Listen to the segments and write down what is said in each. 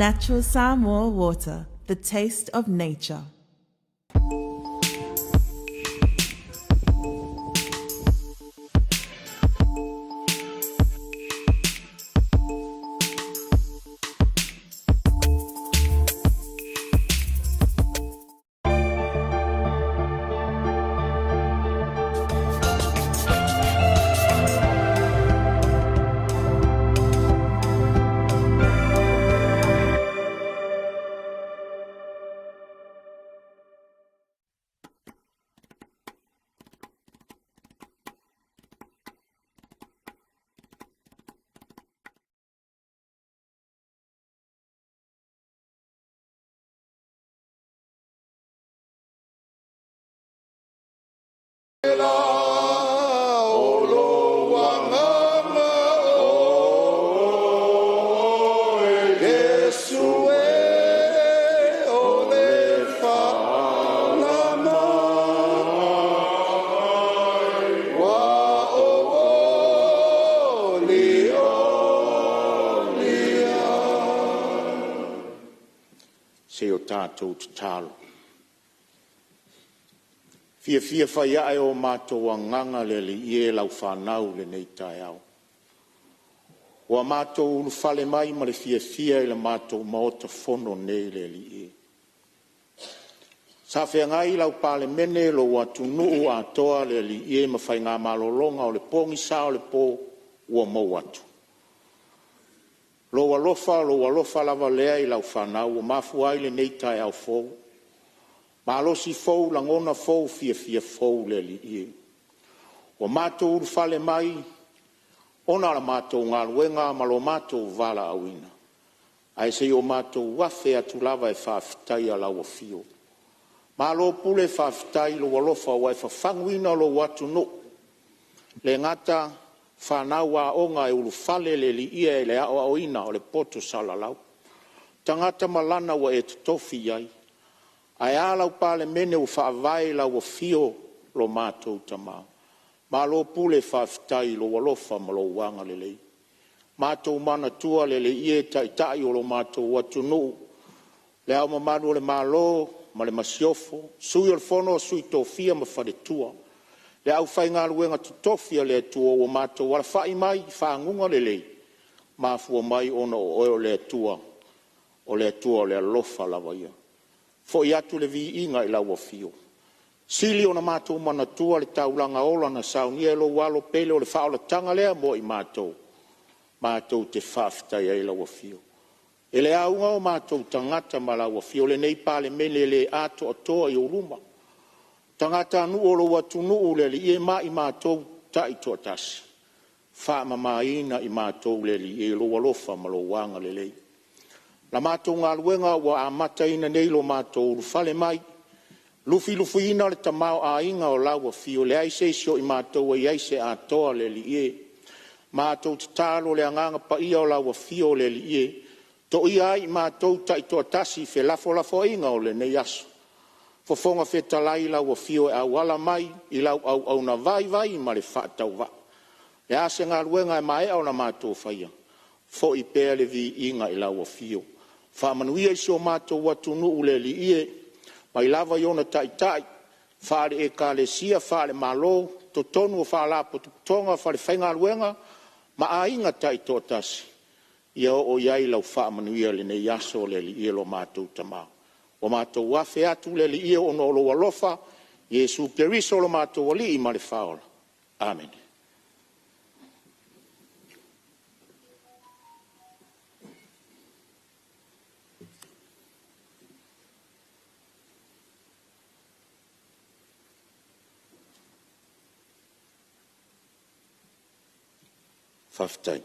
Natural Samoa water, the taste of nature. O lou Agaga Oe Iesu e, o le faalama, Ua ou olioli ai. Se i o tatou tatalo. Fiafia fai ae o matou agaga le Alii e i lau fanau i lenei taeao. Ua matou ulufale mai ma le fiafia i le matou Maota Fono nei le Alii e. Sa feagai lau Palemene, lou atunuu atoa le Alii e ma faiga malologa o le pogisa o le po ua mou atu. Lou alofa, o lou alofa lava lea i lau fanau ua mafua ai lenei taeao fou, malosi fou, lagona fou, fiafia fou le Alii e. Ua matou ulufale mai ona o la matou galuega ma lo matou valaauina, ae se i o matou afe atu lava e faafetaia lau afio. Malo pule faafetai i lou alofa ua e fafaguina lou atunuu, e le gata o fanau aoga e ulufale le Alii e i le aoaoina o le poto salalau, tagata malana ua e totofi i ai. Ae a lau Palemene ua faavae i lau afio lo matou Tama. Malo pule faafetai i lou alofa ma lou agalelei. Matou manatua le Alii e, Taitai o lo matou atunuu, Le Ao Mamalu o le Malo ma le Masiofo, Sui o le Fono a Sui Tofia ma Faletua, le aufaigaluega totofi a le Atua ua matou alafai mai i faguga lelei, mafua mai ona o oe o le Atua, o le Atua o le alofa lava ia. Foi atu le viiga i lau afio. Sili ona matou manatua le taulaga ola na saunia e lou Alo pele o le faaolataga lea mo i matou, matou te faafetaia ai lau afio. E le auga o matou tagata ma lau afio, lenei Palemene e le atoatoa i ou luma, tagatanuu o lou atunuu le Alii e ma i matou taitoatasi, faamamaina i matou le Alii e i lou alofa ma lou agalelei. La matou galuega ua amataina nei lo matou ulufale mai, lufilufiina le tamaoaiga o lau afio, e leai se isi o i matou e i ai se atoa le Alii e. Matou tatalo le Agaga Paia o lau afio le Alii e, toia ai i matou taitoatasi i felafolafoaiga o lenei aso. Fofoga Fetalai, lau afio e auala mai i lau auauna vaivai ma le faatauvaa. O le a se galuega e maea ona matou faia, foi pea le viiga i lau afio. Faamanuia i si o matou atunuu le Alii e, mai lava i ona taitai faale-Ekalesia, faale-Malo, totonu o Faalapotopotoga, falefaigaluega ma aiga taitoatasi, ia oo i ai lau faamanuia i lenei aso le Alii e lo matou Tama. Ua matou afe atu le Alii e ona o lou alofa, Iesu Keriso lo matou Alii ma le Faaola. Amene. Faafetai.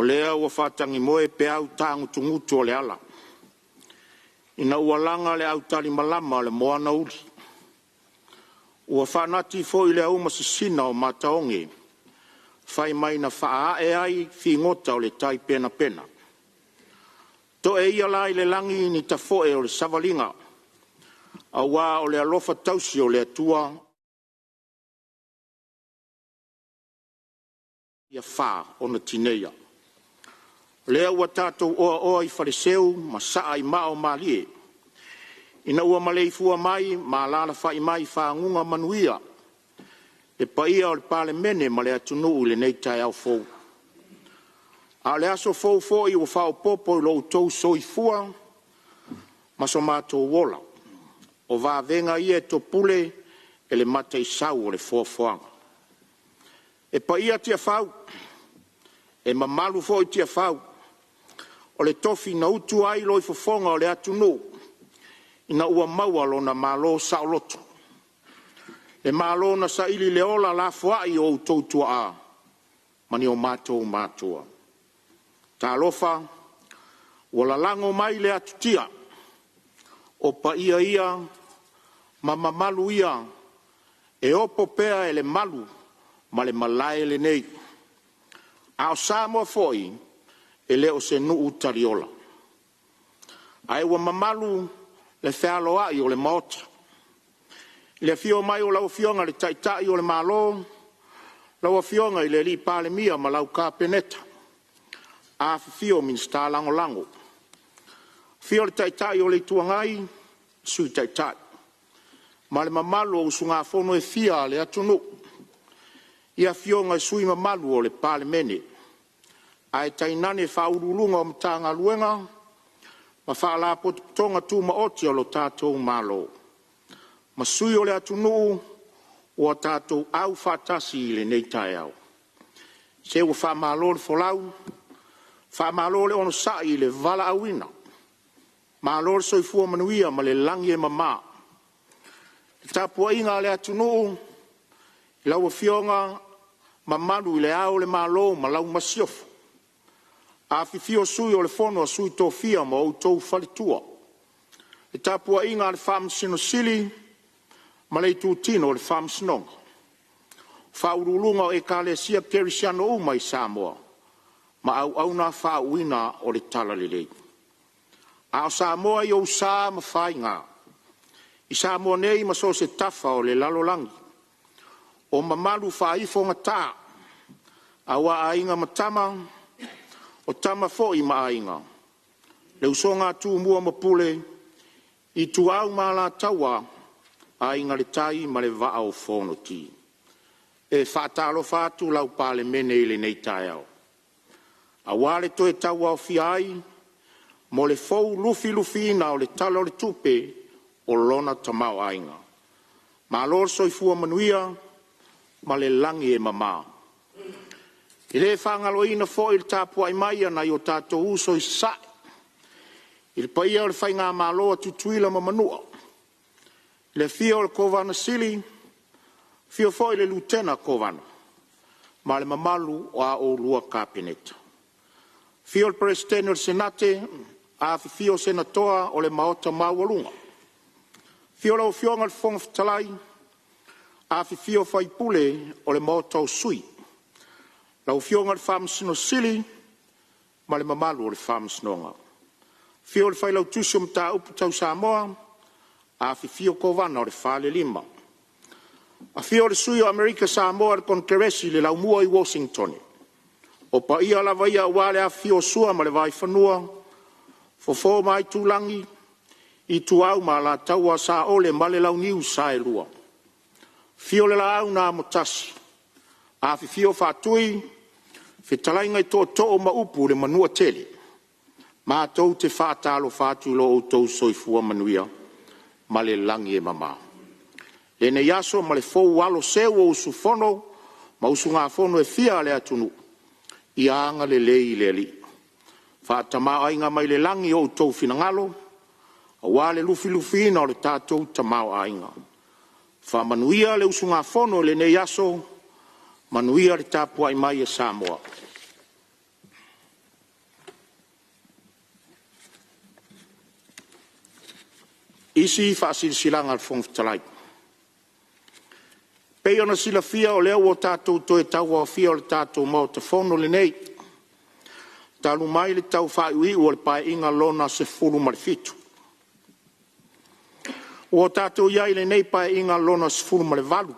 lea ua faatagimoe peau tagutugutu o le ala ina ua laga le autalimalama o le moana uli. Ua faanati foi le auma sisina o mataoge fai mai na faaae ai figota o le tai penapena. To'e ia la i le lagi ni tafo'e o le savaliga aua o le alofa tausi o le Atua ia fa ona tineia. O lea ua tatou oaoa i faleseu ma saa i maa o malie ina ua maleifua mai ma alaalafa'i mai i faguga manuia le paia o le Palemene ma le atunuu i lenei taeao fou. A o le aso fou foi ua faaopoopo i lo outou soifua ma so matou ola. O vavega ia e topule e le mataisau o le foafoaga. E paia Tiafau, e mamalu foi Tiafau, o le tofi na utu ai loifofoga o le atunuu ina ua maua lona Malo saoloto. Le Malo na saili i le ola lafoai o outou tuaa ma ni o matou matua. Talofa, ua lalago mai le atutia, o paia ia ma mamalu ia e opo pea e le malu ma le malae lenei. A o Samoa foi, e le o se nuu taliola, ae ua mamalu le fealoai o le Maota i le afio mai o lau Afioga i le Taitai o le Malo, lau Afioga i le Palemia ma lau Kapeneta, afifio Minisita Lagolago. Afio le Taitai o le Itu Agai, Sui Taitai ma le mamalu o usugafono e fia a le atunuu i Afioga i sui usufono mamalu o le Palemene, ae tainane Ofisa Sili o Pulega o Matagaluega ma Faalapotopotoga Tumaoti a lo tatou Malo ma sui o le atunuu ua tatou aufaatasi i lenei taeao. Se ua faamalo le folau, faamalo le onosai i le valaauina, malo le soifua manuia ma le lagi e mama. Le tapuaiga a le atunuu i lau Afioga Mamalu i Le Ao o le Malo ma lau Masiofo, afifio Sui o le Fono a Sui Tofia ma outou Faletua, le tapuaiga a le Faamasino Sili ma le Itutino o le Faamasinoga, Faauluuluga o Ekalesia Kerisiano uma i Samoa ma auauna faauuina o le talalelei. A o Samoa i ou sa ma faiga i Samoa nei ma so o se tafa o le lalolagi, o mamalu faaifogata aua Aiga ma Tama, o Tama foi ma Aiga, le usoga a Tumua ma Pule, Ituau ma Alataua, Aiga i le Tai ma le Vaa o Fonoti. E faatalofa atu lau Palemene i lenei taeao aua le toe tauaofia ai mo le fou lufilufiina o le Tala o le Tupe o lona tamaoaiga. Malo le soifua manuia ma le lagi e mama. E le faagaloina foi le tapuai mai a nai o tatou uso i Sasae, i le paia o le Faigamalo a Tutuila ma Manua, le afio o le Kovana Sili, afio foi le Lutena Kovana ma le mamalu o a oulua Kapeneta. Afio le Peresetene o le Senate, afifio Senatoa o le Maota maualuga. Afio lau Afioga i le Fofoga Fetalai, afifio sui usufono o le Maota o Sui, lau Afioga i le Faamasino Sili ma le mamalu o le Faamasinoga. Afio le Failautusi o Mataupu Tau Samoa, afifio Kovana o le Falelima. Afio le Sui o Amerika Samoa i le Konekeresi i le Laumua i Uositone. O paia lava ia aua le afifio o Sua ma le Vaifanua, Fofo ma Aitulagi, Ituau ma Alataua, Saole ma le Launiu Saelua. Afio le Laau na Amotasi, afifio Faatui, fetalaiga i Tootoo ma Upu i le Manuatele. Matou te faatalofa atu i lo outou soifua manuia ma le lagi e mama. Lenei aso ma le fou aloseu o usufono ma usugafono e fia a le atunuu, ia agalelei le Alii, faatamaoaiga mai le lagi o outou finagalo aua le lufilufiina o le tatou tamaoaiga. Faamanuia le usugafono i lenei aso, manuia le tapuai mai a Samoa. Isi Faasilasilaga a le Fofoga Fetalai. E Pei ona silafia o lea ua tatou toe tauaofia o le tatou Maota Fono lenei talu mai le taufaaiuiu o le Paeaiga Lona XVII. Ua tatou i ai i lenei Paeaiga Lona XVIII,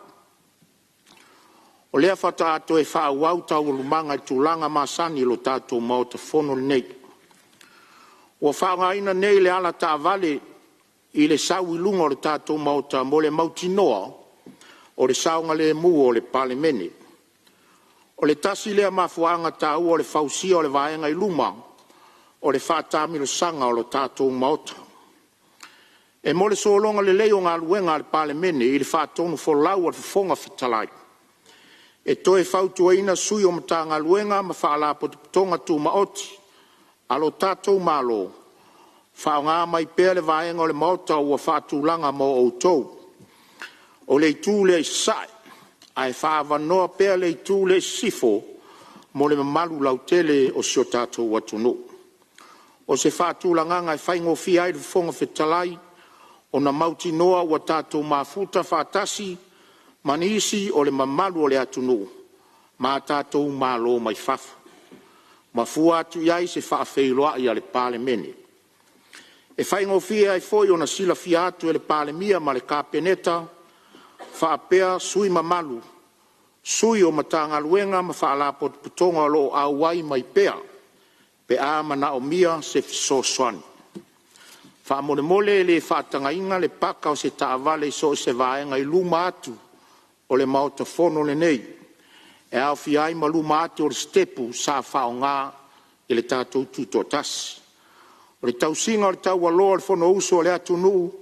o lea faatoa toe faaauau Taualumaga i tulaga masani o le tatou Maota Fono lenei. Ua faaaogaina nei le alataavale i le sau i luga o le tatou Maota mo le mautinoa o le saogalemu o le Palemene. O le tasi lea mafuaaga taua o le fausia o le vaega i luma o le faataamilosaga o le tatou Maota. E mo le sologa lelei o galuega a le Palemene i le faatonufolau a le Fofoga Fetalai, e toe fautuaina sui o Matagaluega ma Faalapotopotoga Tumaoti a lo tatou Malo, faaaoga mai pea le vaega o le Maota ua faatulaga mo outou, o le itu lea i Sasae, ae faaavanoa pea le itu lea i Sisifo mo le mamalu lautele o si o tatou atunuu. O se faatulagaga e faigofie ai i le Fofoga Fetalai ona mautinoa ua tatou mafuta faatasi ma nisi o le mamalu o le atunuu ma a tatou malo mai fafo, ma fua atu i ai se faafeiloai a le Palemene. E faigofie ai foi ona silafia atu e le Palemia ma le Kapeneta faapea sui mamalu, sui o Matagaluega ma Faalapotopotoga o lo o auai mai pea pe a manaomia se fesoasoani. Faamolemole e le faatagaina le paka o se taavale i so o se vaega i luma atu o le Maota Fono lenei, e aofia ai ma luma atu o le sitepu sa faaaoga i le tatou Tutoatasi. O le tausiga o le taualoa o le Fonousu a le atunuu,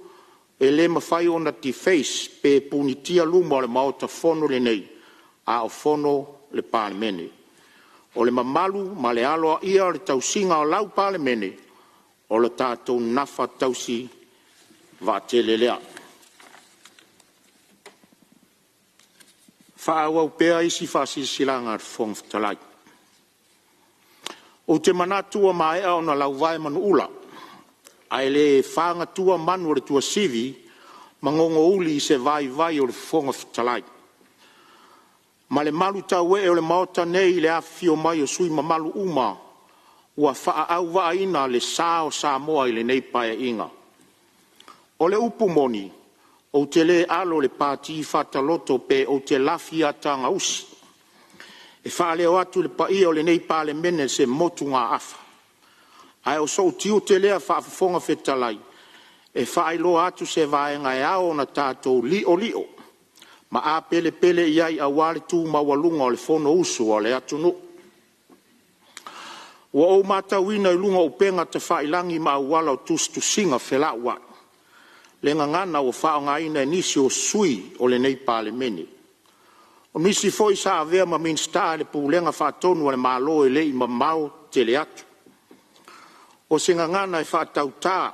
e le mafai ona deface pe punitia luma o le Maota Fono lenei a o fono le Palemene. O le mamalu ma le aloaia o le tausiga o lau Palemene, o le tatou nafa tausi vaatele lea. Faaauau pea isi Faasilasilaga a le Fofoga Fetalai. Ou te manatu ua maea ona lauvae manuula ae le fagatua manu o le tuasivi ma gogouli i se vaivai o le Fofoga Fetalai ma le malutauee o le Maota nei i le afifio mai o sui usufono mamalu uma ua faaauvaaina le sa o Samoa i lenei Paeaiga. O le upu moni, ou te le alo i le pati fataloto pe ou te lafi atagausi e faaleo atu i le paia o lenei Palemene se motugaafa, ae o sou tiute lea faa-Fofoga Fetalai e faailoa atu se vaega e ao ona tatou li'oli'o ma apelepele i ai aua le tu maualuga o le Fonousu a le atunuu. Ua ou matauina i luga o upega tafailagi ma auala o tusitusiga felauai le gagana ua faaaogaina e nisi o sui usufono o lenei Palemene. O nisi foi sa avea ma Minisita i le Pulega Faatonu a le Malo e le i mamao tele atu. O se gagana e faatauta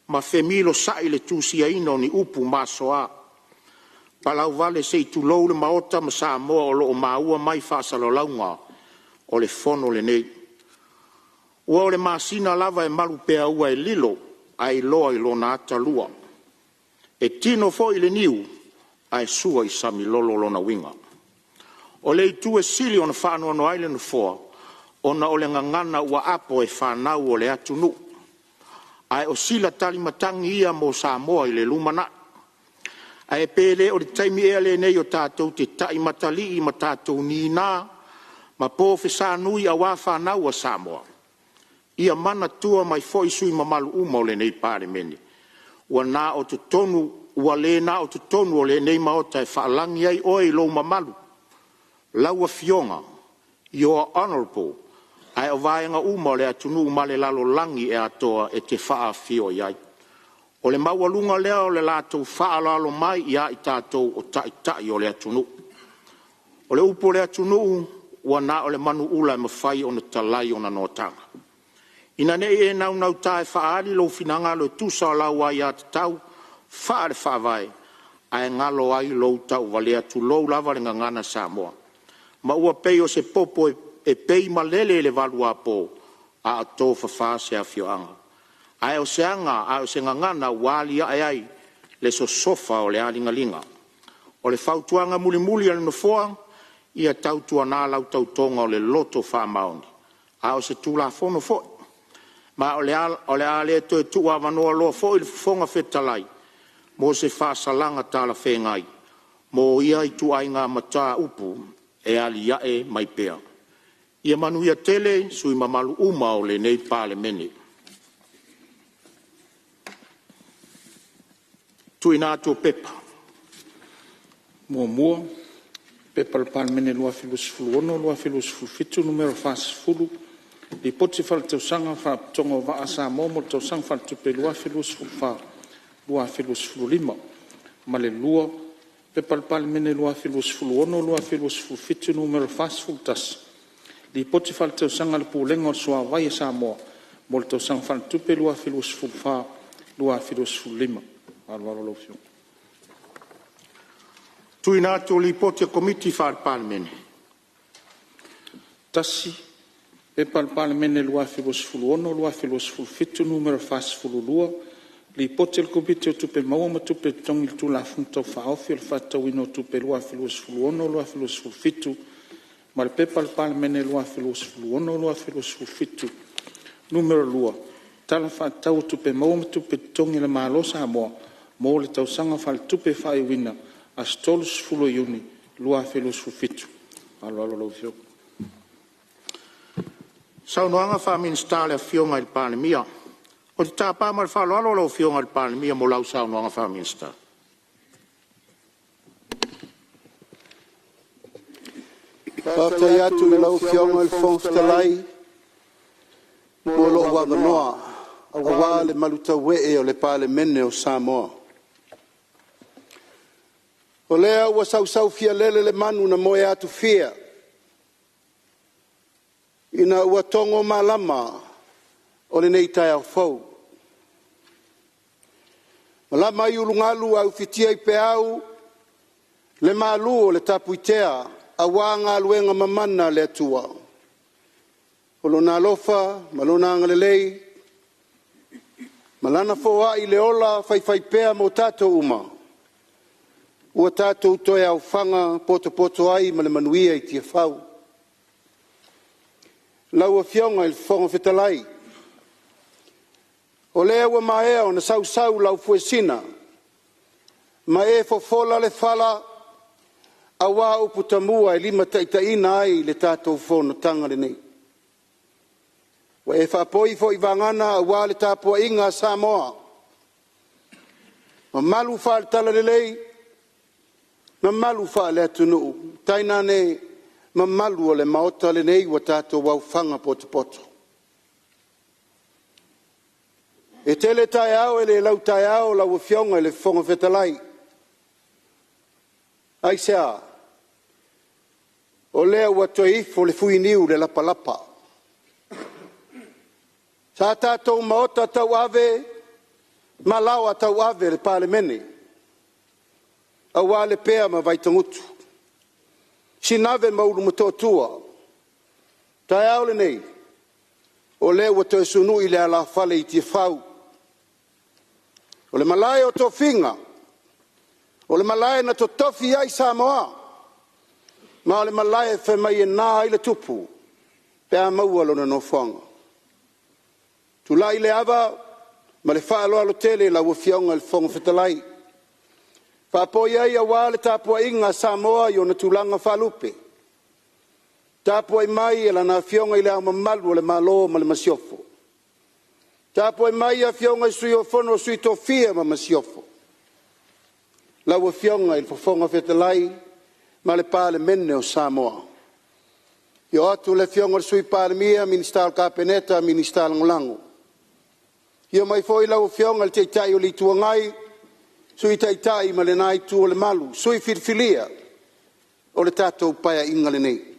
ma femilosai le tusiaina o ni upu masoa, palauvale se i tulou le Maota ma Samoa o lo o maua mai faasalalauga o le Fono lenei. Ua o le masina lava e malupeaua e lilo ae iloa i lona atalua. E tino foi i le niu ae sua i samilolo lona uiga. O le itu e sili ona faanoanoa ai le Nofoa, ona o le gagana ua apo e fanau a le atunuu, ae o sila talimatagi ia mo Samoa i le lumanai. Ae pe le o le taimi ea lenei tatou te taimatalii ma tatou nina ma pofesa-nui aua fanau a Samoa? Ia manatua mai foi sui usufono mamalu uma o lenei Palemene, ua le na o totonu o lenei Maota e faalagi ai oe i lou mamalu, lau Afioga, Your Honorable, ae o vaega uma o le atunuu ma le lalolagi atoa e te faafio i ai. O le maualuga lea o le latou faaaloalo mai ia i tatou o Taitai o le atunuu. O le upu a le atunuu, ua na o le manuula e mafai ona talai ona noataga. Ina ne i e naunauta e faaali lou finagalo e tusa o lau aiatatau faale-Faavae ae galo ai lou tauvalea, tulou lava le gagana Samoa, ma ua pei o se popo e pei malele i le valuapo a o tofafa se afioaga. Ae o se aga a o se gagana ua aliae ai le sosofa o le aligaliga. O le fautuaga mulimuli a le Nofoa, ia tautuana lau tautoga o le loto faamaoni, a o se Tulafono foi. Ma o le a le toe tuuavanoa loa foi le Fofoga Fetalai mo se faasalaga talafeagai mo ia ituaiga mataupu e alia'e mai pea. Ia manuia tele sui usufono mamalu uma o lenei Palemene. 1. P.P.2026/2027 Nu.40, Lipoti Faaletausaga a Faalapotopotoga o Vaa a Samoa mo le Tausaga Faaletupe 2024/2025; ma le 2. P.P.2026/2027 Nu.41, Lipoti Faaletausaga a le Pulega o le Suavai a Samoa mo le Tausaga Faaletupe 2024/2025. Ma le faaaloalo lau Afioga. Tuiga Atu o Lipoti a Komiti Faa-Palemene. 1. P.P.2026/2027 Nu.42, Lipoti a le Komiti o Tupe Maua ma Tupe Totogi i le Tulafono Tau Faaofi o le Faatatauina o Tupe 2026/2027 ma le P.P.2026/2027 Nu.2, Tala Faatatau o Tupe Maua ma Tupe Totogi a le Malo Samoa mo le Tausaga Faaletupe Faaiuina aso 30 Iuni 2027. Ma le faaaloalo lau Afioga. Saunoaga Faa-Minisita a le Afioga i le Palemia. Ou te tapa ma le faaaloalo lau Afioga i le Palemia mo lau Saunoaga Faa-Minisita. Faafetai atu i lau Afioga i le Fofoga Fetalai mo lou avanoa aua le malutauee o le Palemene o Samoa. O lea ua sausaufialele le manu na moe atufia ina ua togo malama o lenei taeao fou. Malama ai ulugalu ae ufitia i peau le malu o le tapuitea aua galuega mamana a le Atua. O Lona alofa ma Lona agalelei ma Lana foai le ola faifaipea mo tatou uma, ua tatou toe aofaga potopoto ai ma le manuia i Tiafau. Lau Afioga i le Fofoga Fetalai, o lea ua maea ona sausau lau fuesina ma e fofola le fala aua upu tamua e limataitaiina ai le tatou fonotaga lenei. Ua e faapoi foi vagana aua le tapuaiga a Samoa, mamalu faale-Talalelei, mamalu faale-atunuu, tainane mamalu o le Maota lenei ua tatou aofaga potopoto. E tele taeao e le lautaeao lau Afioga i le Fofoga Fetalai. Aisea? O lea ua toe ifo le fuiniu i le lapalapa. Sa tatou maota tauave ma laoa tauave le Palemene aua Lepea ma Vaitagutu, Sinave ma Ulumotootua. O le taeao lenei, o lea ua toe sunui le alafale i Tiafau, o le malae o tofiga, o le malae na totofi ai Samoa, ma o le malae e fai mai e na ai le Tupu pe a maua lona nofoaga. Tulai le ava ma le faaaloalo tele i lau Afioga i le Fofoga Fetalai, faapoi ai aua le tapuaiga a Samoa i ona tulaga faalupe. Tapuai mai Lana Afioga i Le Ao Mamalu o le Malo ma le Masiofo, tapuai mai Afioga i Sui o le Fono a Sui Tofia ma le Masiofo, lau Afioga i le Fofoga Fetalai ma le Palemene o Samoa. Afio atu le Afioga i le Sui Palemia, Minisita o le Kapeneta ma Minisita Lagolago. Afio mai foi lau Afioga i le Taitai o le Itu Agai, Sui Taitai ma lena Itu o le Malu, sui usufono filifilia o le tatou Paeaiga lenei.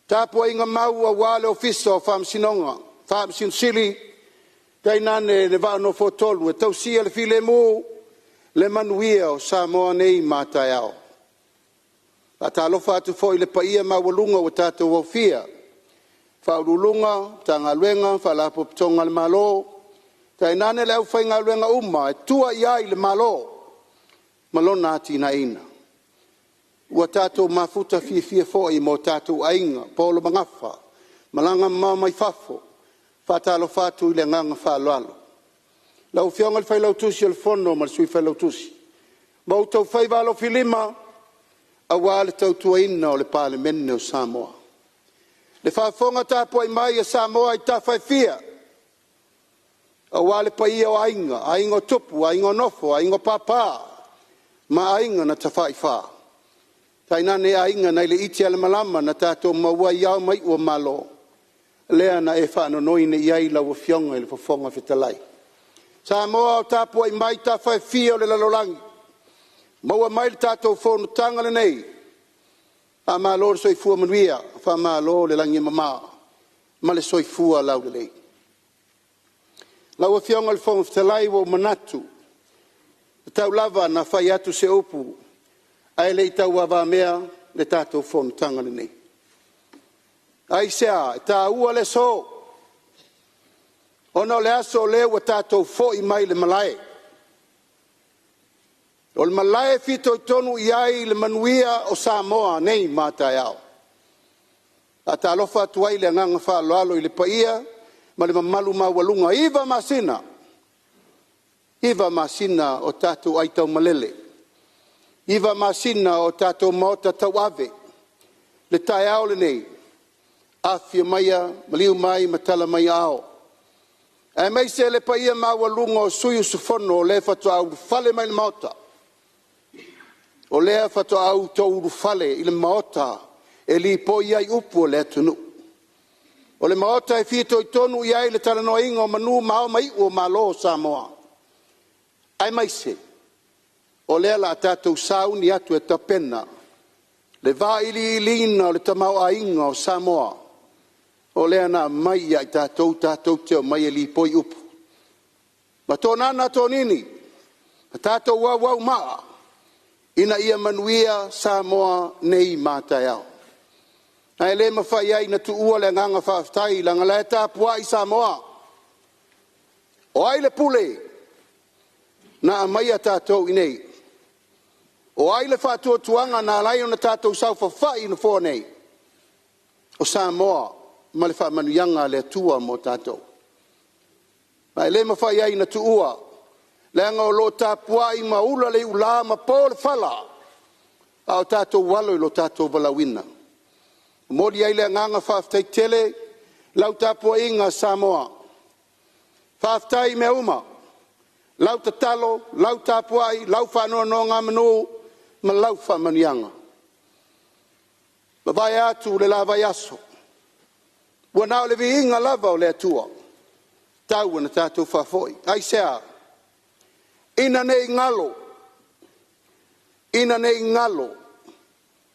Tapuaiga mau aua le Ofisa o Faamasinoga, Faamasino Sili, tainane le Vaa Nofoatolu e tausia le filemu le manuia o Samoa nei ma a taeao. Faatalofa atu foi i le paia maualuga ua tatou aofia, Faauluuluga o Matagaluega ma Faalapotopotoga a le Malo, tainane le aufaigaluega uma e tua i ai le Malo ma lona atinaeina. Ua tatou mafuta fiafia foi ma o tatou aiga, paolo magafa, malaga mamao mai fafo. Faatalofa atu i le agaga faaaloalo. Lau Afioga i le Failautusi o le Fono ma le Sui Failautusi ma outou faiva alofilima aua le tautuaina o le Palemene o Samoa. Le faafofoga tapuai mai a Samoa i tafa e fia, aua le paia o Aiga, Aiga o Tupu, Aiga o Nofo, Aiga o Papa ma Aiga na Tafaifa, tainane Aiga nai le itialemalama na tatou maua ai ao ma iu o Malo, lea na e faanonoi nei i ai lau Afioga i le Fofoga Fetalai. Samoa o tapuai mai tafa e fia o le lalolagi, maua mai le tatou fonotaga lenei, faamalo le soifua manuia, faamalo le lagi e mama ma le soifua laulelei. Lau Afioga i le Fofoga Fetalai ua ou manatu, e tatau lava ona fai atu se upu ae le i tauavamea le tatou fonotaga lenei. Aisea? E taua le aso, ona o le aso lea ua tatou foi mai i le malae. O le malae e fitoitonu i ai le manuia o Samoa nei ma a taeao. E faatalofa atu ai i le agaga faaaloalo i le paia ma le mamalu maualuga, 9 masina, 9 masina o tatou aitaumalele, 9 masina o tatou maota tauave. Le taeao lenei, afifio maia, maliu mai ma tala mai aao, aemaise le paia maualuga o sui usufono o lea faatoa ulufale mai i le Maota, o lea faatoa outou ulufale i le Maota e lipoi ai upu o le atunuu. O le Maota e fitoitonu i ai le talanoaina o manu ma ao ma iu o Malo o Samoa, aemaise o lea o le a tatou sauni atu e tapena le vailiiliina o le tamaoaiga o Samoa, o lea na aumai ia i tatou tatou te omai e lipoi upu. Ma toonana toonini, ma tatou auaumaa ina ia manuia Samoa nei ma a taeao. Ae le mafai ai ona tuua le agaga faafetai leaga o la e tapuai Samoa. O ai le pule na aumaia tatou i inei? O ai le faatuatuaga na ala ai ona tatou saofafai i nofoa nei? O Samoa ma le faamanuiaga a le Atua mo tatou. Ma e le mafai ai ona tuua, leaga o lo o tapuai ma ula le iula ma po le fala, a o tatou alo i lo tatou valaauina. E momoli ai le agaga faafetai tele i lau tapuaiga Samoa. Faafetai i mea uma, lau tatalo, lau tapuai, lau faanonogamanu ma lau faamanuiaga. Ua mavae atu le la vaiaso, ua na o le viiga lava o le Atua, tau ina tatou faafoi. Aisea? Ina ne i galo, ina ne i galo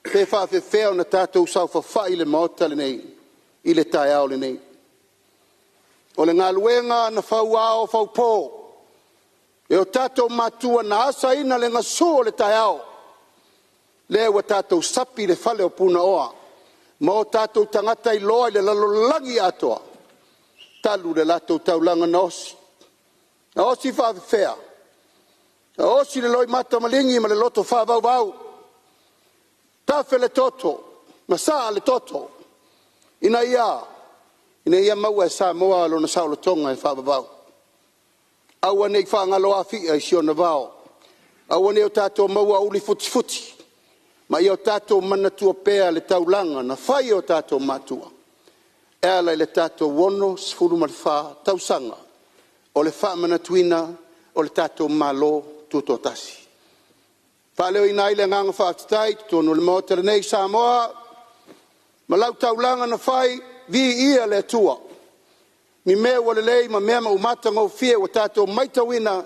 pe faapefea ona tatou saofafai i le Maota lenei i le taeao lenei. O le galuega na fauao faupo e o tatou matua na asaina le gasu o le taeao, lea ua tatou sapi i le fale o Punaoa ma o tatou tagata iloa i le lalolagi atoa talu le latou taulaga na osi. Na osi faapefea? Na osi le loimata maligi ma le loto faavauvau, tafe le toto, masaa le toto, ina ia a? Ina ia maua e Samoa lona saolotoga e faavavau. Aua ne i faagalo Afia i si ona vao, aua ne i o tatou maua ulifutifuti, ma ia o tatou manatua pea le taulaga na fai e o tatou matua e ala i le tatou 64 tausaga o le faamanatuina o le tatou Malo Tutoatasi. E faaleoina ai le agaga faafetai i totonu o le Maota lenei Samoa ma lau taulaga na fai, viia le Atua i mea ua lelei ma mea ua matagofie ua tatou matauina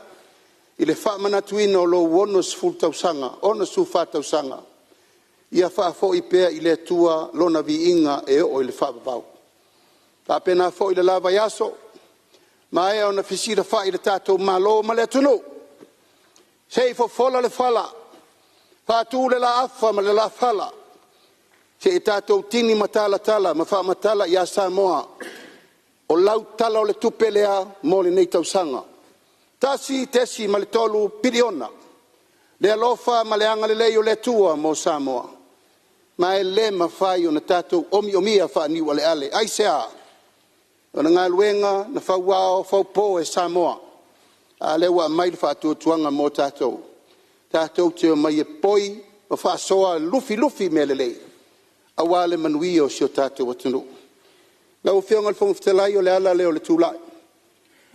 i le faamanatuina o lou 60 tausaga, 64 tausaga. Ia faafoi pea i le Atua lona viiga e oo i le faavavau. E faapena foi le la vaiaso, maea ona fesilafai le tatou Malo ma le atunuu se i fofola le fala, faatu le laafa ma le lafala, seia tatou tini matalatala ma faamatala ia Samoa O lau Tala o le Tupe lea mo lenei tausaga, $1.3 piliona le alofa ma le agalelei o le Atua mo Samoa, ma e le mafai ona tatou omiomia faaniualeale. Aisea? O le galuega na fauao faupo e Samoa, a lea ua aumai le faatuatuaga mo tatou, tatou te omai e poi ma faasoa, lufilufi mea lelei aua le manuia o si o tatou atunuu. Lau Afioga i le Fofoga Fetalai, o le ala lea o le tulai,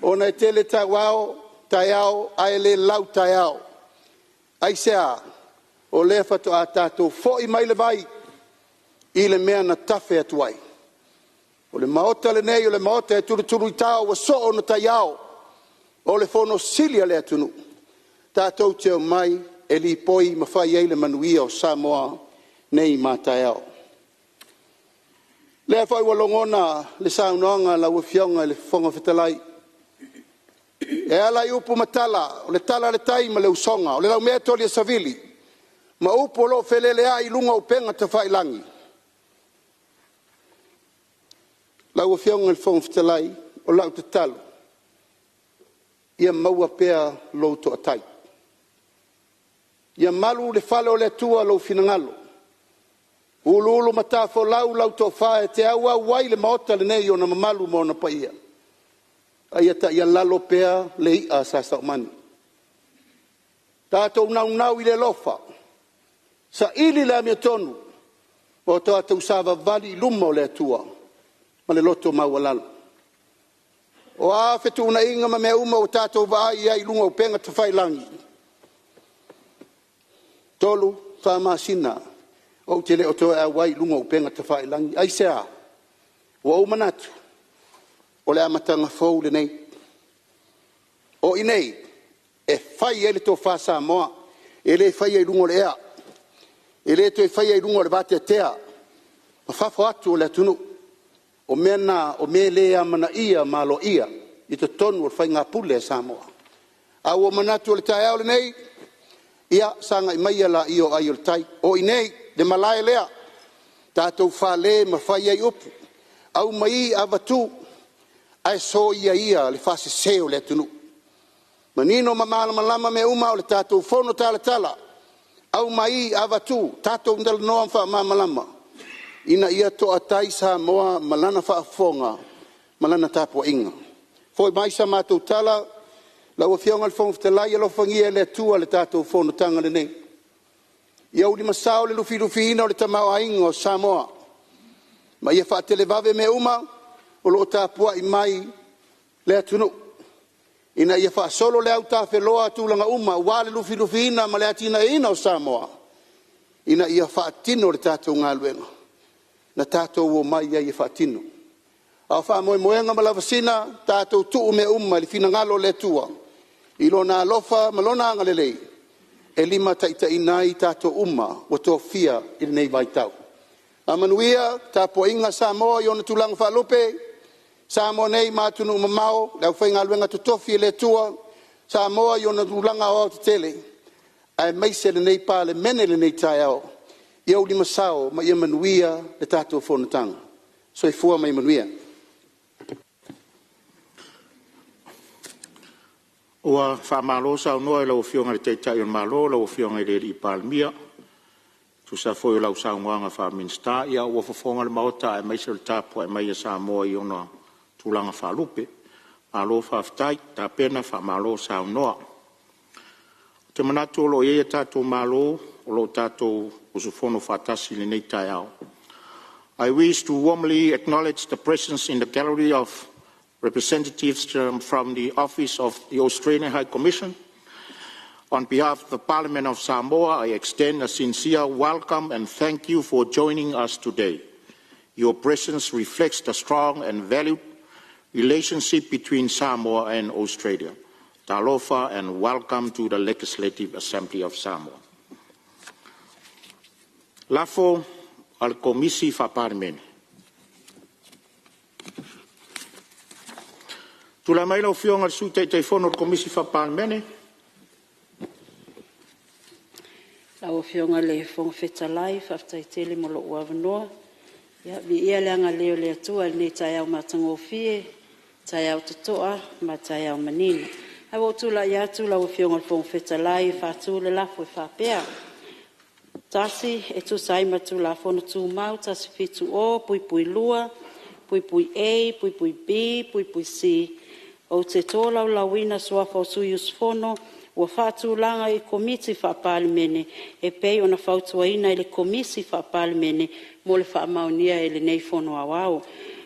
ona e tele taeao ae le lau taeao. Aisea? O lea faatoa tatou foi mai le vai i le mea na tafe atu ai. O le Maota lenei o le Maota e tulutuluitao ua soo ona taiao, o le Fono Sili a le atunuu, tatou te omai e lipoi ma fai ai le manuia o Samoa nei ma a taeao. O lea foi ua logona le saunoaga a lau Afioga i le Fofoga Fetalai e ala i upu ma tala, o le tala a le tai ma le usoga, o le laumea toli a savili ma upu o lo o feleleai i luga o upega tafailagi. Lau Afioga i le Fofoga Fetalai, o lau tatalo, ia maua pea lou toatai, ia malu i le fale o le Atua lou finagalo, uluulumatafolau lau tofa e te auau ai le Maota lenei i ona mamalu ma ona paia, a ia taialalo pea le i'a a Sa Saumani. Tatou naunau i le alofa, saili le amiotonu ma tatou savavali i luma o le Atua ma le loto maualalo. O a fetuunaiga ma mea uma ua tatou vaai i ai i luga o upega tafailagi, e 3, 4 masina ou te le o toe auai i luga o upega tafailagi. Aisea? Ua ou manatu, o le amataga fou lenei. O i inei e fai ai le tofa Samoa, e le faia i luga o le ea, e le toe faia i luga o le vateatea ma fafo atu o le atunuu. O mea na o mea e le amanaia ma aloaia i totonu o le faigapule a Samoa. Ae ua ou manatu o le taeao lenei, ia sagai maia laia o ai o le tai, o i inei le malae lea tatou fale ma fai ai upu, aumai avatu, ae soia ia le faasese o le atunuu. Manino ma malamalama mea uma o le tatou fonotalatala, aumai avatu, tatou talanoa ma faamalamalama ina ia toatai Samoa ma lana faafofoga ma lana tapuaiga. Foi mai sa matou tala, lau Afioga i le Fofoga Fetalai, alofagia e le Atua le tatou fonotaga lenei. Ia ulimasao le lufilufiina o le tamaoaiga o Samoa ma ia faatelevave mea uma o lo o tapuai mai le atunuu ina ia faasolo le autafeloa a tulaga uma aua le lufilufiina ma le atinaeina o Samoa, ina ia faatino le tatou galuega na tatou omai ai e faatino. A o faamoemoega ma lavasiga, tatou tuu mea uma i le finagalo o le Atua i Lona alofa ma Lona agalelei e limataitaiina ai i tatou uma ua tofia i lenei vaitau. Faamanuia le tapuaiga a Samoa i ona tulaga faalupe, Samoa nei ma atunuu mamao, le aufaigaluega totofi a le Atua, Samoa i ona tulaga aoaotetele, aemaise lenei Palemene i lenei taeao, ia ulimasao ma ia manuia le tatou fonotaga. Soifua ma ia manuia. Ua faamalo saunoa i lau Afioga i le Taitai o le Malo lau Afioga i le Palemia e tusa ai foi o lau saunoaga faa-Minisita. Ia ua fofoga le Maota aemaise o le tapuai mai a Samoa i ona tulaga faalupe. Malo faafetai tapena, faamalo saunoa. Ou te manatu o lo o i ai a tatou malo o lo o tatou usufono faatasi i lenei taeao. I wish to warmly acknowledge the presence in the gallery of representatives from the Office of the Australian High Commission. On behalf of the Parliament of Samoa, I extend a sincere welcome and thank you for joining us today. Your presence reflects the strong and valued relationship between Samoa and Australia. Talofa and welcome to the Legislative Assembly of Samoa. Lafo a le Komisi Faa-Palemene. Tulai mai lau Afioga i le Sui Taitaifono o le Komisi Faa-Palemene. Lau Afioga i le Fofoga Fetalai, faafetai tele mo lou avanoa. Ia, viia le agalelei o le Atua i lenei taeao matagofie taeao totoa ma taeao manino. Ae ua ou tulai atu lau Afioga i le Fofoga Fetalai e faatu le lafo e faapea: 1. E tusa ai ma le Tulafono Tumau 170(2)(a), (b)(c), ou te tolaulauina suafa o sui usufono ua faatulaga i Komiti Faa-Palemene e pei ona fautuaina e le Komisi Faa-Palemene mo le faamaonia e lenei Fono Aoao.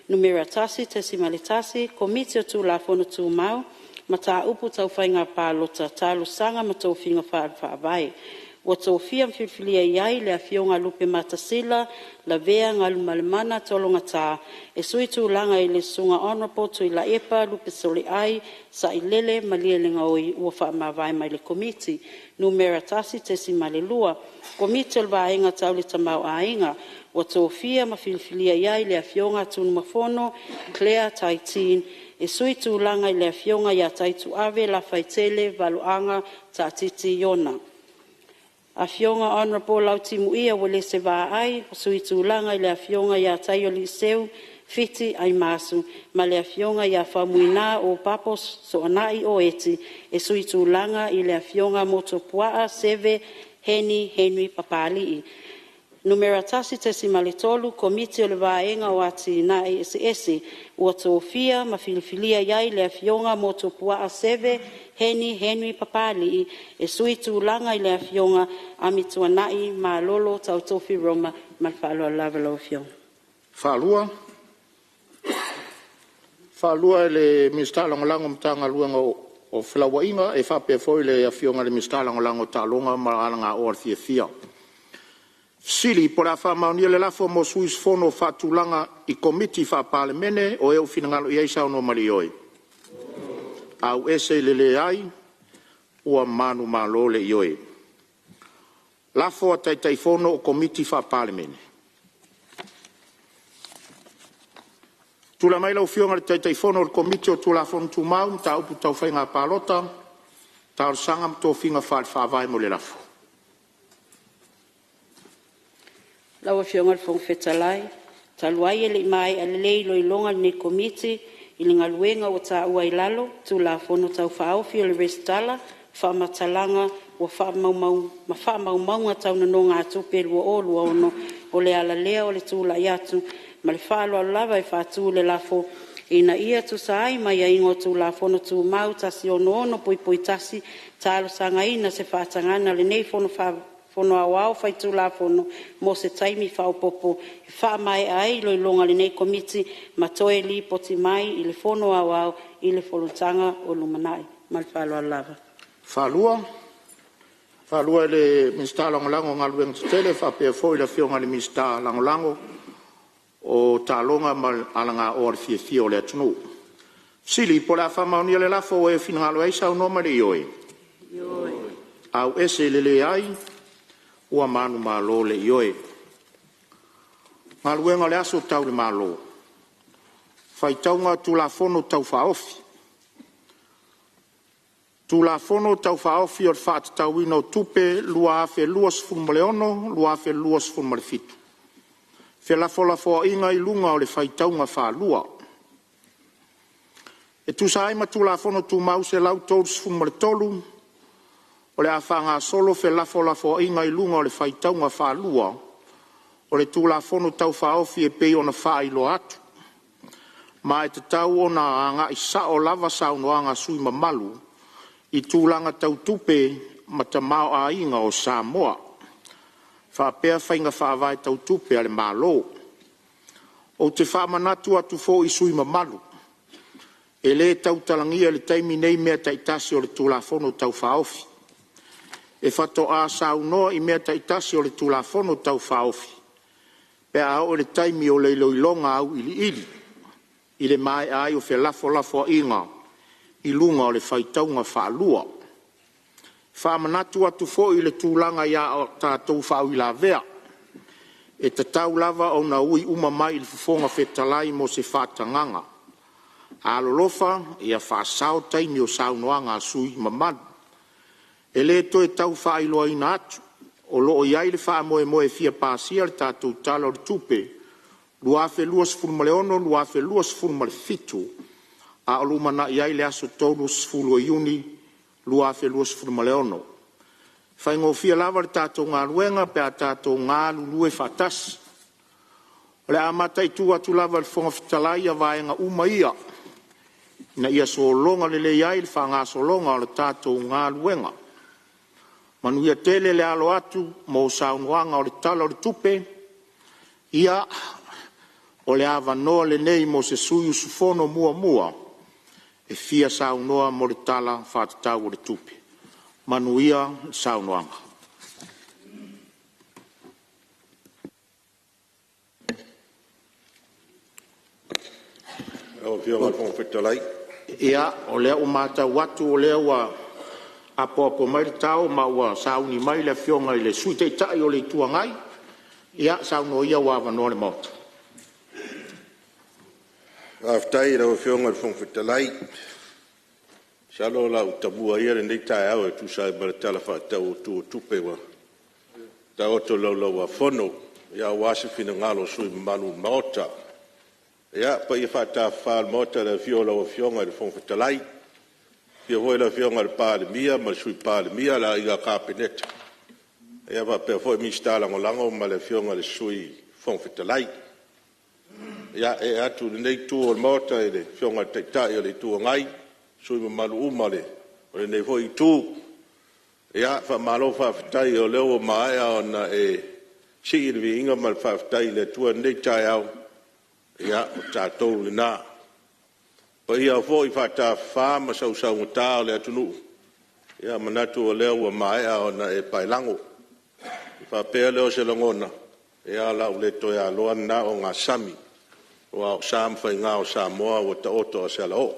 1.1, Komiti o Tulafono Tumau, Mataupu Tau Faiga Palota, Talosaga ma Tofiga Faale-Faavae: Ua tofia ma filifilia i ai le Afioga LUPEMATASILA Lavea Galumalemana Tologata e suitulaga i le Susuga Hon TUILAEPA Lupesoliai Sailele Malielegaoi ua faamavae mai le Komiti. 1.2, Komiti o le Vaega Tau le Tamaoaiga: Ua tofia ma filifilia i ai le Afioga TUNUMAFONO Claire Tai Tean e suitulaga i le Afioga TAITUAVE Lafaitele Valoaga Taatiti Iona. 3. Afioga Hon LAUTIMUIA Uelese Vaai, suitulaga i le Afioga TAIALUISEU Fiti Aemasu ma le Afioga Faumuina Opapo Soanai Oeti, e suitulaga i le Afioga MOTOPUAA Seve Heni Henry Papalii. 1.3, Komiti o le Vaega o Atinae Eseese: Ua tofia ma filifilia i ai le Afioga MOTOPUAA Seve Heni Henry Papalii, e suitulaga i le Afioga Amituanai Malolo Tautofi Roma. Ma le faaaloalo lava lau Afioga. Faalua e le Minisita Lagolago o le Matagaluega o Felauaiga e faapea foi le Afioga i le Minisita Lagolago o Taaloga ma Alagaoa Fiafia. Fesili Po o le a faamaonia le lafo mo sui usufono faatulaga i Komiti Faa-Palemene o e ua finagalo ai saunoa mai i le ioe. Leai. Ua manumalo le Ioe. Lafo a Taitaifono o Komiti Faa-Palemene. Tulai mai lau Afioga i le Taitaifono o le Komiti o Tulafono Tumau, Mataupu Tau Faiga Palota, Talosaga ma Tofiga Faale-Faavae mo le lafo. Lau Afioga i le Fofoga Fetalai, talu ai e le i maea lelei iloiloga a lenei Komiti i le Galuega ua taua i lalo, Tulafono Tau Faaofi o le Resitala o Faamatalaga ma Faamaumauga Tau Nonogatupe 2026, o le ala lea o le tulai atu ma le faaaloalo lava e faatu le lafo, Ina ia tusa ai ma aiaiga o Tulafono Tumau 166(1), talosagaina se faatagaga a lenei Fono Aoao Faitulafono mo se taimi faaopoopo e faamaea ai iloiloga a lenei Komiti ma toe lipoti mai i le Fono Aoao i le fonotaga o lumanai. Ma le faaaloalo lava. Faalua e le Minisita Lagolago o Galuega Tetele faapea foi le Afioga i le Minisita Lagolago o Taaloga ma Alagaoa Fiafia o le atunuu. Fesili Po o le a faamaonia le lafo. Ua e finagalo ai saunoa mai le ioe. Auese i le leai. Ua manumalo le Ioe. Galuega o le Aso Tau i le Malo, Faitauga Tulafono Tau Faaofi. Tulafono Tau Faaofi o le Faatatauina o Tupe 2026/2027, Felafolafoaiga i luga o le Faitauga Faalua. E tusa ai ma Tulafono Tumau 133, o le a faagasolo felafolafoaiga i luga o le faitauga faalua o le Tulafono Tau Faaofi e pei ona faailoa atu. Ma e tatau ona agai sao lava saunoaga a sui usufono mamalu i tulaga tau tupe ma tamaoaiga o Samoa faapea faiga faavae tau tupe a le Malo. Ou te faamanatu atu foi i sui usufono mamalu, e le tautalagia i le taimi nei mea taitasi o le Tulafono Tau Faaofi. E faatoa saunoa i mea taitasi o le Tulafono Tau Faaofi pe a oo i le taimi o le iloiloga auiliili i le maea ai o felafolafoaiga i luga o le faitauga faalua. E faamanatu atu foi le tulaga i a tatou faauilavea. E tatau lava ona ui uma mai i le Fofoga Fetalai mo se faatagaga. Alolofa ia faasao taimi o saunoaga a sui usufono mamalu. E le toe tau faailoaina atu, o lo o i ai le faamoemoe e fia pasia le tatou Tala o le Tupe 2026/2027. a o lumanai ai le aso 30 Iuni 2026. E faigofie lava le tatou galuega pe a tatou galulue faatasi. O le a mataitu atu lava e le Fofoga Fetalai vaega uma ia ina ia sologa lelei ai le faagasologa o le tatou galuega. Manuia tele le alo atu mo saunoaga o le Tala o le Tupe. Ia, o le avanoa lenei mo se sui usufono muamua e fia saunoa mo le Tala Faatatau o le Tupe. Manuia le saunoaga. Lau Afioga i le Fofoga Fetalai. Ia, o lea ua matau atu o lea ua apoapo mai le tao ma ua sauni mai le Afioga i le Sui Taitai o le Itu Agai. Ia, saunoa ia ua avanoa le Maota. Faafetai i lau Afioga i le Fofoga Fetalai. Masalo o le a ou tamua ia i lenei taeao e tusa ai ma le Tala Faatatau Autu o Tupe ua taoto i le Laulau-a-Fono aua se finagalo o sui usufono mamalu o le Maota. Ia, paia faatafafa o le Maota i le afio o lau Afioga i le Fofoga Fetalai, afio foi le Afioga i le Palemia ma le Sui Palemia, le Aiga Kapeneta, faapea foi Minisita Lagolago ma le Afioga i le Sui Fofoga Fetalai. Ia, ee atu i lenei itu o le Maota i le Afioga i le Taitai o le Itu Agai, sui usufono mamalu uma o lenei foi itu. Ia, faamalo faafetai o lea ua maea ona e sii le viiga ma le faafetai i le Atua i lenei taeao, ia o tatou lena. O paia foi faatafafa ma sausaugata o le atunuu, ia e manatu o lea ua maea ona e paelago. Ona faapea lea o se lagona, ia o le a ou le toe aloa lena ogasami aua o sa ma faiga o Samoa ua taoto a se alaoo.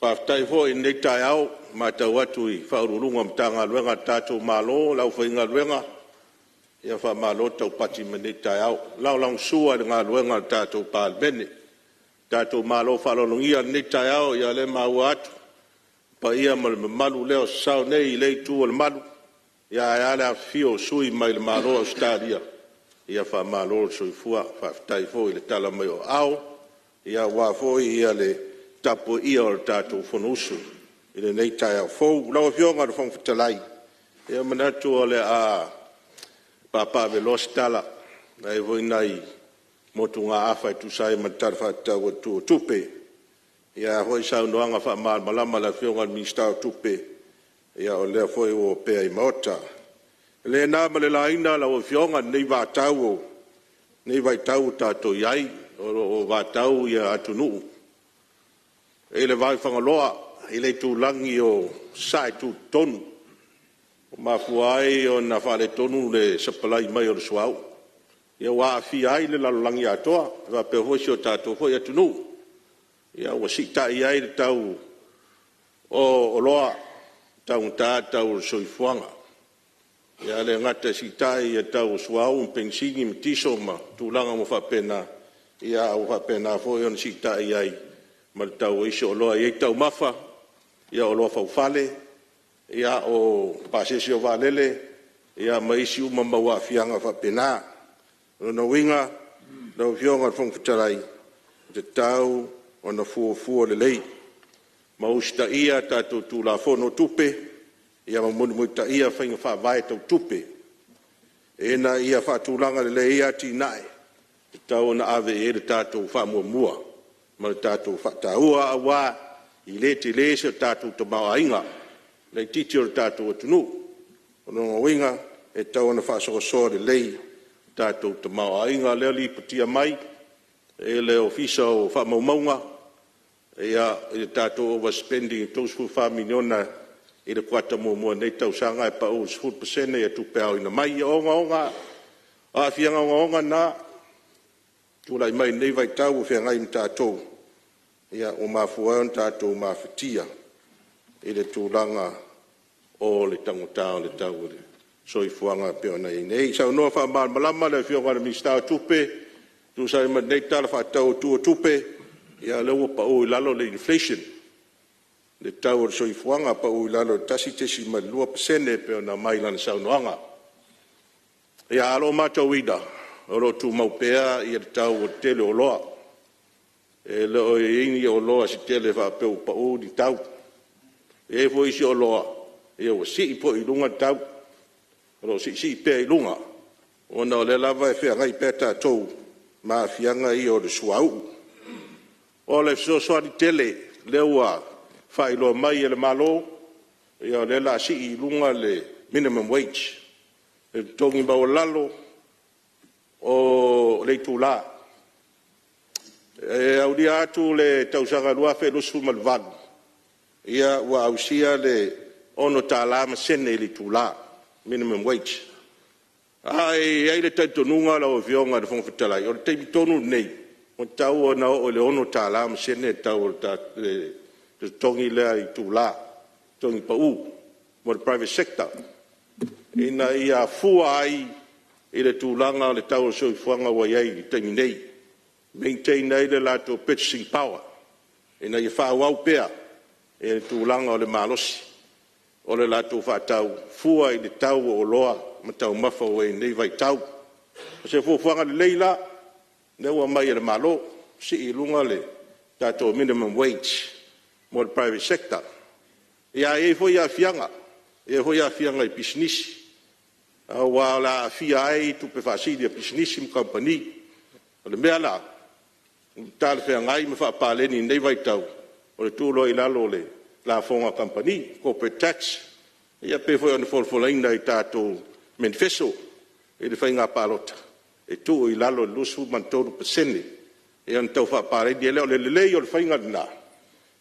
Faafetai foi i lenei taeao ua matau atu i Ofisa Sili o Pulega o Matagaluega a le tatou Malo, le aufaigaluega, ia faamalo le taupati mai lenei taeao, e lagolagosua i le galuega a le tatou Palemene. Le tatou malo faaaloalogia i lenei taeao, ia o lea e maua atu le paia ma le mamalu lea o sasao nei i lea itu o le malu, ae a le afifio o sui mai le Malo o Ausetalia, ia faamalo le soifua, faafetai foi le tala mai o aao aua foi le tapuaia o le tatou Fonousu i lenei taeao fou. Lau Afioga i le Fofoga Fetalai, ia e manatu o le a papaaveloa se tala, e i ai foi nai motugaafa e tusa ai ma le Tala Faatatau Autu o Tupe. Ia a foi saunoaga faamalamalama a le Afioga i le Minisita o Tupe, o lea foi ua opea i Maota. E le na ma le laina lau Afioga lenei vaitau ua tatou i ai, o lo o vatau atunuu i le vaifagaloa i le itulagi o sasae tutotonu ua mafua ai ona faaletonu le sapalai mai o le suauu ua aafia ai le lalolagi atoa faapea foi si o tatou foi atunuu. Ua siitai ai le tau o oloa, taugata le tau o le soifuaga. Ae le gata ina siitai le tau o suauu, penisini ma kiso ma tulaga uma faapena, a ua faapena foi ona siitai ai ma le tau o isi oloa e i ai taumafa, o oloa faufale, o pasese o vaalele, ma isi uma mau aafiaga faapena. O lona uiga lau Afioga i le Fofoga Fetalai, e tatau ona fuafua lelei ma usitaia tatou Tulafono o Tupe ma mulimulitaia faiga faavae tau tupe ina ia faatulaga lelei ai atinae e tatau ona ave i ai le tatou faamuamua ma le tatou faataua, aua e le tele se tatou tamaoaiga, laitiiti o le tatou atunuu. O lona uiga e tatau ona faasoasoa lelei le tatou tamaoaiga. O lea e lipotia mai e le Ofisa o Faamaumauga i le tatou over spending e $34 miliona i le kuata muamua o lenei tausaga ae pau i le 10% tupe aoina mai. Ia o aafiaga ogaoga na e tulai mai i lenei vaitau ua feagai ma tatou, ua mafua ai ona tatou mafatia i le tulaga o le taugata o le tau o le soifuaga e pei ona i ai nei. Saunoa faamalamalama le Afioga i le Minisita o Tupe e tusa ai ma lenei Tala Faatatau Autu o Tupe, ia o lea ua pau i lalo le inflation, le tau o le soifuaga, pau i lalo i le 1.2% e pei ona aumai i lana saunoaga. Ae o lo o matauina o lo o tumau pea le tau o le tele o oloa. E le o i ai ni oloa se tele faapea ua pau ni tau. E i ai foi isi oloa ua sii foi i luga le tau, o lo o siisii pea i luga ona o lea lava e feagai pea tatou ma aafiaga ia o le suauu. O le fesoasoani tele lea ua faailoa mai e le Malo, o lea o le a sii i luga le minimum wage, le totogi maualalo o le itula. E aulia atu le tausaga 2028 ua ausia le $6 ma sene i le itula, minimum wage. Ae i ai le talitonuga lau Afioga i le Fofoga Fetalai, o le taimi tonu lenei ua tatau ona oo i le $6 ma sene le tau o le totogi lea i le itula, totogi pau mo le private sector, ina ia fua ai i le tulaga o le tau o le soifuaga ua i ai i le taimi nei, maintain ai le latou purchasing power ina ia faaauau pea le tulaga o le malosi o le latou faatau fua i le tau o oloa ma taumafa ua i ai i lenei vaitau. O se fuafuaga lelei la lea ua aumai e le Malo, sii i luga le tatou minimum wage mo le private sector. Ae i ai foi aafiaga, e i ai foi aafiaga i pisinisi aua o le a aafia ai tupe faasili a pisinisi ma kamupani. O le mea la ua talafeagai ma faapaleni i lenei vaitau o le tuu loa i lalo o le lafoga a kamupani, corporate tax, ia pei foi ona folafolaina i tatou menifeso i le faiga palota e tuu i lalo i le 23% ona tau faapaleni ai lea. O le lelei o le faiga lena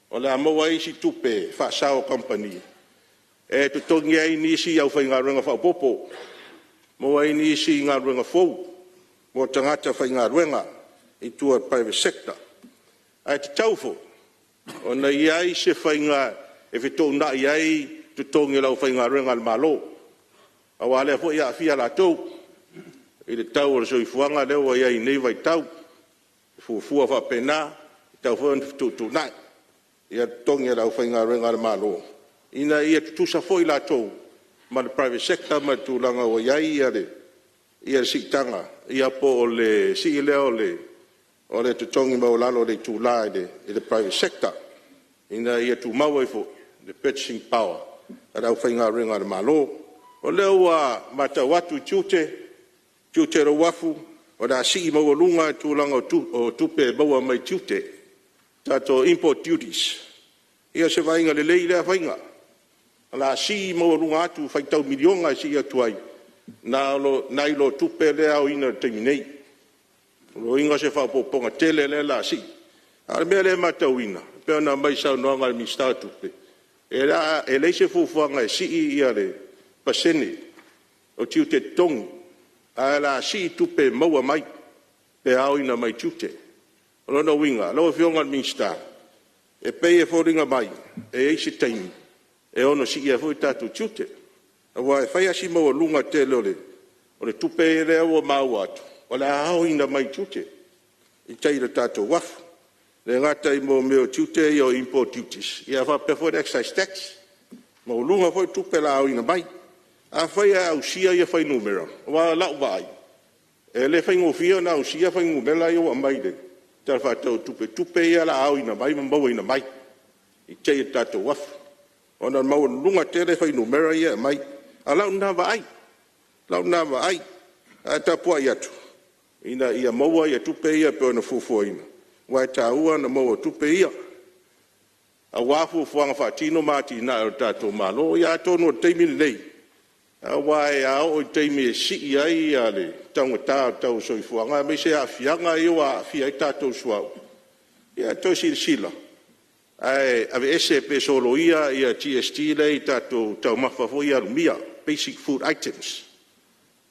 o le a maua ai isi tupe faasao a kamupani e totogi ai nisi aufaigaluega faaopoopo, maua ai nisi galuega fou mo tagata faigaluega i tua i le private sector. Ae tatau foi ona i ai se faiga e fetuunai ai totogi o le aufaigaluega a le Malo aua o lea foi e aafia latou i le tau o le soifuaga lea ua i ai i lenei vaitau. E fuafua faapena, e tatau foi ona fetuutuunai totogi o le aufaigaluega a le Malo ina ia tutusa foi latou ma le private sector ma le tulaga ua i ai le siitaga po o le sii lea o le totogi maualalo o le itula i le private sector, ina ia tumau ai foi le purchasing power a le aufaigaluega a le Malo. O lea ua matau atu i tiute, tiute o le uafu, o le a sii maualuga le tulaga o tupe e maua mai tiute, tatou import duties. Ia o se vaaiga lelei lea faiga, o le a sii maualuga atu, faitau miliona e sii atu ai nai lo tupe lea e aoina i le taimi nei. O lona uiga o se faaopoopoga tele lea o le a sii. A o le mea lea e matauina e pei ona aumai i le saunoaga a le Minisita o Tupe, e leai se fuafuaga e sii le pasene o tiute totogi, ae o le a sii tupe e maua mai pe aoina mai tiute. O lona uiga lau Afioga i le Minisita, e pei e foliga mai e i ai se taimi e ono sii ai foi tatou tiute, aua e fai lava si maualuga tele o le tupe lea ua maua atu o le a aoina mai tiute i tai i le tatou uafu. E le gata i mea o tiute ia o import duties ae faapea foi le excise tax, e maualuga foi tupe o le a aoina mai. Afai ae ausia ia fuainumera, aua o lau vaai e le faigofie ona ausia fuainumera ia ua aumai i le Tala Faatatau o le Tupe i tupe ia o le a aoina mai ma mauaina mai i tai i le tatou uafu, ona e maualuluga tele fuainumera ia e aumai. A o lau lena vaai, o lau lena vaai, ae tapuai atu ina ia maua tupe ia pei ona fuafuaina aua e taua ona maua o tupe ia aua fuafuaga faatino ma atinae o le tatou Malo. Ia atonu o le taimi lenei, aua a oo i le taimi e sii ai le taugata o le tau o le soifuaga aemaise aafiaga ia ua aafia ai tatou i le suauu, ia toe silasila ae aveese pe soloia le GST lea e i tatou taumafa foi ia alumia, basic food items.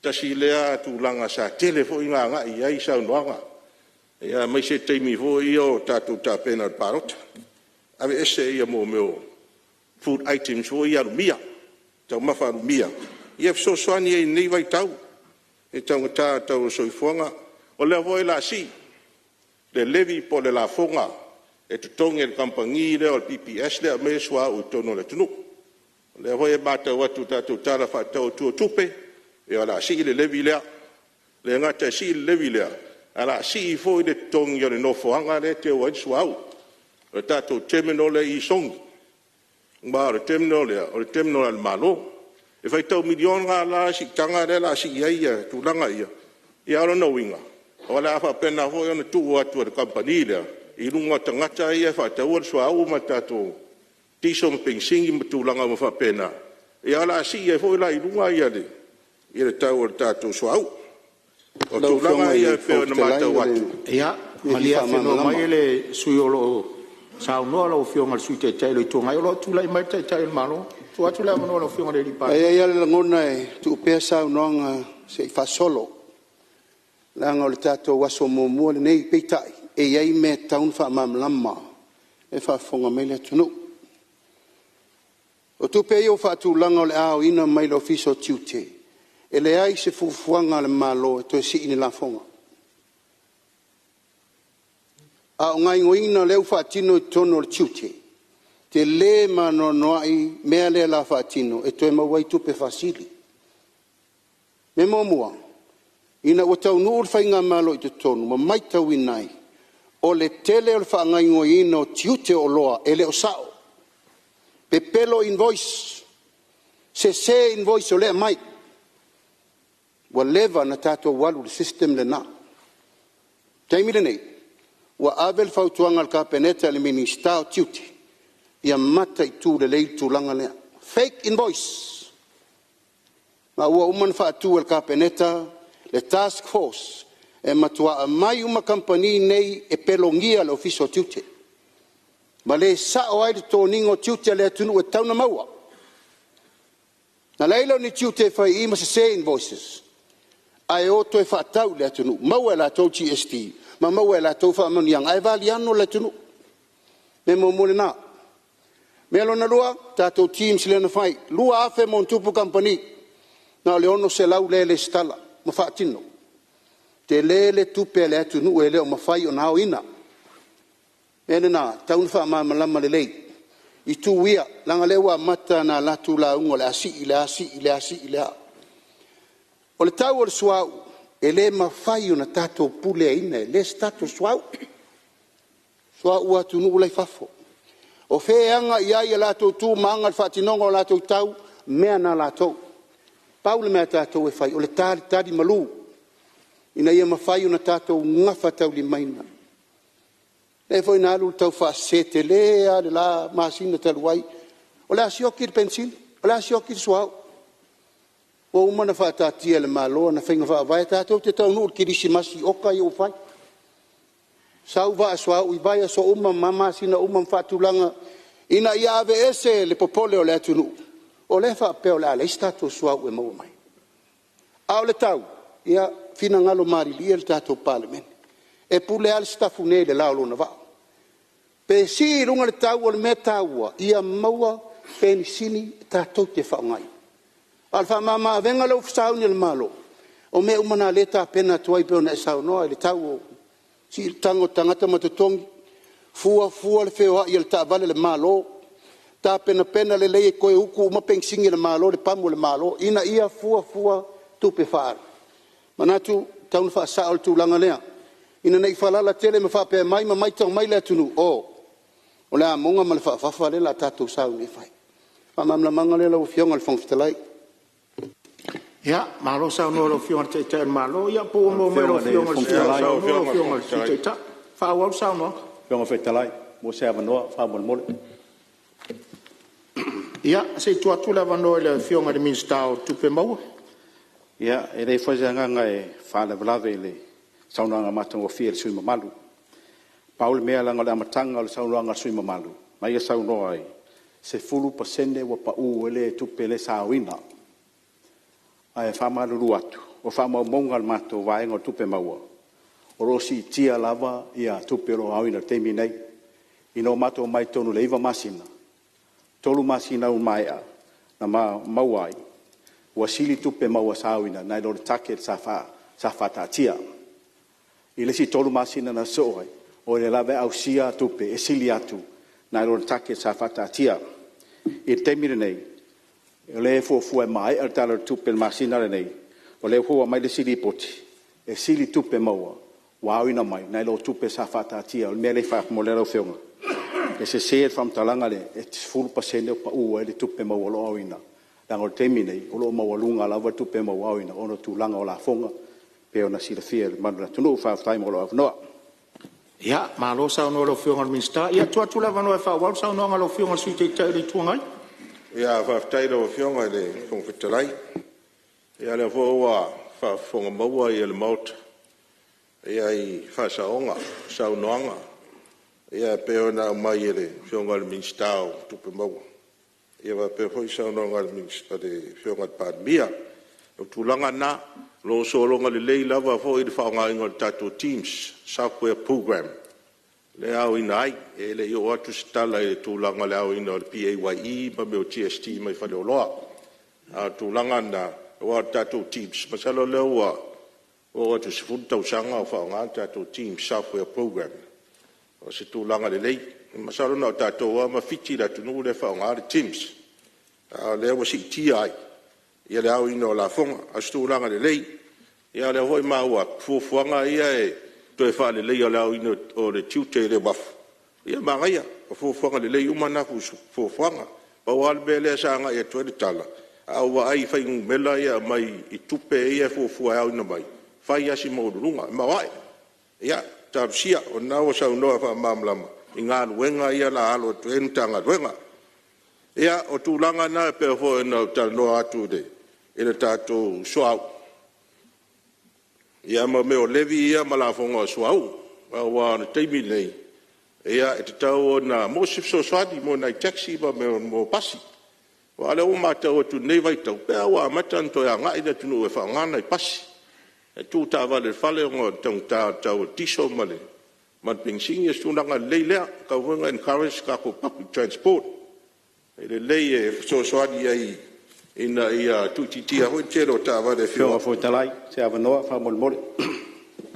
Tasi lea tulaga sa tele foi ina agai i ai saunoaga, aemaise taimi foi ia o tatou tapena i le palota, aveese mea o food items foi ia alumia, taumafa alumia, ia fesoasoani ai i lenei vaitau i le taugata o le tau o le soifuaga. O lea foi o le a sii le levy po o le lafoga e totogi e le kamupani lea o le PPS lea e aumaia le suauu i totonu o le atunuu. O lea foi e matau atu i le tatou Tala Faatatau Autu o Tupe, ia o le a sii le levy lea. E le gata e sii le levy lea, Ae o le a sii foi le totogi o le nofoaga lea e teu ai le suauu, o le tatou terminal lea i Sogi, aua o le terminal lea o le terminal a le Malo. E faitau miliona la le siitaga lea o le a sii ai tulaga ia, a o lona uiga o le a faapena foi ona tuu atu e le kamupani lea i luga o tagata ia e faataua le suauu ma le tatou kiso ma penisini ma tulaga uma faapena, ia o le a sii ai foi la i luga le tau o le tatou suauu. O Lau tulaga Afioga i ia le e pei Fofoga ona Fetalai matau o atu. le Ia, mea e malie fia afenoa faamalamalama. mai le sui usufono o lo o saunoa lau Afioga i le Sui Taitai o le Itu Agai, o lo o tulai mai le Taitai o le Malo. Tuu atu le avanoa i lau Afioga i le E Palemia. i ai lava le lagona e tuu pea saunoaga se i faasolo leaga o le tatou aso muamua lenei. Peitai, e i ai mea e tatau ona faamalamalama o lea e faafofoga mai le atunuu. O tupe ia ua faatulaga o le a aoina mai le Ofisa o Tiute, e leai se fuafuaga a le Malo e toe sii ni lafoga. A o gaoioiga lea ua faatino i totonu o le tiute, e tele ma anoanoai mea lea o le a faatino e toe maua ai tupe faasili. O le mea muamua, ina ua taunuu le faigamalo i totonu ma matauina ai, o le tele o le faagaoioiga o tiute o oloa e le o sao, pepelo invoice, sese invoice o lea e aumai. Ua leva ona tatou alu i le system lena. O le taimi lenei, ua ave le fautuaga a le Kapeneta i le Minisita o Tiute, ia mataitu lelei le tulaga lea, fake invoice. Ma ua uma ona faatu e le Kapeneta le task force e matua aumai uma kamupani nei e pelogia e le Ofisa o Tiute, ma le sao ai le totogiina o tiute a le atunuu e tatau ona maua. Ona leai lea o ni tiute e fai i i ma sese invoices, ae o toe faatau i le atunuu, maua e latou GST ma maua e latou faamanuiaga, ae valiano le atunuu. O le mea muamua lena. O le mea lona lua, tatou TIMS lea na fai, e 2,000+ kamupani, na o le 600 lea e resitala ma faatino. Tele le tupe a le atunuu e le o mafai ona aoina. O le mea lena e tatau ona faamalamalama lelei itu ia, leaga o lea ua amata ona alu atu lauga o le a sii le a, sii le a, sii le a. O le tau o le suauu, e le mafai ona tatou puleaina e leai se tatou suauu, suauu a atunuu la e i fafo. O fea e aga i ai a latou tu ma aga i le faatinoga o latou tau, o mea na a latou. Pau le mea a tatou e fai, o le talitali malu ina ia mafai ona tatou gafataulimaina. Lea foi na alu le taufaasese tele lava i le la masina talu ai, o le a sioki le penisini, o le a sioki le suauu. Ua uma ona faataatia e le Malo ana faiga faavae tatou te taunuu i le kerisimasi i oka ia ua fai, sau vaa suauu i vaiaso uma ma masina uma ma faatulaga ina ia aveese le popole o le atunuu, o lea e faapea o le a leai se tatou suauu e maua mai. A o le tau, ia finagalo malilie le tatou Palemene, e pule lava le Sitafune i le la o lona vaa. Pe sii i luga le tau, o le mea taua ia maua penisini tatou te faaaogaina. A o le faamama-avega lea ua sauni e le Malo, o mea uma na o lea e tapena atu ai pei ona e saunoa i le tau o siitaga o tagata ma totogi, fuafua le feoai o le taavale a le Malo, tapenapena lelei e toe utu uma penisini a le Malo i le pamu a le Malo ina ia fuafua tupe faaalu. E manatu e tatau ona faasao le tulaga lea ina ne i faalala tele ma faapea mai ma matau mai le atunuu, oh, o le amoga ma le faafafa lea o le a tatou sauni e fai. O le faamalamalamaga lea lau Afioga i le Fofoga Fetalai. Ia, malo saunoa i lau Afioga i le Taitai o le Malo, ia po ua maua mai e lau Afioga i le sui usufono o saunoa lau Afioga i le Sui Taitai. Faaauau le saunoaga. Lau Afioga i le Fofoga Fetalai, maua se avanoa faamolemole. Ia, se i tuu atu le avanoa i le Afioga i le Minisita o Tupe Maua. Ia, e leai foi se agaga e faalavelave i le saunoaga matagofie a le sui usufono mamalu. Pau le mea leaga o le amataga o le saunoaga a le sui usufono mamalu na ia saunoa ai, 10% ua pau ai le tupe lea sa aoina. Ae faamalulu atu, o faamaumauga a le matou Vaega o Tupe Maua, o lo o siitia lava tupe o lo o aoina i le taimi lenei. Ina ua matou omai i totonu i le 9 masina, 3 masina ua maea na maua ai, ua sili tupe maua sa aoina nai lo le target sa faataatia. I le isi 3 masina na sosoo ai, o lea lava e ausia tupe e sili atu nai lo le target sa faataatia. I le taimi lenei, o lea e fuafua e maea le Tala o le Tupe i le masina lenei, o lea foi ua aumai le isi lipoti, e sili tupe maua ua aoina mai nai lo tupe sa faataatia. O le mea lea e fai atu mo lau Afioga, e sese le faamatalaga lea e 10% ua pau ai le tupe maua o lo o aoina, leaga o le taimi lenei o lo o maualuga lava tupe maua aoina ona o tulaga o lafoga pei ona silafia e le mamalu o le atunuu. Faafetai mo lou avanoa. Ia, malo saunoa i lau Afioga i le Minisita. Ia, tuu atu le avanoa e faaauau le saunoaga a lau Afioga i le Sui Taitai o le Itu Agai. Faafetai i lau Afioga i le Fofoga Fetalai. Ia o lea foi ua faafofoga maua le Maota i faasaoga o saunoaga e pei ona aumai e le Afioga i le Minisita o Tupe Maua faapea foi le saunoaga a le Afioga i le Palemia. O tulaga na, o lo o sologa lelei lava foi le faaaogaina o le tatou TIMS software program lea e aoina ai. E le i oo atu se tala i le tulaga o le aoina o le PAYE ma mea o GST mai faleoloa. A o le tulaga lena, aua o le tatou TIMS masalo o lea ua oo atu i le 10 tausaga o faaaoga le tatou TIMS software program. O se tulaga lelei. Masalo na o tatou lava ma Fiti le atunuu lea e faaaoga le TIMS, a o lea ua siitia ai le aoina o lafoga. A o se tulaga lelei. Ia o lea foi ua maua atu i fuafuaga ia o le toe faaleleia o le aoina o le tiute i le uafu, ia manaia. O fuafuaga lelei uma na fuafuaga. Pau lava le mea lea sa agai atu ai le tala, a ou vaai i fuainumera ia e aumai i tupe ia e fuafua e aoina mai, e fai lava si maualuluga. E maoae. Ia talosia o lena ua saunoa faamalamalama i galuega ia o le a alo atu ai le Matagaluega. Ia, o tulaga na e pei foi ona ou talanoa atu i le tatou suauu ma mea o levy ia ma lafoga o suauu. Aua o le taimi lenei, e tatau ona maua se fesoasoani mo nai taxi ma mea o pasi. Aua o lea ua matau atu i lenei vaitau, pei lava ua amata ona toe agai le atunuu e faaaoga nai pasi, e tuu taavale i le fale ona o le taugata o le tau o le kiso ma le penisini. O se tulaga lelei lea, e tatau foi ona encourage tatou public transport. E lelei e fesoasoani ai ina ia tuuitiitia foi le tele o taavale e Lau Afioga i le Fofoga Fetalai mo se avanoa faamolemole.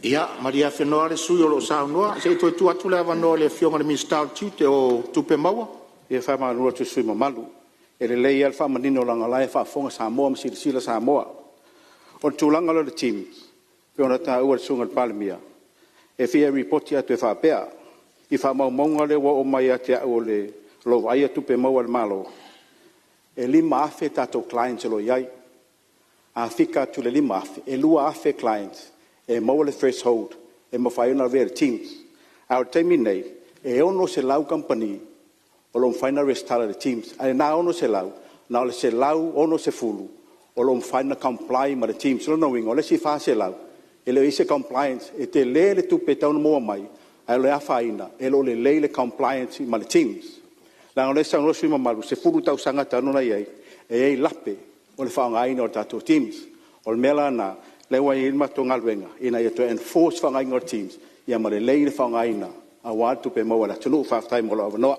Ia malie afenoa le sui usufono o lo o saunoa se i toe tuu atu le avanoa i le Afioga i le Minisita o Tupe Maua. E faamalulu atu i le sui usufono mamalu, e lelei lava le faamanino leaga o la e faafofoga Samoa ma silasila Samoa. O le tulaga lea o le TIMS pei ona taua e le Susuga i le Palemia, e fia lipoti atu e faapea, i faamaumauga lea ua oo mai ia te au o lo o vaaia tupe maua a le Malo, e 5,000 tatou clients o lo o i ai. A fika atu i le 5,000, e 2,000 clients e maua le threshold e mafai ona avea i le TIMS. A o le taimi lenei, e 600 kamupani o lo o mafai ona resitala i le TIMS, ae o lena 600, na o le 160 o lo o mafai ona comply ma le TIMS. O lona uiga, o le isi 400, e le o i ai se compliance. E tele le tupe e tatau ona maua mai, ae o le afaina e le o lelei le compliance ma le TIMS. Leaga o lea e saunoa le sui usufono mamalu, e 10 tausaga talu ona i ai, e i ai lape o le faaaogaina o le tatou TIMS. O le mea la lena lea ua i ai le matou galuega ina ia toe enforce le faaaogaina o le TIMS ia ma lelei le faaaogaina aua tupe maua a le atunuu. Faafetai mo lou avanoa.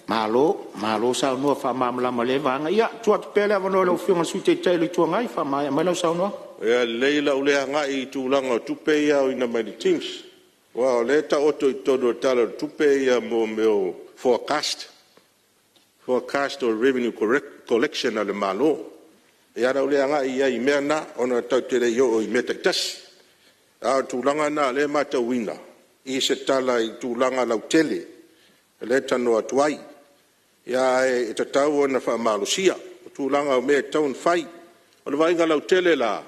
Malo, malo saunoa faamalamalama i lea vaega. Ia, tuu atu pea le avanoa i lau Afioga i le Sui Taitai o le Itu Agai e faamaea mai lau saunoaga. Ia, e lelei o le a ou le agai i tulaga o tupe ia e aoina mai le TIMS, aua o lea e taoto i totonu o le Tala o le Tupe mea o forecast, forecast o revenue collection a le Malo. Ia o le a ou le agai i ai i mea na ona tatou te le i oo i mea taitasi. A o le tulaga lena o lea e matauina i se tala i tulaga lautele lea e talanoa atu ai. Ae tatau ona faamalosia tulaga o mea e tatau ona fai. O le vaaiga lautele la,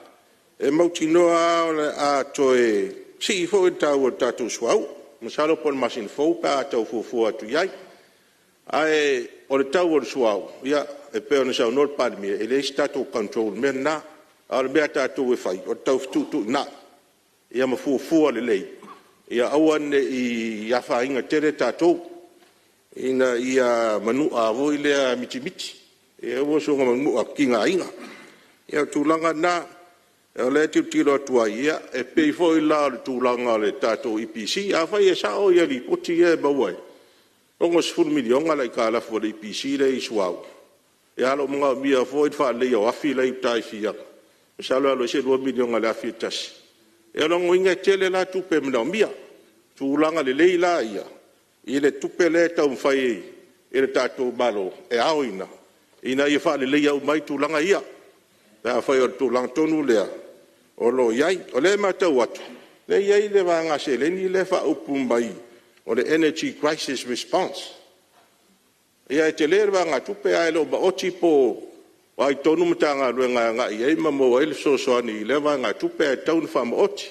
e mautinoa lava o le a toe sii foi le tau o le tatou suauu, masalo po o le masina fou pe a tau fuafua atu i ai. Ae o le tau o le suauu, e pei ona saunoa le Palemia, e leai se tatou control i le mea lena. A o le mea a tatou e fai, o le tau fetuutuunai ia ma fuafua lelei ia aua ne i afaina tele tatou ina ia manua foi lea mitimiti, ia aua soona manua tigaina. Ia o le tulaga lena o lea e tilotilo atu ai, ia e pei foi la o le tulaga o le tatou EPC. Afai e sao lipoti ia e maua e $60 miliona le aitalafu a le EPC lea e i le suauu, ae o lo o manaomia foi le faaleleia o afi la e i uta i Fiaga, masalo e alu ai se $2 miliona i le afi e tasi. Ia o lona uiga e tele la tupe e manaomia. O tulaga lelei la ia i le tupe lea e taumafai e le tatou Malo e aoina ina ia faaleleia uma ai tulaga ia, pe afai o le tulaga tonu lea o lo o i ai. O lea e matau atu Lea e i ai le vaega seleni lea e faaupu mai o le Energy Crisis Response. Ia e tele le vaegatupe ae le o maoti po o ai tonu Matagaluega e agai i ai ma maua ai le fesoasoani i lea vaegatupe ae tatau ona faamaoti.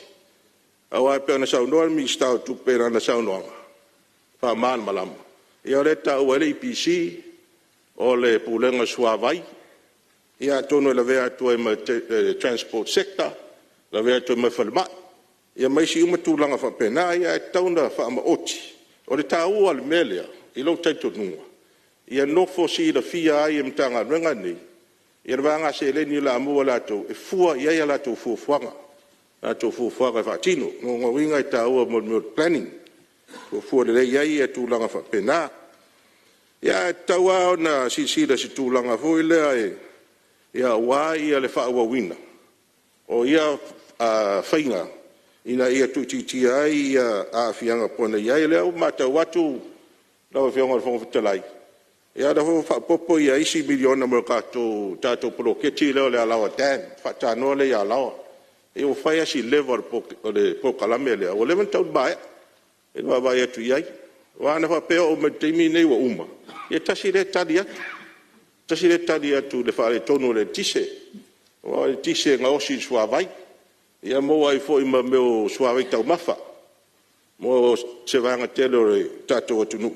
Aua e pei ona saunoa le Minisita o Tupe i lana saunoaga faamalamalama, ia o lea e taua ai le EPC, o le Pulega o le Suavai, ia atonu e lavea atu ai ma le Transport Sector, lavea atu ai ma le Falemai, ia ma isi uma tulaga faapena. Ae tatau ona faamaoti. O le taua o le mea lea i lou talitonuga, ia nofo silafia ai e Matagaluega nei le vaega seleni o le a maua e latou e fua i ai a latou fuafuaga e faatino. O lona uiga e taua mo le mea o le planning, e fuafua lelei ai tulaga faapena. Ia ae tatau lava ona silasila i se tulaga foi lea aua le faaauauina o ia faiga ina ia tuuitiitia ai aafiaga pei ona i ai. O lea ua matau atu lau Afioga i le Fofoga Fetalai, ia o lea foi ua faaopoopo isi miliona mo le tatou poloketi lea o le Alaoa Dam le faatanoa lea i Alaoa. Ia ua fai lava si leva o le polokalame lea ua leva ona tatau ona maea i le vaavaai atu i ai. Aua ana faapea e oo mai i le taimi lenei ua uma, ia e tasi lea tali atu, tasi lea tali atu i le faaletonu o le eletise. Aua o le eletise e gaosi i le suavai, ia maua ai foi ma mea o suavai taumafa mo se vaega tele o le tatou atunuu.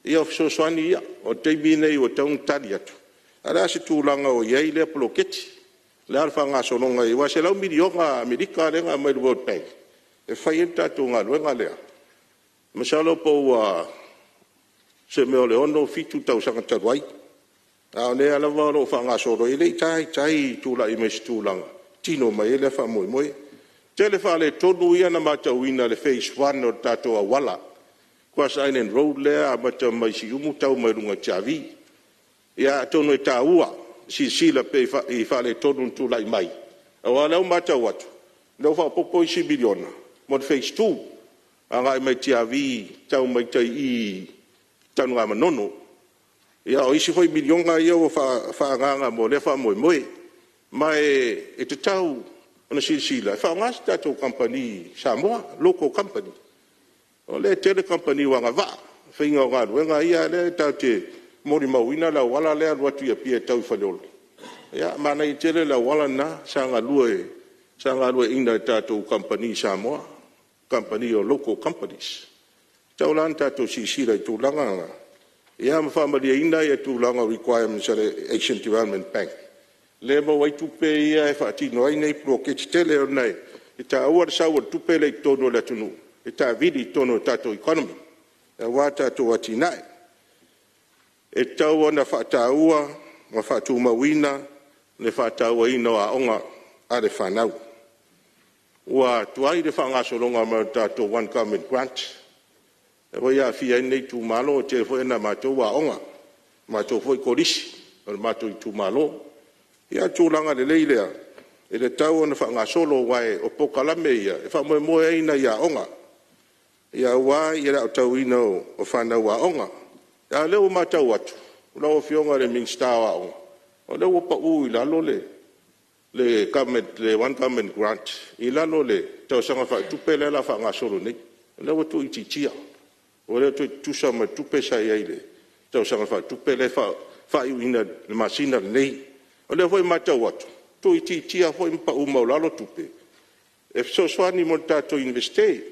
Ia o fesoasoani ia. O le taimi lenei ua tatau ona tali atu, ae o le a se tulaga o i ai lea poloketi? O le a le faagasologa aua e $100 miliona Amerika lea na aumai e le World Bank e fai ai le tatou galuega lea. Masalo po ua se mea o le 6, 7 tausaga talu ai, a o lea lava o lo o faagasolo, e le i taitai tulai mai i se tulaga e tino mai ai lea faamoemoe. Tele faaletonu ia na matauina i le phase 1 o le tatou auala, cross island road lea e amata mai Siumu tau mai luga i Tiavi. Ia atonu e taua le silasila pea i faaletonu na tulai mai, aua o lea ua matau atu, o lea ua faaopoopo isi miliona mo le phase 2 agai mai Tiavi tau mai tai i i Tanugamanono. Ia o isi foi miliona ia ua faaagaaga mo lea faamoemoe. Ma e tatau ona silasila e faaaoga se tatou kamupani Samoa, local company. O lea e tele kamupani ua agavaa i le faiga o galuega ia, a o lea tatou te molimauina le auala lea e alu atu i Apia e tau i Faleolo, ia manaia tele le auala lena sa galueaiina e tatou kamupani Samoa, kamupani o local companies. E tatau la ona tatou silasila i tulaga na ia ma faamalieina tulaga o requirements a le Asian Development Bank lea e maua ai tupe ia e faatino ai nei poloketi tetele, ona e taua le sau o le tupe lea i totonu o le atunuu e taavili i totonu o le tatou economy aua tatou atinae. E tatau ona faataua ma faatumauina le faatauaina o aoga a le fanau. Ua tuai le faagasologa mai o le tatou One Government Grant lea foi e aafia ai lenei itumalo, e tele foi nai a matou aoga, o matou foi Kolisi o le matou itumalo. Ia o le tulaga lelei lea e tatau ona faagasolo aua o polokalame ia e faamoemoe i ai nai aoga aua le aotauina o fanau aoga. A o lea ua matau atu lau Afioga i le Minisita o Aoga, o lea ua pau i lalo le One Government Grant i lalo o le tausaga faaletupe lea o le a faagasolo nei, o lea ua tuuitiitia, ua le toe tutusa ma le tupe sa i ai i le tausaga faaletupe lea e faaiuina i le masina lenei. O lea foi e matau atu, ua tuuitiitia foi ma pau maualalo tupe e fesoasoani mo le tatou Iunivesite, le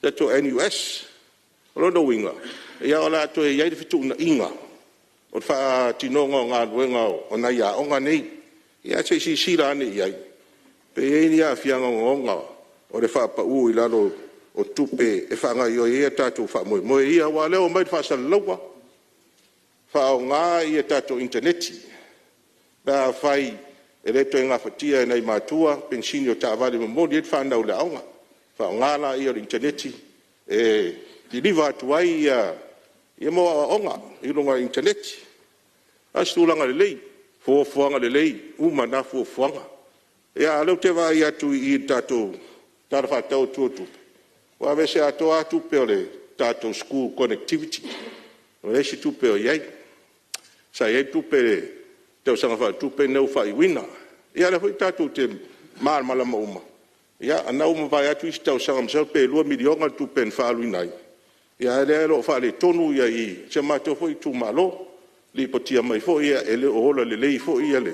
tatou NUS. O lona uiga, o le a toe i ai le fetuunaiga o le faatinoga o galuega o nai aoga nei. Ia se i silasila ane i ai pe i ai ni aafiaga ogaoga o le faapau i lalo o tupe e faagaoioi ai a tatou faamoemoe ia, aua o lea ua aumai i le faasalalauga, faaaoga a tatou initaneti pe afai e le toe gafatia e nai matua penisini o taavale e momoli ai le fanau i le aoga, faaaoga laia o le initaneti e kiliva atu ai aoaoga i luga o le initaneti. A o se tulaga lelei, fuafuaga lelei uma na fuafuaga. A o lea ou te vaai atu i le tatou Tala Faatatau Autu o le Tupe, ua aveese atoa lava tupe o le tatou school connectivity, ua leai se tupe o i ai. Sa i ai tupe i le tausaga faaletupe lenei ua faaiuina. Ia o lea foi tatou te malamalama uma Ia o lena ua mavae atu isi tausaga masalo pe $2 miliona le tupe na faaaluina ai, a o lea o lo o faaletonu si o matou foi itumalo. Lipotia mai foi e le o ola lelei foi le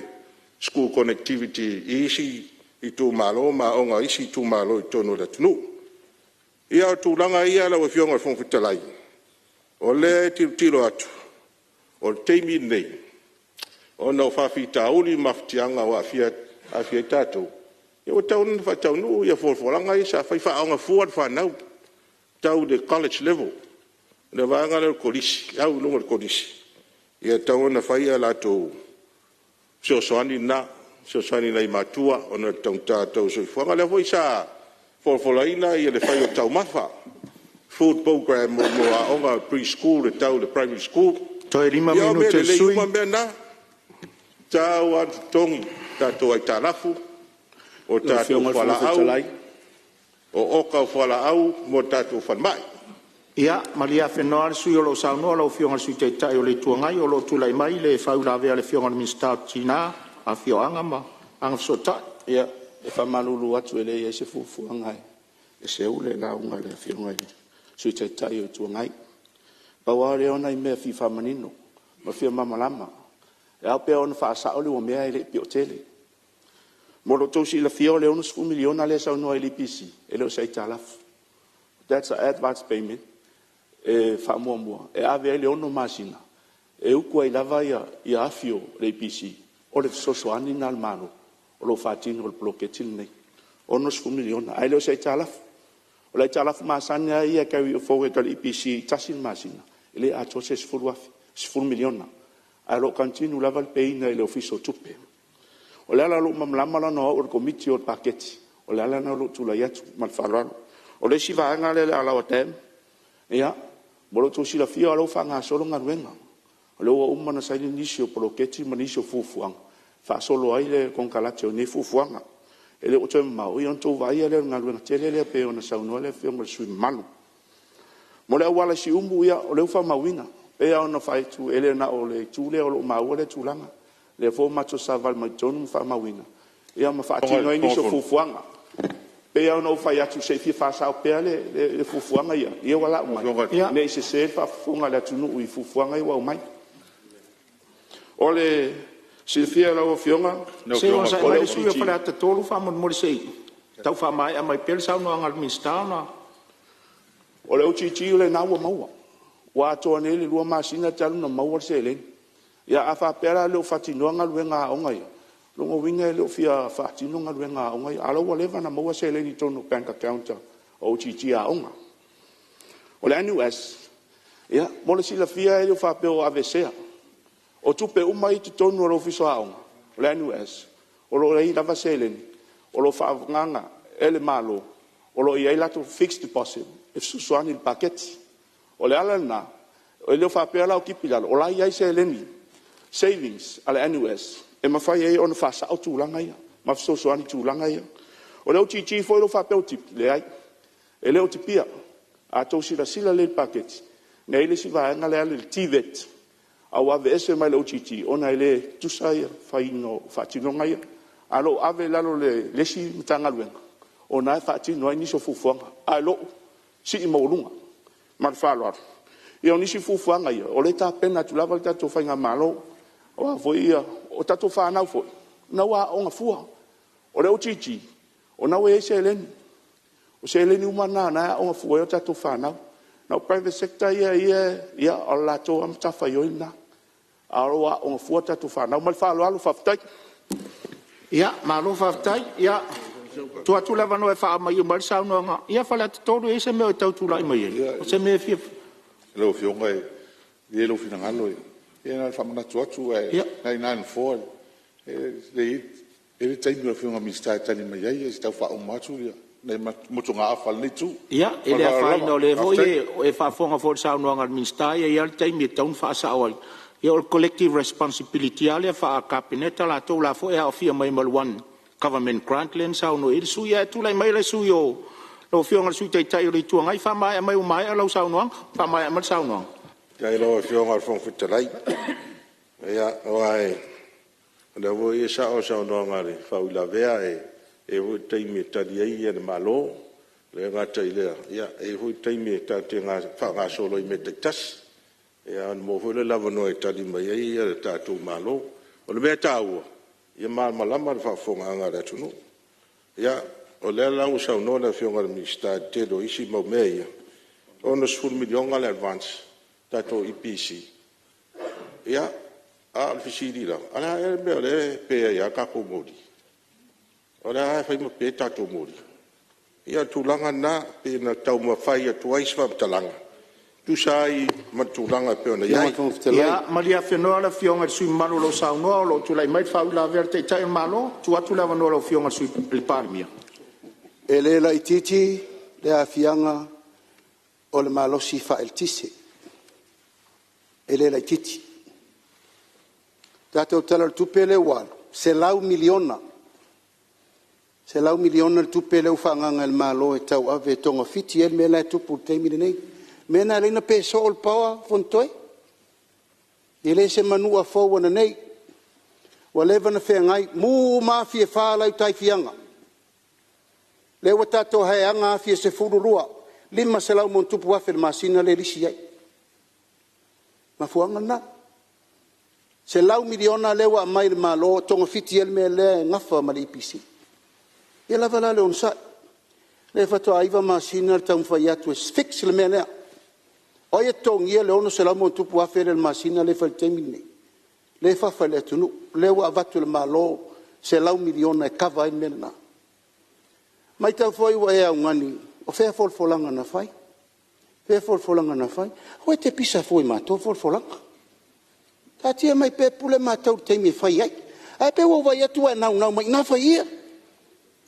school connectivity i isi itumalo ma aoga a isi itumalo i totonu o le atunuu. Ia o tulaga ia lau Afioga i le Fofoga Fetalai, o lea e tilotilo atu, o le taimi lenei ona o faafitauli ma mafatiaga ua aafia ai tatou, ia ua tatau ona faataunuu fuafuaga ia sa fai, faaaooga fua le fanau tau i le college level, le vaega lea o le Kolisi, le au i luga i le Kolisi, e tatau ona fai a latou fesoasoani na, fesoasoani i nai matua ona o le taugata o le tau o le soifuaga. O lea foi sa folafolaina le fai o taumafa, food program mo aoga pre-school e tau i le primary school. Toe 5 Ia o mea minute o le lelei sui uma usufono. mea na, e tatau lava ona totogi tatou aitalafu, o Lau tatou Afioga i le Fofoga fualaau, Fetalai… o oka o fualaau mo tatou falemai. Ia malie afenoa le sui usufono o lo o saunoa lau Afioga i le Sui Taitai o le Itu Agai, o lo o tulai mai le faauilavea a le Afioga i le Minisita o Tina, Afioaga ma Agafesootai. Ia, e faamalulu atu e le i i ai se fuafuaga e seu le lauga a le Afioga i le Sui Taitai o le Itu Agai. Pau lava lea o nai mea e fia faamanino ma fia malamalama. E ao pea ona faasao le mea ae le i pio tele. Mo lo outou silafia o le $60 miliona lea e saunoa ai i le EPC, e le o se aitalafu. That's a advance payment e faamuamua e ave ai le 6 masina e utu ai lava afi o le EPC, o le fesoasoani lena a le Malo o lo o faatino e le poloketi lenei, $60 miliona ae le o se aitalafu. O le aitalafu masani lava ia e carry forward a le EPC e tasi le masina, e le atoa se $10 miliona, ae o lo o continue lava le pay ina e le Ofisa o Tupe. O le ala o lou malamalama leaga o au o le Komiti o le Paketi, o le ala lena o lou tulai atu ma le faaaloalo. O le isi vaega lea o le Alaoa Dam, ia mo lo outou silafia o la ua faagasolo galuega, o lea ua uma ona saini nisi o poloketi ma nisi o fuafuaga e faasolo ai le konekarate o nei fuafuaga. E le o toe mamao ona outou vaaia lea o le galuega tele lea pei ona saunoa le afioga i le sui usufono mamalu. Mo le auala i Siumu, ia o lea ua faamauina. E pei lava ona fai atu e le na o le itu lea o lo o maua lea tulaga, o lea foi ua matou savavali mai totonu ma faamauina ia ma faatino ai nisi o fuafuaga. E pei lava ona ou fai atu se i fia faasao pea le fuafuaga ia ua lau mai ne i sese le faafofoga a le atunuu i fuafuaga ia ua aumai. O le silafia e lau Afioga Se i onosai o le mai le sui usufono mo OGG - Faleata 3 faamolemole se i tau faamaea mai pea le saunoaga a le Minisita ona… O le OGG o lena ua maua, ua atoa nei le 2 masina talu ona maua le seleni. Ia a faapea la e le o faatinoa galuega a aoga ia, o lona uiga e le o fia faatino galuega a aoga ia, a o la ua leva ona maua seleni i totonu o bank account a OGG a aoga. O le NUS, ia mo le silafia e le faapea o aveesea. O tupe uma ia e i totonu o le Ofisa o Aoga, o le NUS, o lo o i ai lava seleni o lo o faaagaaga e le Malo o lo o i ai latou fixed deposit e fesoasoani i le paketi. O le ala lena, e le faapea la o tipi i lalo, o la e i ai seleni, savings a le NUS e mafai ai ona faasao tulaga ia ma fesoasoani i tulaga ia. O le OGG foi lea faapea ua tipi, leai e le o tipiina. A outou silasila lelei i le paketi, na i ai le isi vaega lea e alu i le TVET a ua aveese mai le OGG ona e le tutusa le faatinoga ia. Ae o lo o ave i lalo o le isi Matagaluega o lena e faatino ai nisi o fuafuaga ae o lo o sii maualuga. Ma le faaaloalo. Ia o nisi fuafuaga ia o lea e tapena atu lava le tatou faigamalo aua foi o tatou fanau foi o lena ua aooga fua. O le OGG o lena ua i ai seleni, o seleni uma na o lena e aooga fua ai tatou fanau. Na o private sector ia e… o le latou lava matafaioi lena a o lo o aooga fua tatou fanau. Ma le faaaloalo faafetai. Ia malo faafetai. Ia, tuu atu le avanoa e faamaea mai le saunoaga. Ia Faleata 3 e i ai se mea o e tau tulai mai ai? O se mea e fia… Lau Afioga malie lou finagalo, ia na ona faamanatu atu ae o lena e i ina le Nofoa. E i ai le taimi o le Afioga i le Minisita e tali mai ai ae se i tau faauma atu nai motugaafa a lenei itu. Ia, e Ma le le faaaloalo afaina o lava. lea Faafetai. foi e faafofoga foi i le saunoaga a le Minisita e i ai lava le taimi e tatau ona faasao ai. Ia o le collective responsibility lava lea faa-Kapeneta latou o la e foi e aofia mai ma le One Government Grant lea na saunoa i ai le sui usufono. Ae tulai mai le sui usufono lau Afioga i le Sui Taitai o le Itu Agai, faamaea mai ua maea lau saunoaga. Faamaea mai le saunoaga. Faafetai i lau Afioga i le Fofoga Fetalai. Aua o lea foi e sao le saunoaga a le faauilavea, e E i ai foi le taimi e tali ai le Malo. E le gata i lea, e i ai foi taimi e ta te faagasolo ai i mea taitasi, ia ona maua foi lea o le avanoa e tali mai ai le tatou Malo. O le mea taua, ia malamalama le faafofogaaga a le atunuu. Ia, o lea la ua saunoa le Afioga i le Minisita i le tele o isi mau mea ia, e $60 miliona le advance le tatou EPC, ia, a o le fesili la, a o le a ea le mea o lea e pe ai lava tatou moli? O lea lava e fai ma pe tatou moli. Ia o le tulaga lena pei ona taumafai atu ai se faamatalaga e tusa ai ma le tulaga e pei ona i ai. Ia malie afenoa le Afioga i le sui usufono mamalu o lo o saunoa o lo o tulai mai le faauilavea a le Taitai o le Malo. Tuu atu le avanoa i lau Afioga i le Palemia. E le laitiiti le aafiaga o le malosi faaeletise, e le laitiiti. O le tatou Tala o le Tupe lea ua alu, e $100 miliona, $100 miliona le tupe lea ua faaagaaga e le Malo e tauave e togafiti ai le mea la e tupu i le taimi lenei. O le mea lena e ala ai ona pe soo le power Fonotoe, e le o se manua fou ananei, ua leva ona feagai, mumu uma afi e fa la e i uta i Fiaga, lea ua tatou hae afi e 12, e $500+ afe i le masina lea e lisi ai. O le mafuaaga lena. $100 miliona lea ua aumai e le Malo e togafiti ai le mea lea e nafa ma le EPC. Ia lava la le onosai, lea faatoa 9 masina le taumafai atu e fix le mea lea. O ai e totogia le $600+ afe lea i le masina lea e fai i le taimi lenei? Lea e fafa i le atunuu, lea ua avatu e le Malo le $100 miliona e kava ai le mea lena. Matau foi ua e augani, o fea folafolaga na fai? Fea folafolaga na fai? Aua e te pisa fua i matou folafolaga. Taatia mai pea e pule matou i le taimi e fai ai. Ae pei ua ou vaai atu ua e naunau mai i ina, fai ia.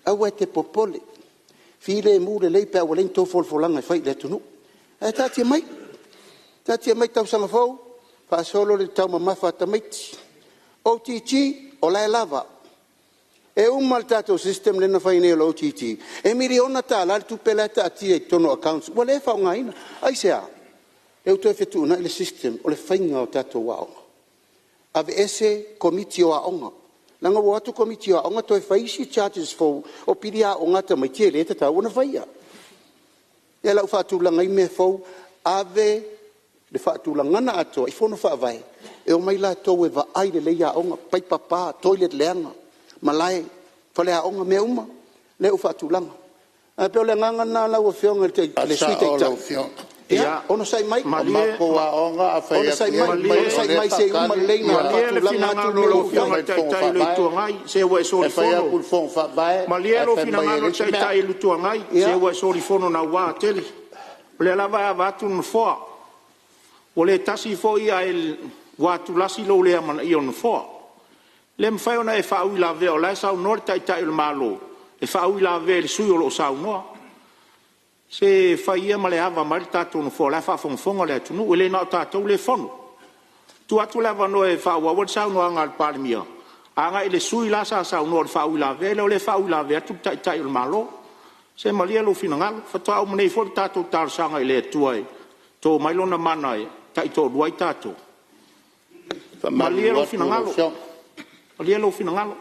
Aua e te popole, filemu lelei pe a ua leai ni tou folafolaga e fai i le atunuu. Ae taatia mai, taatia mai tausaga fou faasolo le taumamafa a tamaiti. OGG, o la e lava. E uma le tatou system lea na fai nei o le OGG, e $1miliona le tupe la e taatia i totonu o accounts ua le faaaogaina. Aisea? Lea ua toe fetuunai le system o le faiga o tatou aoga, aveese Komiti o Aoga, leaga ua o atu Komiti o Aoga toe fai isi charges fou o pili aoga a tamaiti e le tatau ona faia. Ia o lea ua faatulaga ai mea fou, ave le faatulagaga atoa i fono faavae e omai latou e vaai lelei aoga, paipa pa, toilet leaga, malae, faleaoga, mea uma lea ua faatulaga. Ae pei o le agaga lena lau Afioga i le Sui Taitai, ia onosai mai, onosai mai se i uma lelei ona Malie le faatulaga atu finagalo o mea lau ua Afioga i le Taitai o le Itu Agai, se ua e solifono. Malie lou finagalo i le Taitai o le Itu Agai, se ua e solifono naua tele. O lea lava e ava atu le Nofoa, ua le tasi foi ae ua atulasi lou le amanaia o le Nofoa. E le mafai ona e faauilavea o la e saunoa le Taitai o le Malo e faauilavea i le sui usufono o lo o saunoa. Se fai ia ma le ava mai le tatou Nofoa o la e faafogafoga le atunuu, e le na o tatou lea e fono. Tuu atu le avanoa e faaauau ai le saunoaga a le Palemia agai i le sui usufono la sa saunoa i le faauilavea lea o lea e faauilavea atu le Taitai o le Malo. Se malie lou finagalo, faatoa uma nei foi le tatou talosaga i le Atua e to mai Lona mana e taitoalua ai tatou. Malie lou finagalo, malie lou finagalo.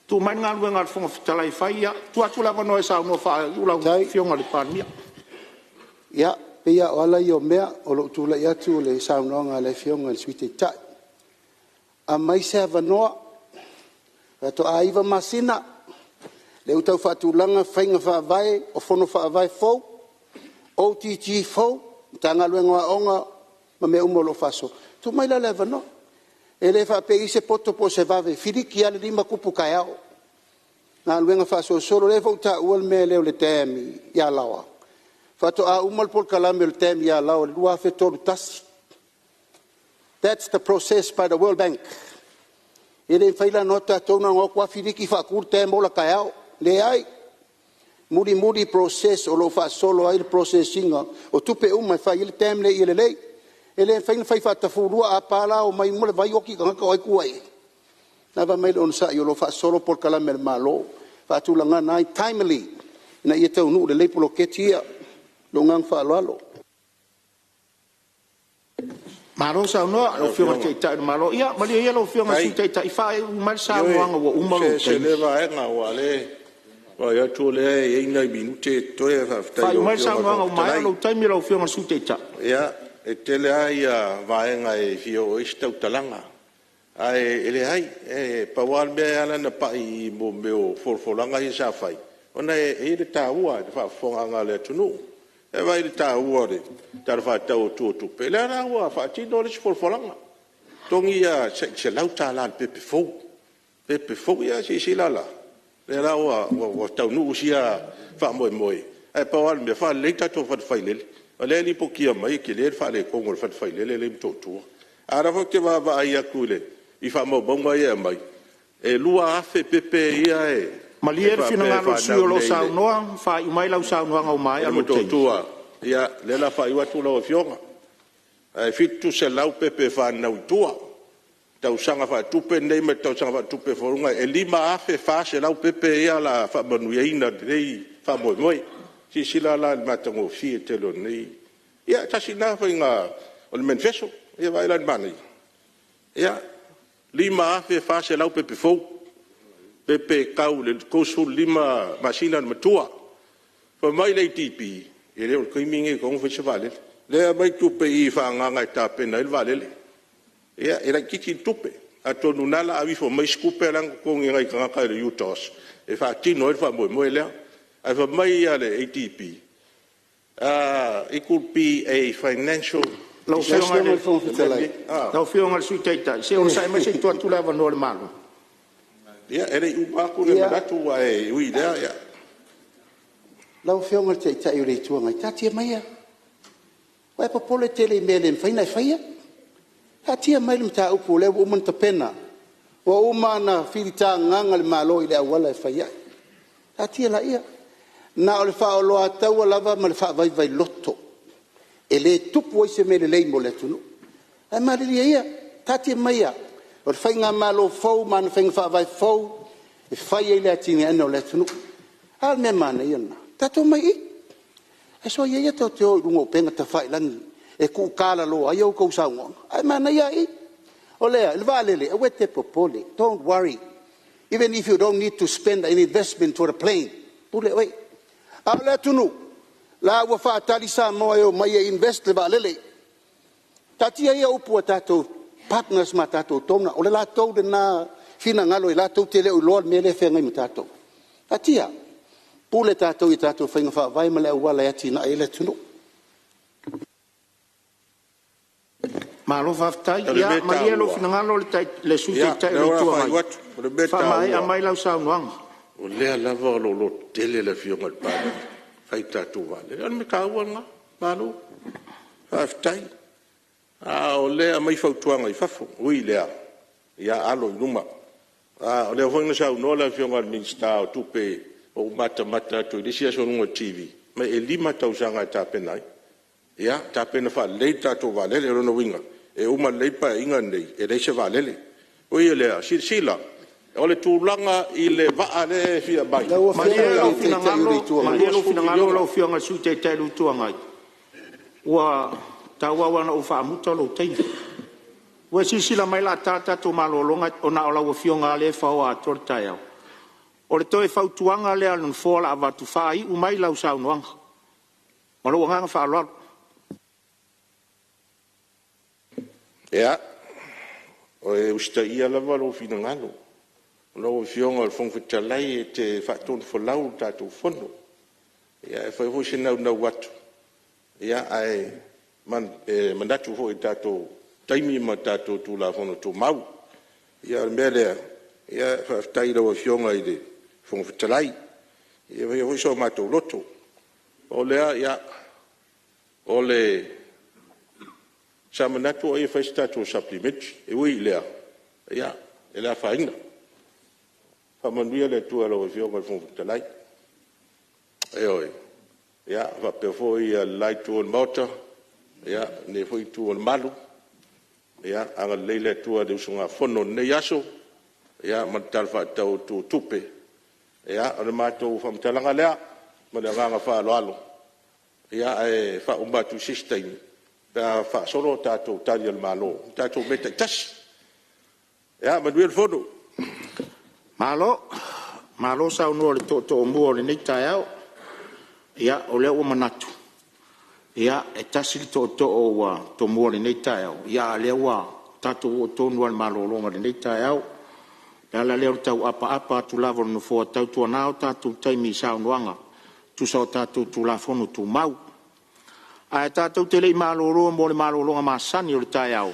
Tuu mai le galuega a le Fofoga Fetalai e fai. Ia, tuu atu le avanoa e saunoa faaiu lau Afioga i le Palemia. Ia, pei lava o ala ia o mea, o lou tulai atu o le saunoaga a le Afioga i le Sui Taitai. Aumai se avanoa, faatoa 9 masina, lea ua tau faatulaga faiga faavae o fono faavae fou, OGG fou, Matagaluega o Aoga ma mea uma o lo o faasolo. Tuu mai la le avanoa. E le faapea e i ai se poto po o se vave, e filiki lava le 5 tupu taeao, galuega faasolosolo. O lea foi ua taua le mea lea o le dam i Alaoa, faatoa uma le polokalame o le dam i Alaoa i le 2031. That's the process by the World Bank. E le mafai la ona o atu tatou na ona o atu lava filiki faatu le dam, ola taeao. Leai, mulimuli process o lo o faasolo ai le process ina o tupe uma e fai ai le dam lea ia lelei. E le mafai ona fai faatafulua, a pa la omai uma le vai oti tagata o ai e tua i ai? Lava mai le onosai o lo o faasolo polokalame a le Malo e faatulaga ai, timely ina ia taunuu lelei poloketi ia. Ma lou agaga faaaloalo. Malo saunoa i lau Afioga i le Taitai o le Malo. Ia malie ia lau Afioga i le Sui Taitai, faaiu mai le saunoaga ua uma lou Ioe, se taimi. lea vaega aua o lea e vaai atu o lea e i ai nai minute ia totoe. Faafetai i Faaiu lau mai le Afioga i le saunoaga Fofoga ua maea Fetalai. lou taimi lau Afioga i le Sui Taitai. Ia, e tele lava vaega e fia oo i ai se tautalaga, ae leai, e pau lava le mea e ala ona pai i mea o folafolaga ia sa fai, ona e i ai le taua i le faafofogaaga a le atunuu. Ae vaai i le taua o le Tala Faatatau Autu o Tupe, lea la ua faatino le isi folafolaga, totogi le $100 i le pepe fou, pepe fou. Ia silasila la, o lea la ua taunuu sia faamoemoe, ae pau lava le mea, faalelei le tatou fale failele. O lea e lipotia mai e tele le faaletonu o le fale failele lea e i Motootua. A o lea foi ou te vaavaai atu i faamaumauga ia e aumai, e 2,000 pepe ia e Malie le faapea e finagalo o le sui faanau usufono o lo o nei saunoa, faaiu mai lau saunoaga ua i maea lou taimi. Motootua. Ia, lea o le a faaiu atu lau Afioga. Ae 700 pepe e fananau i tua i le tausaga faaletupe lenei ma le tausaga faaletupe e 5,400 pepe ia o le a faamanuiaina i lenei faamoemoe. Silasila la i le matagofie tele o lenei… Ia tasi lena faiga o le menifeso. Ia vaai la i le manaia? Ia, 5,400 pepe fou, pepe e tau i le 35 masina le matua. Fai mai le ADB, e le o le taimi lenei e tatau ona fai ai se vaalele. Lea e aumai tupe i i faaagaaga e tapena ai le vaalele. Ia, e laitiiti le tupe, atonu o lena o le a aveifo mai isi tupe la e na totogi e nai tagata i le UTOS e faatino ai le faamoemoe lea. Ae fai mai le ADB, it could be a financial Lau Lau Afioga i le Fofoga Fetalai… Afioga i le Sui Taitai, se i onosai mai se i tuu atu le avanoa i le Malo. Ia, e le i uma atu le manatu ae ui i lea… Lau Afioga i le Taitai o le Itu Agai, taatia maia, ua e popole tele i mea e le mafai ona e faia. Taatia mai le mataupu o lea ua uma ona tapena, ua uma ona filitagaga le Malo i le auala e fai ai. Taatia laia, na o le faaoloataua lava ma le faavaivailoto e le tupu ai se mea lelei mo le atunuu. Ae malilie ia, taatia maia, o le faigamalo fou ma ana faiga faavae fou e fai ai le atinaeina o le atunuu. A le mea manaia lena? Tatou omai i i, ae soia ia tou te o i luga o upega tafailagi e tuutalaloa ai a outou saunoaga, ae manaia lava i i. O le a? O le vaalele, aua e te popole, don't worry, even if you don't need to spend any investment for the plane, pule oe. A o le atunuu, o la e ua faatali Samoa e omai e invest le vaalele. Taatia ia upu a tatou partners ma tatou donor, o le latou lena finagalo latou te le o iloa le mea lea e feagai ma tatou. Taatia, pule tatou i a tatou faiga faavae ma le auala e atiae ai le atunuu. Malo faafetai. O le Ia mea malie lou taua, finagalo le Sui ia, Taitai o lea le o le a Itu faaiu Agai, atu. O le mea faamaea taua, mai lau saunoaga. o lea lava o lo o lototele le Afioga i le Palemia e fai le tatou vaalele. O le mea taua lena, malo faafetai. A o lea e aumai fautuaga i fafo, ui i lea, ia alo i luma. O lea foi na saunoa le Afioga i le Minisita o Tupe na ou matamata atu i le isi aso i luga o le TV, fai mai e 5 tausaga e tapena ai. Ia tapena faalelei le tatou vaalele. O lona uiga e uma lelei le Paeaiga lenei e leai se vaalele. Ui i lea, silasila, o le tulaga i le vaa lea e fia aumai, Lau Afioga e i le Taitai o le Itu Agai… Malie lou $20 finagalo miliona. lau Afioga i le Sui Taitai o le Itu Agai, ua tauau lava ina ou faamuta lou taimi. Ua e silasila mai o le a ta le tatou malologa na o lau Afioga lava lea e faoa atoa le taeao. O le toe fautuaga lea a le Nofoa o le a avatu, faaiu mai lau saunoaga. Ma lou agaga faaaloalo. Ia, e usitaia lava lou finagalo, lau Afioga i le Fofoga Fetalai e te faatonufolau le tatou Fono. E fai foi se naunau atu, ae manatu foi i le tatou taimi ma tatou Tulafono Tumau. Ia o le mea lea, faafetai i lau Afioga i le Fofoga Fetalai, e faia foi so matou loto. O lea, sa manatu ai e fai se tatou Supplementary, e ui i lea, e le afaina. Faamanuia le Atua i lau Afioga i le Fofoga Fetalai, ioe, faapea foi le la Itu o le Maota, lenei foi Itu o le Malu. Ia agalelei le Atua i le usugafono i lenei aso ma le Tala Faatatau Autu o Tupe. Ia, o le matou faamatalaga lea ma le agaga faaaloalo, ae faauma atu i se isi taimi pe a faasolo a tatou Tali a le Malo i tatou mea taitasi. Ia manuia le fono. Malo, malo saunoa i le Tootooumua o lenei taeao. Ia o lea ua manatu e tasi le tootoo ua tomua i lenei taeao, a o lea ua tatou oo tonu lava i le malologa i lenei taeao. O le ala lea o le tau apaapa atu lava o le Nofoa, tautuana o tatou taimi i saunoaga e tusa o tatou Tulafono Tumau. Ae tatou te le i malolo mo le malologa masani o le taeao,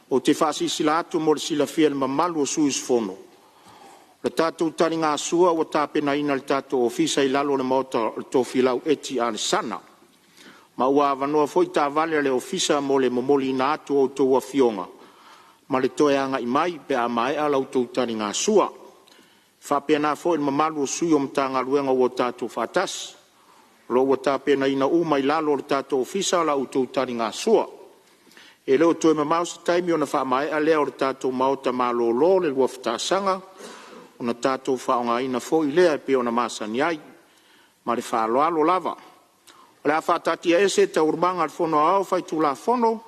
ou te faasilasila atu mo le silafia e le mamalu o sui usufono, o le tatou taligasua ua tapenaina e le tatou Ofisa i lalo o le Maota o Tofilau Eti Alesana, ma ua avanoa foi taavale a le Ofisa mo le momoliina atu o a outou afioga ma le toe agai mai pe a maea la outou taligasua. E faapena foi i le mamalu o sui o Matagaluega ua tatou faatasi, o lo o ua tapenaina uma i lalo o le tatou Ofisa la outou taligasua. E le o toe mamao se taimi ona faamaea lea o le tatou Maota malolo le 2 tausaga ona tatou faaaogaina foi lea e pei ona masani ai. Ma le faaaloalo lava. O le a faataatiaese Taualumaga a le Fono Aoao Faitulafono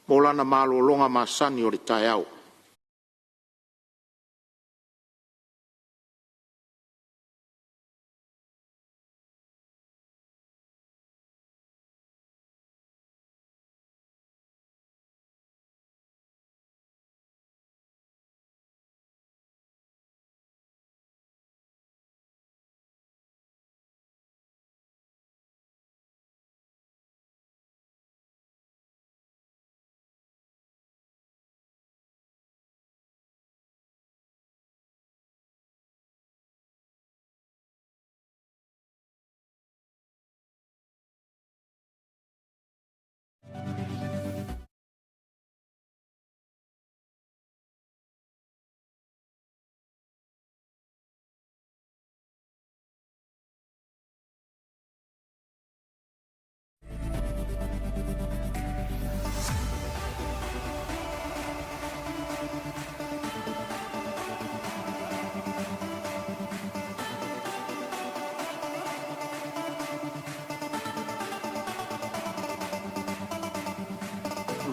mo lana malologa masani o le taeao.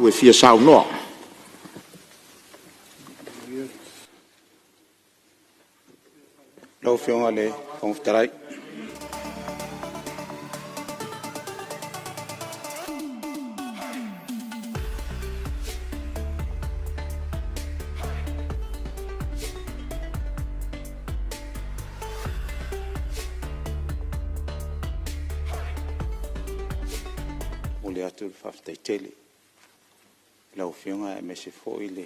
E fia saunoa. Lau Afioga i le Fofoga Fetalai. E momoli atu le faafetai tele i lau Afioga aemaise foi le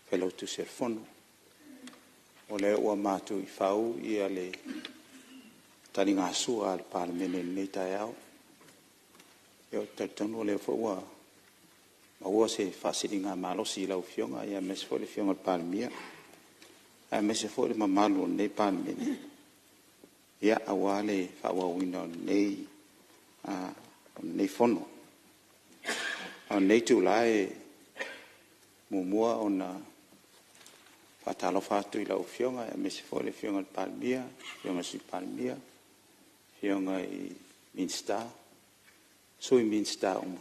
Failautusi o le Fono, o lea ua matu i fau le taligasua a le Palemene i lenei taeao. Ou te talitonu o lea foi ua maua se faasiligamalosi i lau Afioga aemaise foi le Afioga i le Palemia, aemaise foi le mamalu o lenei Palemene aua le faaauauina o lenei Fono. A o lenei itula e muamua ona faatalofa atu i lau Afioga aemaise foi le Afioga i le Palemia, Afioga i le Sui Palemia, Afioga i Minisita, Sui Minisita uma,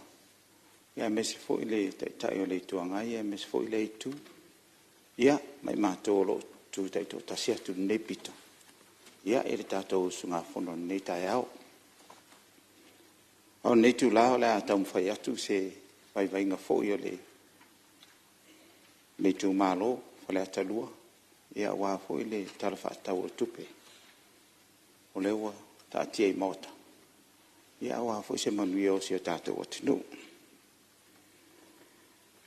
aemaise foi le Taitai o le Itu Agai aemaise foi lea Itu, ia ma i matou o lo o tutu taitoatasi atu i lenei pito i le tatou usugafono i lenei taeao. A o lenei itula o le a taumafai atu se vaivaiga foi o lenei itumalo o Faleata 2 aua foi le Tala Faatatau o le Tupe o lea ua taatia i maota aua foi se manuia o si o tatou atunuu.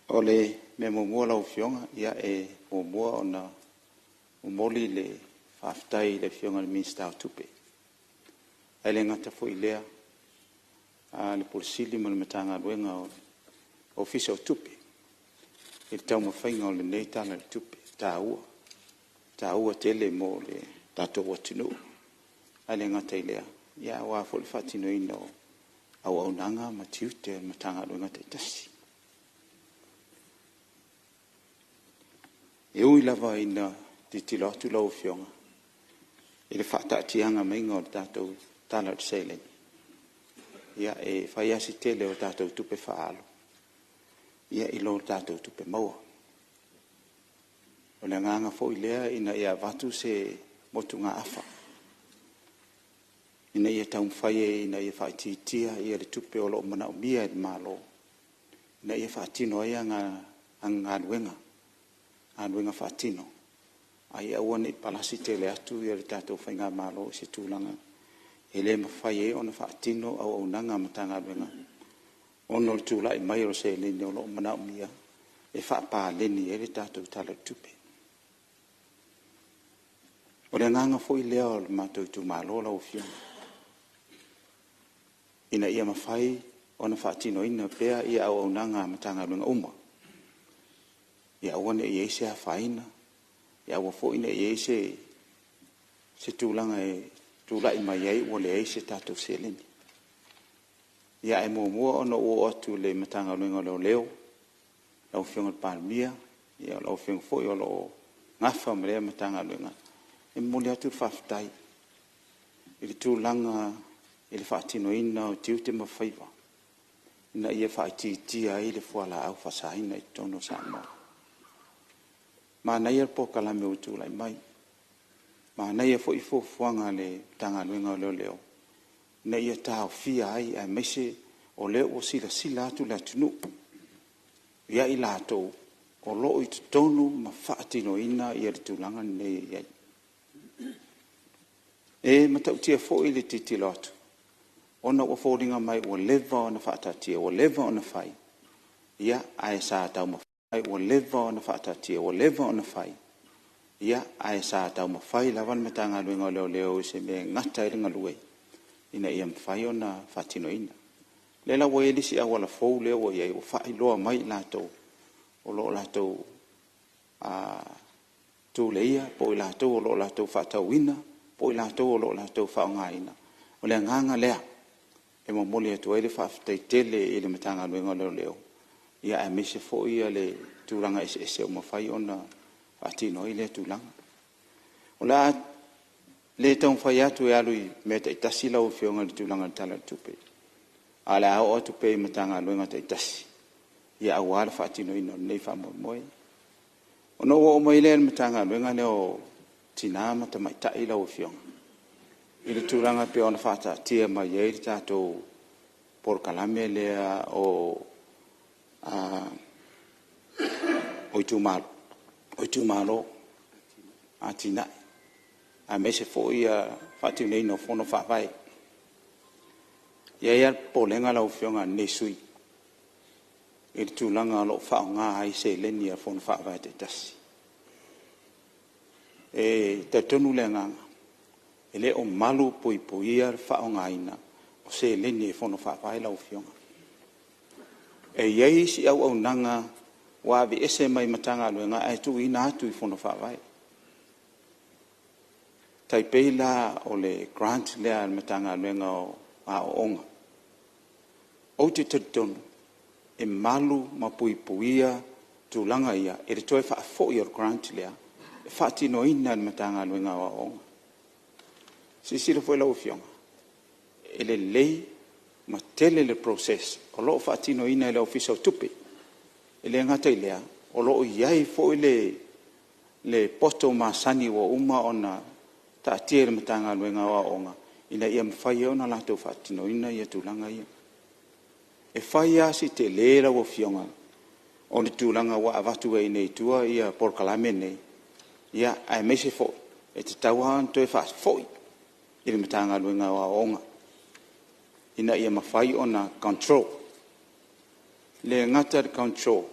O le mea muamua lau Afioga, e muamua ona momoli le faafetai i le Afioga i le Minisita o Tupe, ae le gata foi i lea o le Ofisa Sili o Pulega ma le Matagaluega o le Ofisa o Tupe i le taumafaiga o lenei Tala o le Tupe taua, e taua tele mo le tatou atunuu. Ae le gata i lea, aua foi le faatinoina o auaunaga ma tiute o Matagaluega taitasi. E ui lava ina tilotilo atu lau Afioga i le faataatiaga mai o le tatou tala o le seleni, E fai lava si tele o tatou tupe faaalu i lo tatou tupe maua. O le agaga foi lea ina ia avatu se motugaafa, ina ia taumafai ai ina ia faaitiitia le tupe o lo o manaomia e le Malo ina ia faatino ai ana galuega faatino, a ia aua ne i palasi tele atu le tatou faigamalo i se tulaga e le mafai ai ona faatino auaunaga a Matagaluega ona o le tulai mai o le seleni o lo o manaomia e faapaleni ai le tatou Tala o le Tupe. O le agaga foi lea o le matou itumalo lau Afioga, ina ia mafai ona faatinoina pea auaunaga a Matagaluega uma, ia aua ne i i ai se afaina, ia aua foi ne i i ai se tulaga e tulai mai ai ua leai se tatou seleni. Ae muamua ona ou oo atu i le Matagaluega o Leoleo lau Afioga i le Palemia, o lau Afioga foi o lo o nafa ma lea Matagaluega, e momoli atu le faafetai i le tulaga i le faatinoina o tiute ma faiva ina ia faaitiitia ai le fualaau faasaina i totonu o Samoa. Manaia le polokalame ua tulai mai, manaia foi fuafuaga a le Matagaluega o Leoleo ina ia taofia ai, aemaise o lea ua silasila atu le atunuu ia i latou o lo o i totonu ma faatinoina le tulaga lenei e i ai. E matautia foi le tilotilo atu ona ua foliga mai ua leva ona faataatia, ua leva ona fai, ae sa taumafai lava le Matagaluega o Leoleo i se mea e gata ai le galue ina ia mafai ona faatinoina. O lea la ua i ai le isi auala fou lea ua i ai, ua faailoa mai i latou o lo o latou tuleia po o i latou o lo o latou faatauina po o i latou o lo o latou faaaogaina. O le agaga lea e momoli atu ai le faafetai tele i le Matagaluega o Leoleo, aemaise foi le tulaga eseese ua mafai ona faatino ai lea tulaga. O le a le taumafai atu e alu i mea taitasi lau Afioga i le tulaga o le Tala o le Tupe, ae o le a oo atu pea i Matagaluega taitasi aua le faatinoina o lenei faamoemoe. Ona ou oo mai lea i le Matagaluega lea o Tina ma Tamaitai lau Afioga, i le tulaga e pei ona faataatia mai ai le tatou polokalame lea o itumalo, atinae, aemaise foi le faatinoina o fono faavae. E i ai lava le popolega lau Afioga a lenei sui usufono i le tulaga o lo o faaaoga ai seleni a Fono Faavae taitasi. E talitonu le agaga, e le o malupuipuia le faaaogaina o seleni e Fono Faavae lau Afioga. E i ai isi auaunaga ua aveese mai Matagaluega ae tuuina atu i Fono Faavae. E tai pei la o le grant lea a le Matagaluega o Aoaoga. Ou te talitonu e malu ma puipuia tulaga ia i le toe faafoi o le grant lea e faatinoina e le Matagaluega o Aoaoga. Silasila foi lau Afioga, e lelei ma tele le process o lo o faatinoina e le Ofisa o Tupe. E le gata i lea, o lo o i ai foi le poto masani ua uma ona taatia i le Matagaluega o Aoaoga ina ia mafai ai ona latou faatinoina tulaga ia. E fai lava si tele lau Afioga o le tulaga ua avatu ai nei i tua polokalame nei, aemaise foi e tatau lava ona toe faafoi i le Matagaluega o Aoaoga ina ia mafai ona control. E le gata i le control,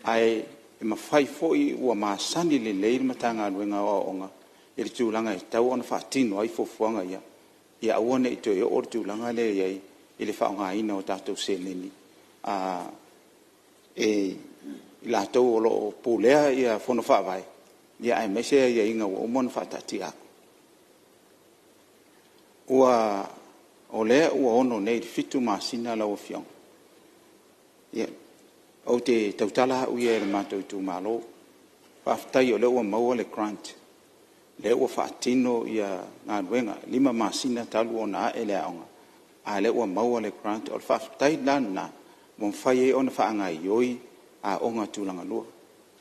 ae mafai foi ua masani lelei le Matagaluega o Aoaoga i le tulaga e tatau ona faatino ai fuafuaga ia, ia aua ne i toe oo le tulaga lea e i ai i le faaaogaina o tatou seleni e i latou o lo o pulea Fono Faavae, aemaise aiaiga ua uma ona faataatia atu. O lea ua 6 nei i le 7 masina lau Afioga, ou te tautala au ia i le matou itumalo. Faafetai o lea ua maua le grant, o lea ua faatino galuega, e 5 masina talu ona ae le aoga, A o lea ua maua le grant. O le faafetai la lena ua mafai ai ona faagaoioi aoga tulagalua.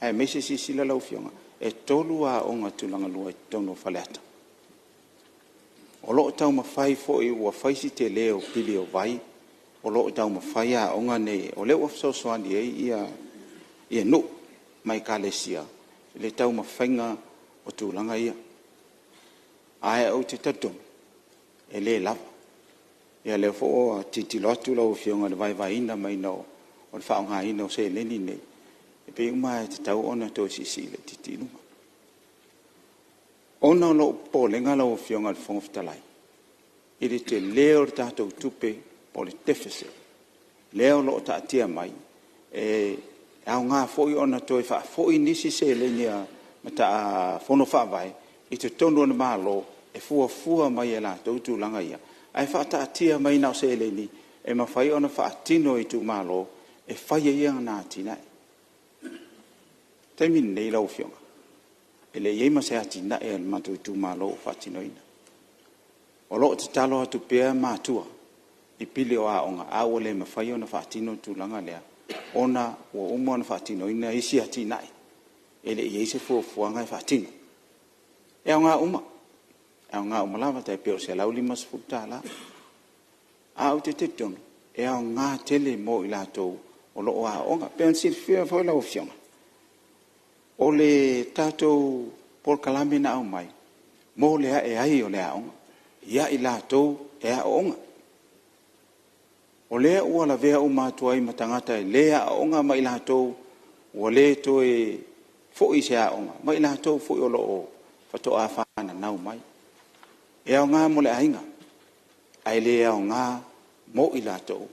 Aemaise silasila lau Afioga, e 3 aoga tulagalua i totonu o Faleata. O lo o taumafai foi ua fai si tele o pili o vai, o lo o taumafai aoga nei, o lea ua fesoasoani i ai nuu ma Ekalesia i le taumafaiga o tulaga ia. Ae ou te talitonu e le lava. Ia o lea foi ua tilotilo atu lau Afioga i le vaevaeina mai o le faaaogaina o seleni nei, e pei uma lava e tatau ona toe siisii laitiiti i luga. Ona o lou popolega lau Afioga i le Fofoga Fetalai i le tele o le tatou tupe po o le deficit lea o lo o taatia mai, e aoga foi ona toe faafoi nisi seleni a Fono Faavae i totonu o le Malo e fuafua mai e latou tulaga ia, ae faataatia mai na o seleni e mafai ona faatino e itumalo e fai ai ana atinae. O le taimi lenei lau Afioga, e leai ma se atinae a le matou itumalo o faatinoina. O lo o tatalo atu pea matua i pili o aoga, a ua le mafai ona faatino le tulaga lea ona ua uma ona faatinoina isi atinae, e le i i ai se fuafuaga e faatino. E aoga uma, e aoga uma lava, tai pei o le $150. Ae ou te talitonu e aoga tele mo i latou o lo o aooga. E pei ona silafia foi e lau Afioga, o le tatou polokalame na aumai, mo le ae ai o le aoga, ia i latou e aooga. O lea ua lavea uma atu ai ma tagata e le aooga ma i latou ua le toe foi i se aoga, ma i latou foi o lo o faatoa fananau mai. E aoga mo le aiga, ae le aoga mo i latou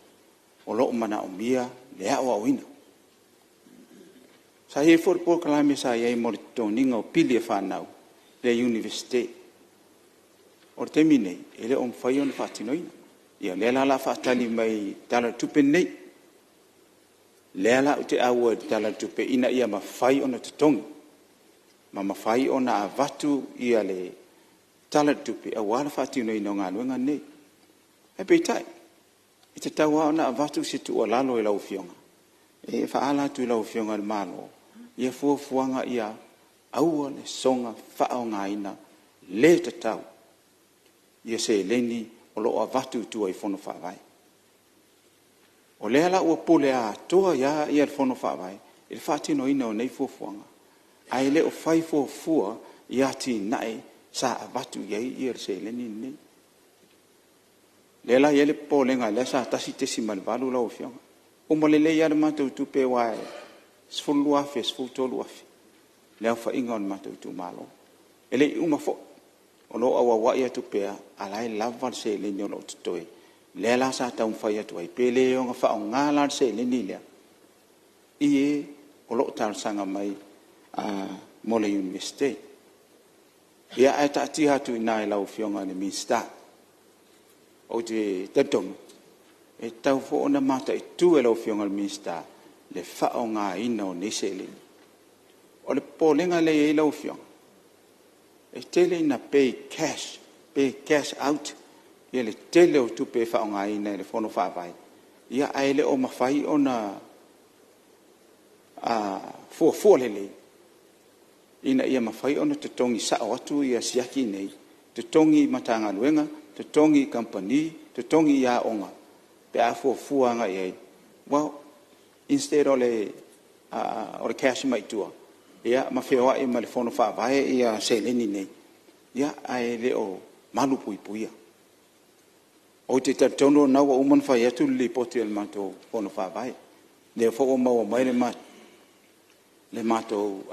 o lo o manaomia le aoaoina. Sa i ai foi le polokalame sa i ai mo le totogiina o pili o fanau i le Iunivesite. O le taimi lenei, e le o mafai ona faatinoina. Ia o lea la o le a faatali mai i le Tala o le Tupe lenei, lea la ou te auai i le Tala o le Tupe ina ia mafai ona totogi ma mafai ona avatu le Tala o le Tupe aua le faatinoina o galuega nei. Ae peitai, e tatau lava ona avatu se tuualalo i lau Afioga, e faaala atu i lau Afioga i le Malo ia fuafuaga ia aua le soona faaaogaina le tatau seleni o lo o avatu i tua i Fono Faavae. O lea la ua pule atoa ai lava le Fono Faavae i le faatinoina o nei fuafuaga, ae le o fai fuafua i atinae sa avatu i ai le seleni lenei. O lea la e i ai le popolega lea sa 1.8 lau Afioga. Uma lelei lava le matou tupe aua e $12,000 i le $13,000 le aofaiga o le matou itumalo. E le i uma foi, o lo o auauai atu pea a o la e lava le seleni o lo o totoe, lea la sa taumafai atu ai, pe le ono faaaoga la le seleni lea i e o lo o talosaga mai mo le Iunivesite. Ia ae taatia atu i ina i lau Afioga i le Minisita. Ou te talitonu e tatau foi ona mataitu e lau Afioga i le Minisita le faaaogaina o nei seleni. O le popolega lea e i ai lau Afioga, e tele ina pay cash, pay cash out le tele o tupe e faaaogaina e le Fono Faavae, ae le o mafai ona fuafua lelei ina ia mafai ona totogi sao atu siaki nei, totogi i Matagaluega, totogi i kamupani, totogi i aoga pe a fuafua agai i ai. Well, instead o le cash mai tua ma feoai ma le Fono Faavae seleni nei, ae le o malupuipuia. Ou te talitonu o lena ua uma ona fai atu le Lipoti a le matou Fono Faavae, lea foi ua maua mai le matou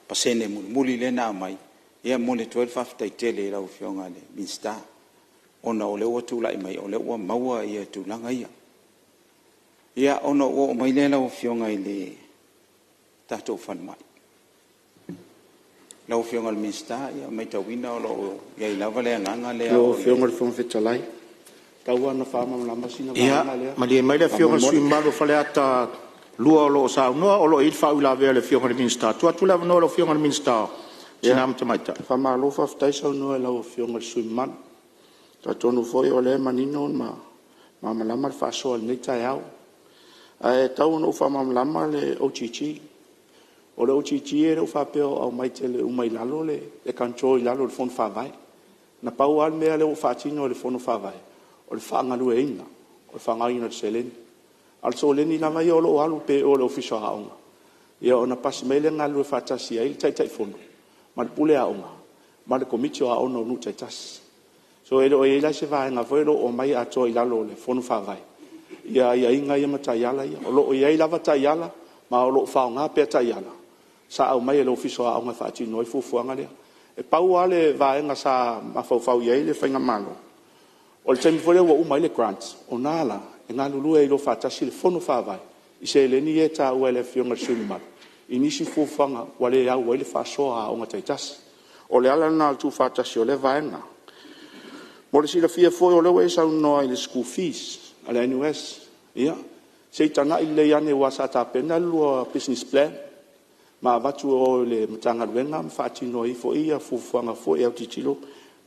pasene mulimuli lea na aumai. E momoli atu ai le faafetai tele i lau Afioga i le Minisita ona o lea ua tulai mai o lea ua maua tulaga ia. Ia, ona ou oo mai lea lau Afioga i le tatou falemai. Lau Afioga i le Minisita, e matauina o lo o i ai lava le agaga lea o Lau Afioga i le Fofoga Fetalai, tau lava ina faamalamalama sina vaega lea Ia, malie mai le Afioga i le sui usufono mamalu o Faleata 2 o lo o saunoa, o lo o i ai le faauilavea a le Afioga i le Minisita. Tuu atu le avanoa i lau Afioga i le Minisita o Tina ma Tamaitai. Faamalo faafetai saunoa i lau Afioga i le sui usufono mamalu. E talitonu foi o lea e manino ma Malamalama le faasoa i lenei taeao. Ae tau ina ou faamalamalama le OGG. O le OGG e le o faapea o aumai tele uma i lalo le control i lalo o le Fono Faavae. Na pau lava le mea lea ua faatino e le Fono Faavae, o le faagalueaiina o le faaaogaina o le seleni. A o le seleni lava ia o lo o alu pea i o i le Ofisa o Aoga, ia ona pasi mai lea e galulue faatasi ai le Taitaifono ma le Pule Aoga ma le Komiti o Aoga o nuu taitasi. So e le o i ai la se vaega foi lea o aumai atoa i lalo o le Fono Faavae aiaiga ia ma taiala ia. O lo o i ai lava taiala ma o lo o faaaoga pea taiala sa aumai e le Ofisa o Aoga e faatino ai fuafuaga lea. E pau lava le vaega sa mafaufau i ai le faigamalo, o le taimi foi lea ua uma ai le grant, o i la e galulue ai loa faatasi le Fono Faavae i seleni ia e taua e le Afioga i le sui usufono mamalu i nisi fuafuaga ua le au ai le faasoa a aoga taitasi. O le ala lena o le tuufaatasi o lea vaega. Mo le silafia foi o lea ua e saunoa i le school fees a le NUS, ia se i tagai lelei ane aua sa tapena le lua business plan ma avatu i o i le Matagaluega ma faatino ai foi fuafuaga foi e autilotilo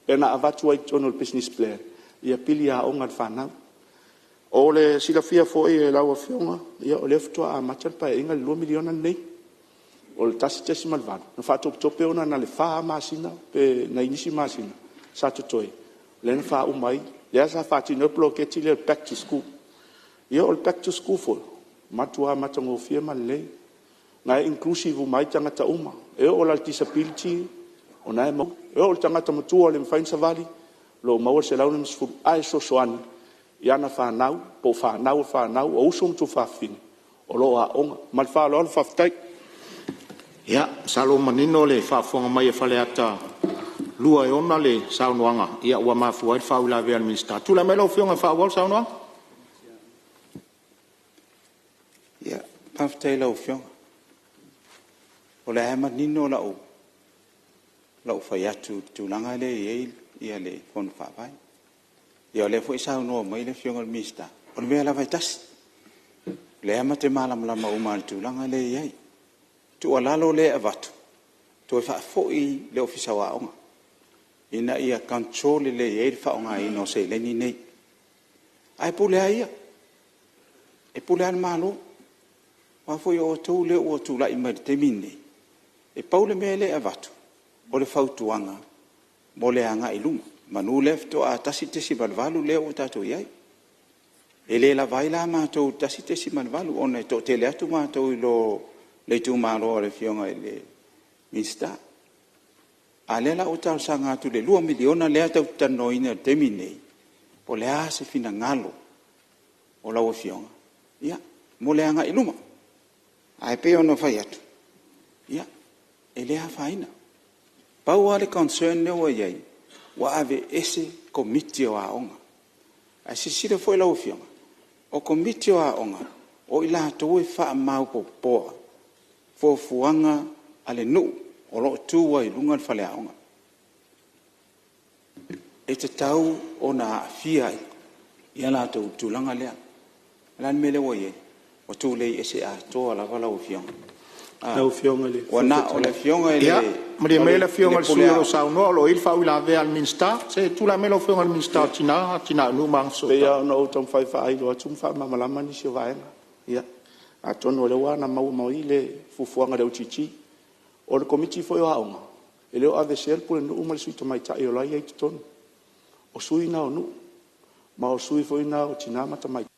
pe na avatu ai i totonu o le business plan pili aoga a le fanau. O le silafia foi e lau Afioga, ia o lea faatoa amata le Paeaiga i le $2 miliona lenei. O le $1.8 na faatopetope ona na o le fa lava masina pe nai nisi masina sa totoe lea na faauma ai, lea sa faatino ai le poloketi lea o le Back to School. Ia o le Back to School foi, matua matagofie ma lelei, o lena e inclusive uma ai tagata uma, e oo lava i le disability o lena e maua, e oo i le tagata matua e le mafai ona savali, o lo o maua le $150 ae fesoasoani i ana fanau po o fanau a fanau, o uso ma tuafafine o lo o aooga. Ma le faaaloalo faafetai. Ia, masalo ua manino le faafofoga mai a Faleata 2 e ona le saunoaga ua mafua ai le faauilavea a le Minisita. Tulai mai lau Afioga e faaauau le saunoaga. Faafetai i lau Afioga. O lea lava e manino lau fai atu i le tulaga lea e i ai le Fono Faavae. Ia o lea foi e saunoa mai le Afioga i le Minisita, o le mea lava e tasi. O lea ma te malamalama uma lava i le tulaga lea e i ai. O le tuualalo lea e avatu, toe faafoi i le Ofisa o Aoga ina ia control lelei ai le faaaogaina o seleni nei. Ae pule lava ia, e pule lava le Malo, aua foi o outou lea ua tulai mai i le taimi lenei. E pau le mea lea e avatu, o le fautuaga mo le agai i luma, semeamanu lea faatoa 1.8 lea ua tatou i ai. E le lava ai la matou i le 1.8 ona e toatele atu matou i lo le itumalo o le Afioga i le Minisita. A o lea la ua talosaga atu i le $2 miliona lea tatou te talanoaina i le taimi lenei, po o le a se finagalo o lau Afioga mo le agai i luma. Ae pei ona ou fai atu, ia, e le afaina. Pau lava le concern lea ua i ai, ua aveese Komiti o Aoga. Ae silasila foi lau Afioga, o Komiti o Aoga, o i latou e faamaopoopoa fuafuaga a le nuu o lo o tu ai i luga le faleaoga. E tatau ona aafia ai latou i le tulaga lea. O le a le mea lea ua i ai? Ua tulei ese atoa lava lau Afioga. Lau Afioga i le Ua na o le Afioga i le Ia, malie maia le Pule Afioga i le sui usufono o lo o Aoga. saunoa o lo o i ai le faauilavea a le Minisita. Se i tulai mai lau Afioga i le Minisita o Tina ma Tamaitai mo Nuu ma E pei Agafesootai. lava ona ou taumafai e faailo atu ma faamalamalama nisi o vaega. Ia, atonu o lea ua maua mai le fuafuaga a le OGG. O le Komiti foi o Aoga, e le o aveesea le Pulenuu ma le Sui Tamaitai o la e i ai i totonu. O sui na o nuu, ma o sui foi na o tina ma tamaitai.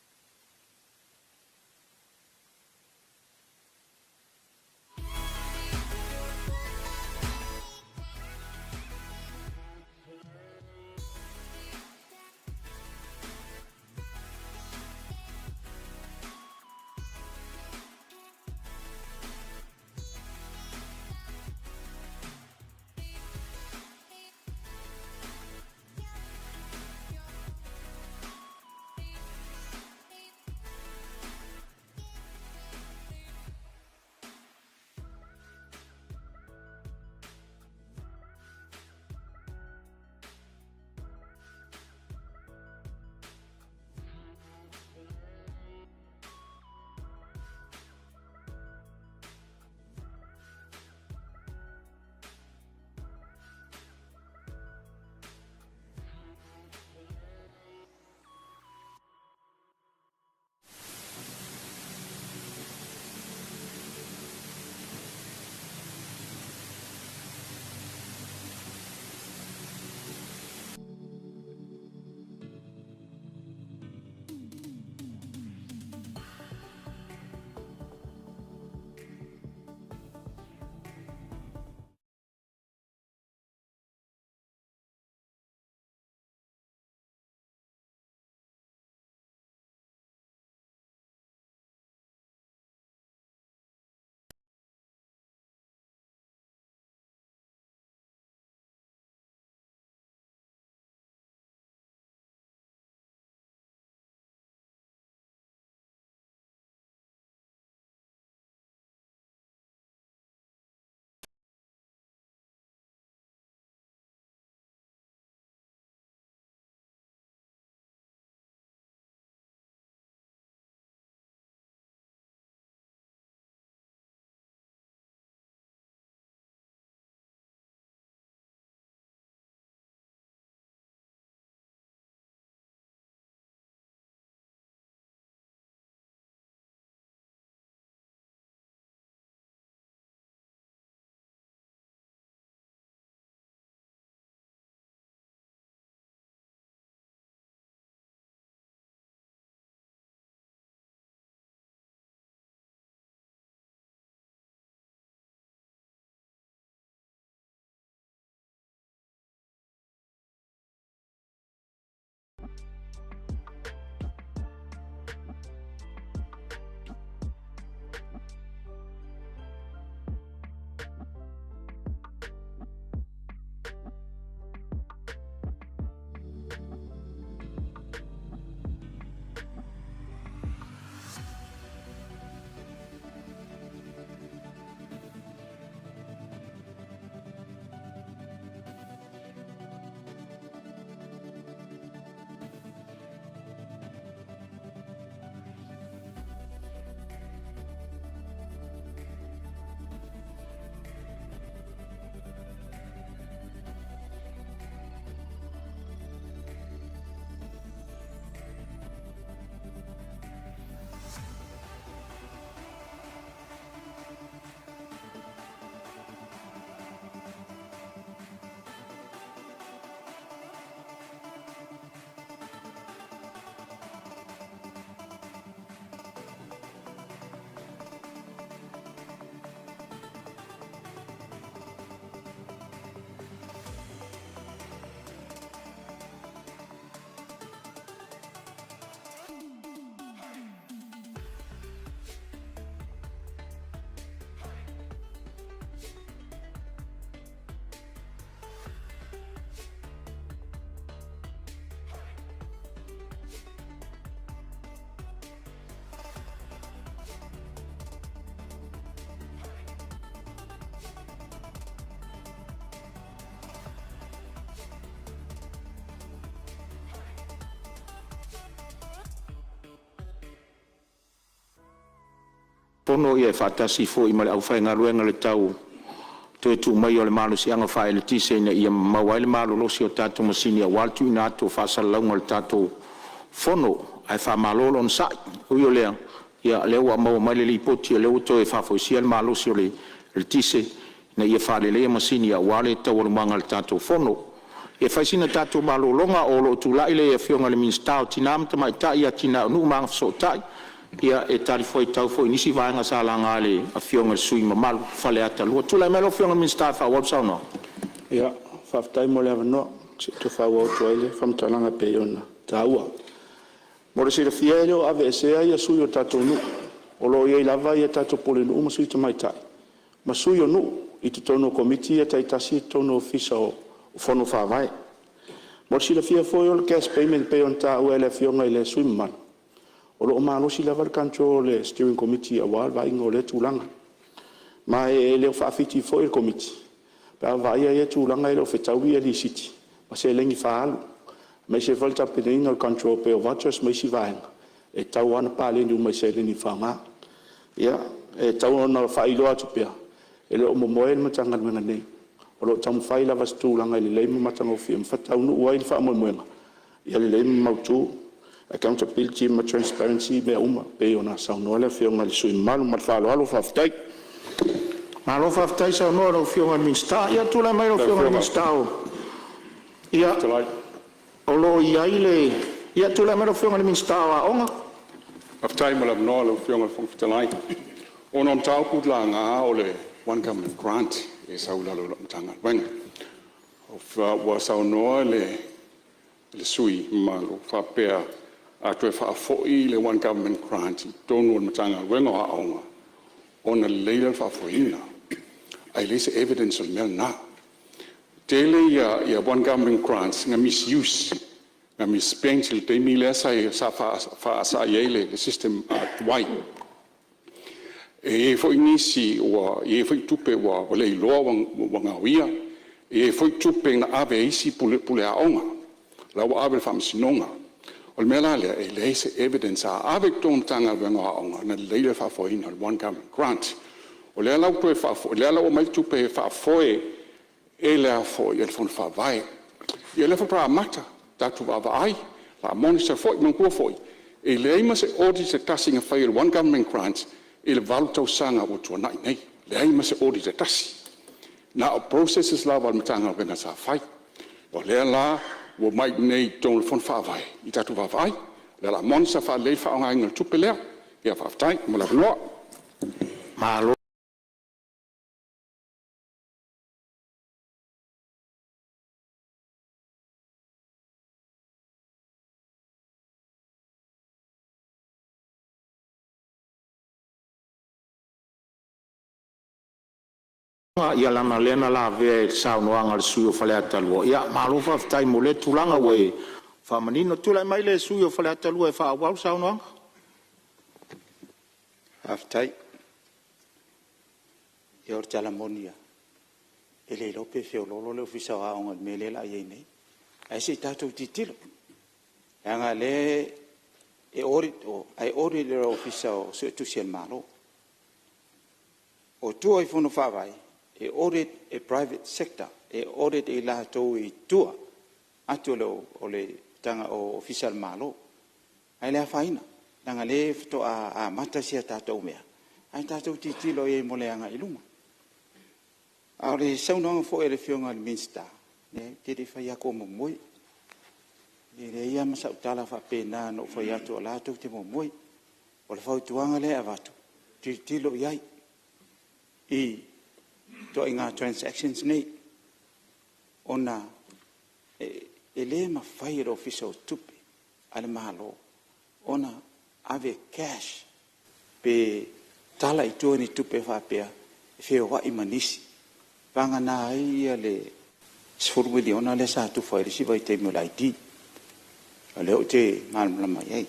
Fono ia faatasi foi ma le aufaigaluega i le tau toe tuu maia o le malosiaga faaeletise ina ia maua ai le malolosi o tatou masini aua le tuuina atu o faasalalauga o le tatou Fono. Ae faamalo le onosai. Ui o lea, o lea ua maua mai le lipoti o lea ua toe faafoisia le malosi o le eletise ina ia faaleleia masini aua taualumaga o le tatou Fono. Ia fai sina tatou malologa o lo o tulai le Afioga i le Minisita o Tina ma Tamaitai, Atinae o Nuu ma Agafesootai e talifuaitau foi i nisi vaega sa laga e le afioga i le sui usufono mamalu o Faleata 2. Tulai mai lau Afioga i le Minisita e faaauau le saunoaga. Ia, faafetai mo le avanoa se i toe faaauau atu ai le faamatalaga e pei ona taua. Mo le silafia e le o aveesea sui o tatou nuu. O lo o i ai lava tatou pulenuu ma sui tamaitai ma sui o nuu i totonu o Komiti ia taitasi i totonu o Ofisa o Fono Faavae. Mo le silafia foi o le cash payment e pei ona taua e le Afioga i le sui usufono mamalu, o lo o malosi lava le control e le Steering Committee aua le vaaiga o lea tulaga. Ma e le o faafiti foi le Komiti pe a vaaia ia tulaga e le o fetaui lisiti ma seleni faaalu, aemaise foi le tapenaina o le control e pei o vouchers ma isi vaega, e tatau lava ona paleni uma i seleni e faaaoga. Ia, e tatau ona faailoa atu pea, e le o momoe le Matagaluega nei, o lo o taumafai lava i se tulaga e lelei ma matagofie ma faataunuu ai le faamoemoega ia lelei ma mautu accountability ma transparency ma mea uma e pei ona saunoa le Afioga i le sui usufono mamalu. Ma le faaaloalo faafetai. Malo faafetai saunoa i lau Afioga i le Minisita. Ia tulai mai lau Afioga i le Minisita o… Ia, o lo o i ai le… Ia, tulai mai lau Afioga i le Minisita o Aoga. Faafetai mo le avanoa lau Afioga i le Fofoga Fetalai. Ona o mataupu na laga o le One Government Grant lea e sau i lalo o lau Matagaluega. Ua saunoa le sui usufono mamalu e faapea a toe faafoi le One Government Grant i totonu o le Matagaluega o Aoga ona lelei lea o le faafoeina, ae leai se evidence o le mea lena. E tele One Government Grants na misuse, na misspent i le taimi lea sa faasai ai le system tuai. E i ai foi nisi ua i ai foi tupe ua le iloa ua gaoia, e i ai foi tupe na ave e isi pule aoga la ua ave i le Faamasinoga. O le mea la lea, e leai se evidence a ave i totonu o le Matagaluega o Aoga ona lelei lea o le faafoeina o le One Government Grant. O lea la ua toe faafoi, o lea la ua aumai le tupe e faafoe e le Fono Faavae. Ia o lea faatoa amata, tatou vaavaai, monitor foi. Manatua foi e leai ma se audit e tasi na faia i le One Government Grant i le 8 tausaga ua tuanai nei, leai ma se audit e tasi. Na o processes lava a le Matagaluega sa fai. O lea la ua omai i inei i totonu o le Fono Faavae ia tatou vaavaai, o le a monitor faalelei le faaaogaina o le tupe lea. Faafetai mo le avanoa. Malo leaga o lea na lavea i le saunoaga a le sui usufono mo Faleata 2. Ia malo faafetai mo lea tulaga ua e faamanino. Tulai mai le sui usufono mo Faleata 2 e faaauau le saunoaga. Faafetai. Ia o le tala moni lava, e le iloa pe feoloolo le Ofisa o Aoga i le mea lea o le a i ai nei. Ae se i tatou tilotilo, leaga o lea e audit o, ae audit e le Ofisa Suetusi a le Malo. O tua i Fono Faavae, e audit e private sector, e audit e i latou i tua atu o le Ofisa o le Malo. Ae le afaina, leaga o lea faatoa amata si a tatou mea, ae tatou tilotilo i ai mo le agai i luma. A o le saunoaga foi a le Afioga i le Minisita, leai ou te le i fai atu o momoe. E leai lava ma sau tala faapena na ou fai atu o la e tou te momoe. O le fautuaga lea e avatu, tilotilo i ai i ituaiga transactions nei, ona e le mafai e le Ofisa o Tupe a le Malo ona ave cash pe tala i tua ni tupe faapea e feoai ma nisi, vagana ai le $10 miliona lea sa tufa i le isi vaitaimi o le ID. O lea ou te malamalama i ai.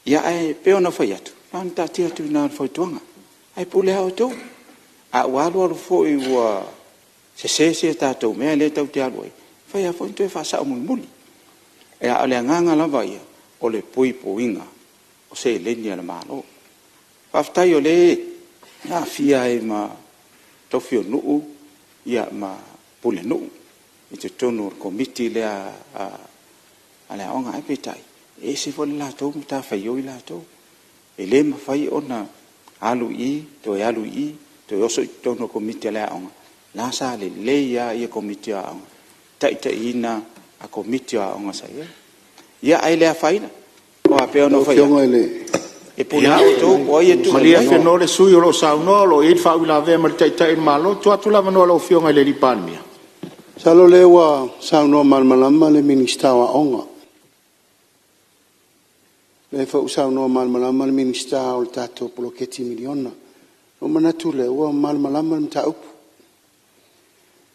Ia ae pei ona fai atu, na ona taatia atu i ina o le fautuaga, ae pule lava outou. A ua alu alu foi ua sese si a tatou mea lea tatou te alu ai, e mafai lava foi ona toe faasao mulimuli. A o le agaga lava ia, o le puipuiga o seleni a le Malo. Faafetai o lea e aafia ai ma tofi o nuu ma pulenuu i totonu o le Komiti lea a le aoga. Ae peitai, e ese foi le latou matafaioi latou. E le mafai ona alu i i toe alu i i toe oso i totonu o le Komiti a le aoga. O la sa lelei lava Komiti o aoga, taitaiina a Komiti o aoga sa i ai. Ia, ae le afaina, aua pei ona ou fai atu, e pule lava outou po o ai e tuu i ai. Ia malie afenoa le sui usufono o lo o saunoa o lo o i ai le faauilavea ma le Taitai o le Malo. Tuu atu le avanoa i lau Afioga i le Palemia. Masalo o lea ua saunoa malamalama le Minisita o Aoga. O lea foi ua saunoa malamalama le Minisita o le tatou poloketi miliona. Ona ou manatu lea ua malamalama le mataupu.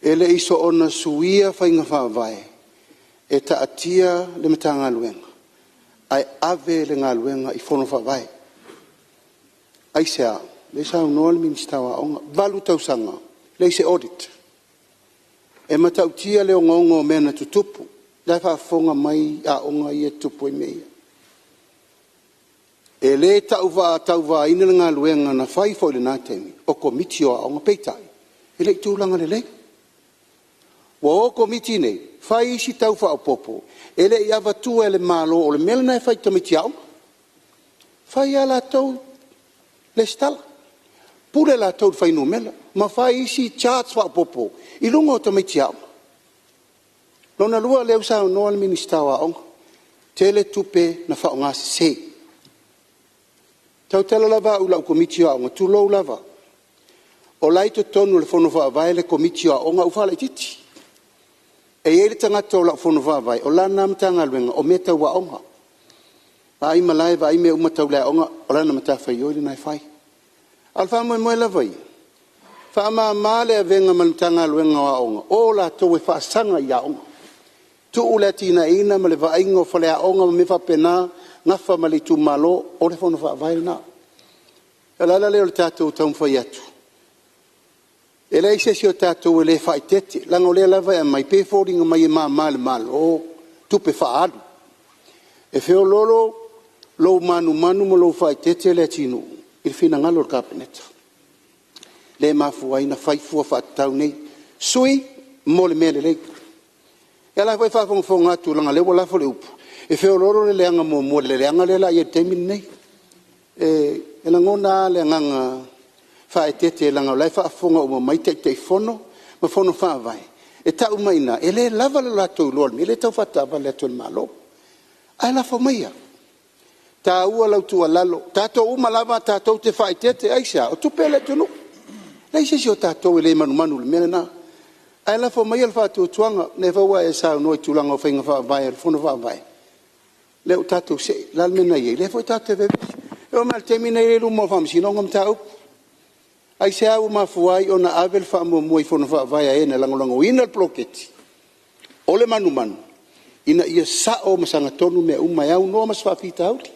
E le i soona suia faiga faavae e taatia le Matagaluega ae ave le galuega i Fono Faavae. Aisea? O lea e saunoa le Minisita o Aoga, e 8 tausaga leai se audit. E matautia le ogaoga o mea na tutupu, o la e faafofoga mai aoga ia e tutupu ai mea ia. E le tau faatauvaina le galuega na fai foi i lena taimi o Komiti o Aoga, peitai, e le i tulaga lelei. Ua o Komiti nei fai isi tau faaopoopo e le i avatua e le Malo, o le mea lena e fai i tamaiti aoga. Fai lava latou resitala, pule latou i le fuainumera ma fai isi charge faaopoopo i luga o tamaiti aoga. Lona lua o lea ua saunoa le Minisita o Aoga, tele tupe na faaaogasese. E tautala lava au i lau Komiti o Aoga, tulou lava, o la e i totonu o le Fono Faavae le Komiti o Aoga a ua faalaitiiti. E i ai le tagata o lau Fono Faavae, o lana lava Matagaluega o mea tau aoga, vaai malae, vaai mea uma tau le aoga, o lana matafaioi lena e fai. A o le faamoemoe lava ia, faamama le avega ma le Matagaluega o Aoga, o latou e faasaga i aoga, tuu le atinaeina ma le vaaiga o faleaoga ma mea faapena, nafa ma le itumalo, o le Fono Faavae lena. O le ala lea o le tatou taumafai atu, e leai se isi o tatou e le faaeteete, leaga o lea lava e aumai, e pei e foliga mai e mama i le Malo tupe faaalu. E feoloolo lou manumanu ma lou faaeteete Leatinuu i le finagalo o le Kapeneta, lea e mafua ai ona fai fua faatatau nei, sui mo le mea lelei. Ia o la e foi e faafogafoga atu leaga o lea ua lafo le upu, e feoloolo le leaga muamua i le leaga lea o le a i ai i le taimi lenei. E lagona lava le agaga faaeteete leaga o la e faafofoga uma mai Taitaifono ma Fono Faavae, e tau mai i ina e le lava lo latou iloa i le mea lea e tau faataavale atu e le Malo. Ae lafo maia, e taua lau tuualalo, o tatou uma lava tatou te faaeteete. Aisea? O tupe a le atunuu. E leai se isi o tatou e le manumanu i le mea lena. Ae lafo maia le faatuatuaga, o lea foi ua e saunoa i tulaga o faiga faavae a le Fono Faavae, lea ua tatou see. O le a le mea na i ai? O lea foi tatou te vevesi. E oo mai lava i le taimi lenei o lea e i luma o le Faamasinoga mataupu. Aisea ua mafua ai ona ave le faamuamua i Fono Faavae a e na lagolagoina le poloketi? O le manumanu ina ia sao ma sagatonu mea uma e aunoa ma se faafitauli.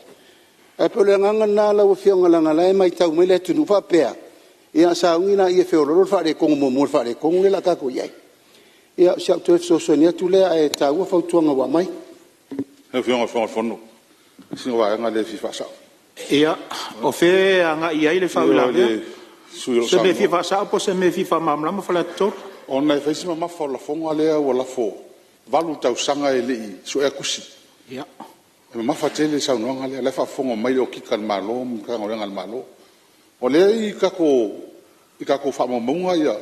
Ae pei o le agaga lena lau Afioga leaga o la e matau mai le atunuu faapea, ia sauni laia e feoloolo le faaletonu muamua i le faaletonu lea o le a tatou i ai. Ia o si au toe fesoasoani atu lea, ae taua fautuaga ua aumai. Lau Afioga i le Fofoga Fetalai, o sina vaega lea e fia faasao. Ia, o fea e agai i ai le faauilavea? O le sui usufono o lo o O se mea e fia saunoa. faasao po o se mea e fia faamalamalama Faleata 3? Ona e fai si mamafa o le lafoga lea ua lafo, e 8 tausaga e le i suea tusi. E mamafa tele le saunoaga lea, o la e faafofoga mai le Okika a le Malo ma Matagaluega a le Malo. O lea e i tatou faamaumauga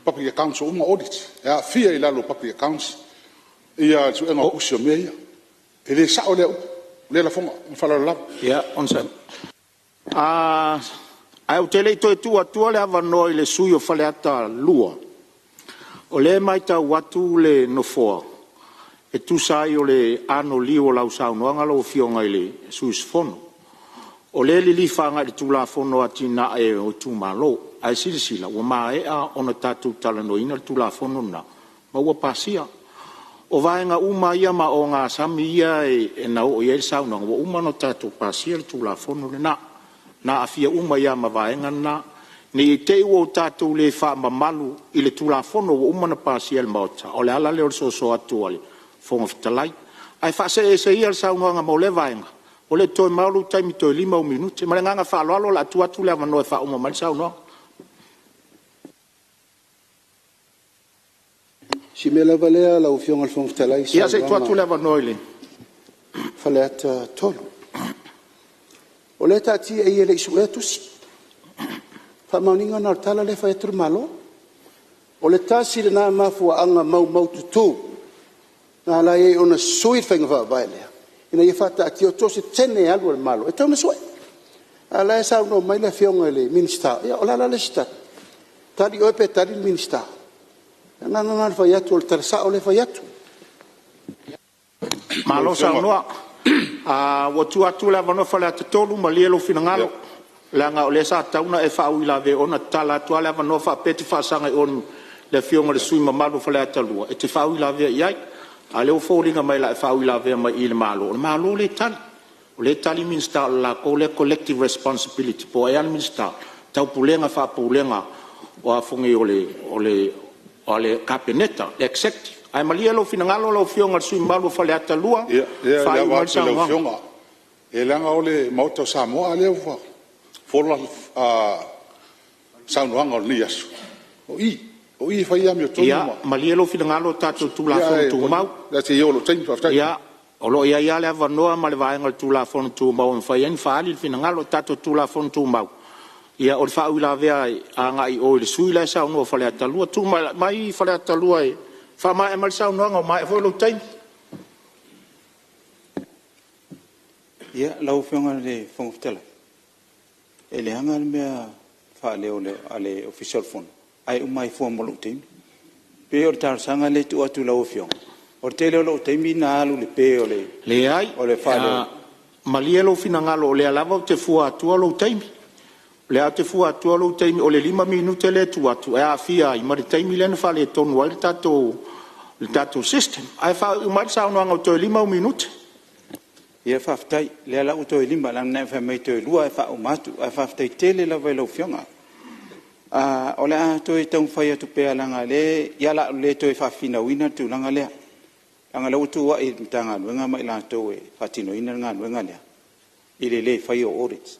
public accounts ua uma ona audit, e aafia i lalo o public accounts le suega o tusi o mea ia. E le sao lea upu, lea lafoga. Ma le faaaloalo lava. Ia, onosai mai. Ae ou te le i toe tuu atua le avanoa i le sui usufono mo Faleata 2, o lea e matau atu le Nofoa, e tusa ai o le anoliu o lau saunoaga lau Afioga i le sui usufono, o lea e lilifa agai i le Tulafono o Atinae o Itumalo. Ae silasila ua maea ona tatou talanoaina le Tulafono lena ma ua pasia. O vaega uma ia ma ogasami ia na oo i ai le saunoaga, ua uma ona tatou pasia le Tulafono lena, na aafia uma ai lava ma vaega na. Ne i te i ua tatou le faamamalu i le Tulafono ua uma ona pasia e le Maota, o le ala lea o le soso atu a le Fofoga Fetalai. Ae faasee ese ia le saunoaga mo lea vaega Ua le toe mamao lou taimi toe 5 ou minute. Ma le agaga faaaloalo o le a tuu atu le avanoa e faauma mai ai le saunoaga. Si mea lava lea lau Afioga i le Fofoga Fetalai i le Ia se i tuu atu le avanoa i le Faleata 3. O lea e taatia i i e le i suea tusi. Faamaoniga lena o le tala lea e fai atu le Malo. O le tasi lena mafuaaga maumaututu na ala ai ona sui le faiga faavae lea ina ia faataatia so o se teine e alu a le Malo e tatau ona sue. A o la e saunoa mai le Afioga i le Minisita, ia o le a la le isi tali? Tali oe pe tali le Minisita? O le agaga lena o le fai atu o le tala sao lea e fai atu. Malo saunoa. Ua tuu atu le avanoa Faleata 3, malie lou finagalo leaga o lea sa tatau ona e faauilavea ona tatala atu lava le avanoa faapea e te faasaga i o i le Afioga i le sui usufono mamalu o Faleata 2 e te faauilavea i ai. A o lea ua foliga mai o le a e faauilavea mai i le Malo, o le Malo lea e tali. O lea e tali Minisita o le latou lea collective responsibility po o ai lava le Minisita, Taupulega faapulega o le Kapeneta, le Executive. Ae malie lou finagalo lau Afioga i le sui usufono mamalu o Faleata 2 Ia, e faaiu ava mai le atu i lau saunoaga. Afioga, leaga o le Maota o Samoa, a lea ua fola saunoaga o lenei aso, o i, o i e fai ai amiotonu ma… Ia malie lou finagalo o tatou Tulafono Tumau. Ae o le a se i oo i lou taimi. Faafetai. Ia, o lo o i ai lava le avanoa ma le vaega o le Tulafono Tumau e mafai ai ona faaali le finagalo. O tatou Tulafono Tumau, o le faauilavea agai i o i le sui usufono la e saunoa o Faleata 2. Tulai mai Faleata 2 e faamaea mai le saunoaga ua maea foi lou taimi. Ia, lau Afioga i le Fofoga Fetalai, e leaga le mea faaleo a le Ofisa o le Fono, ae uma ai fua ma lou taimi. E pei o le talosaga lea e tuu atu i lau Afioga, o le tele o lou taimi na alu i le pe o le Leai, malie lou finagalo o lea lava ou te fua atua lou taimi. O lea ou te fua atua lou taimi, o le 5 minute lea e tuu atu e aafia ai ma le taimi lea na faaletonu ai le tatou system. Ae faaiu mai le saunoaga toe 5 ou minute. Ia faafetai, o lea la ua toe 5 leaga na e fai mai toe 2 ae faauma atu. Ae faafetai tele lava i lau Afioga. O le a toe taumafai atu pea leaga o lea o le a ou le toe faafinauina le tulaga lea, leaga o lea ua tuuai i le Matagaluega ma i latou e faatinoina le galuega lea i le le faia o audits.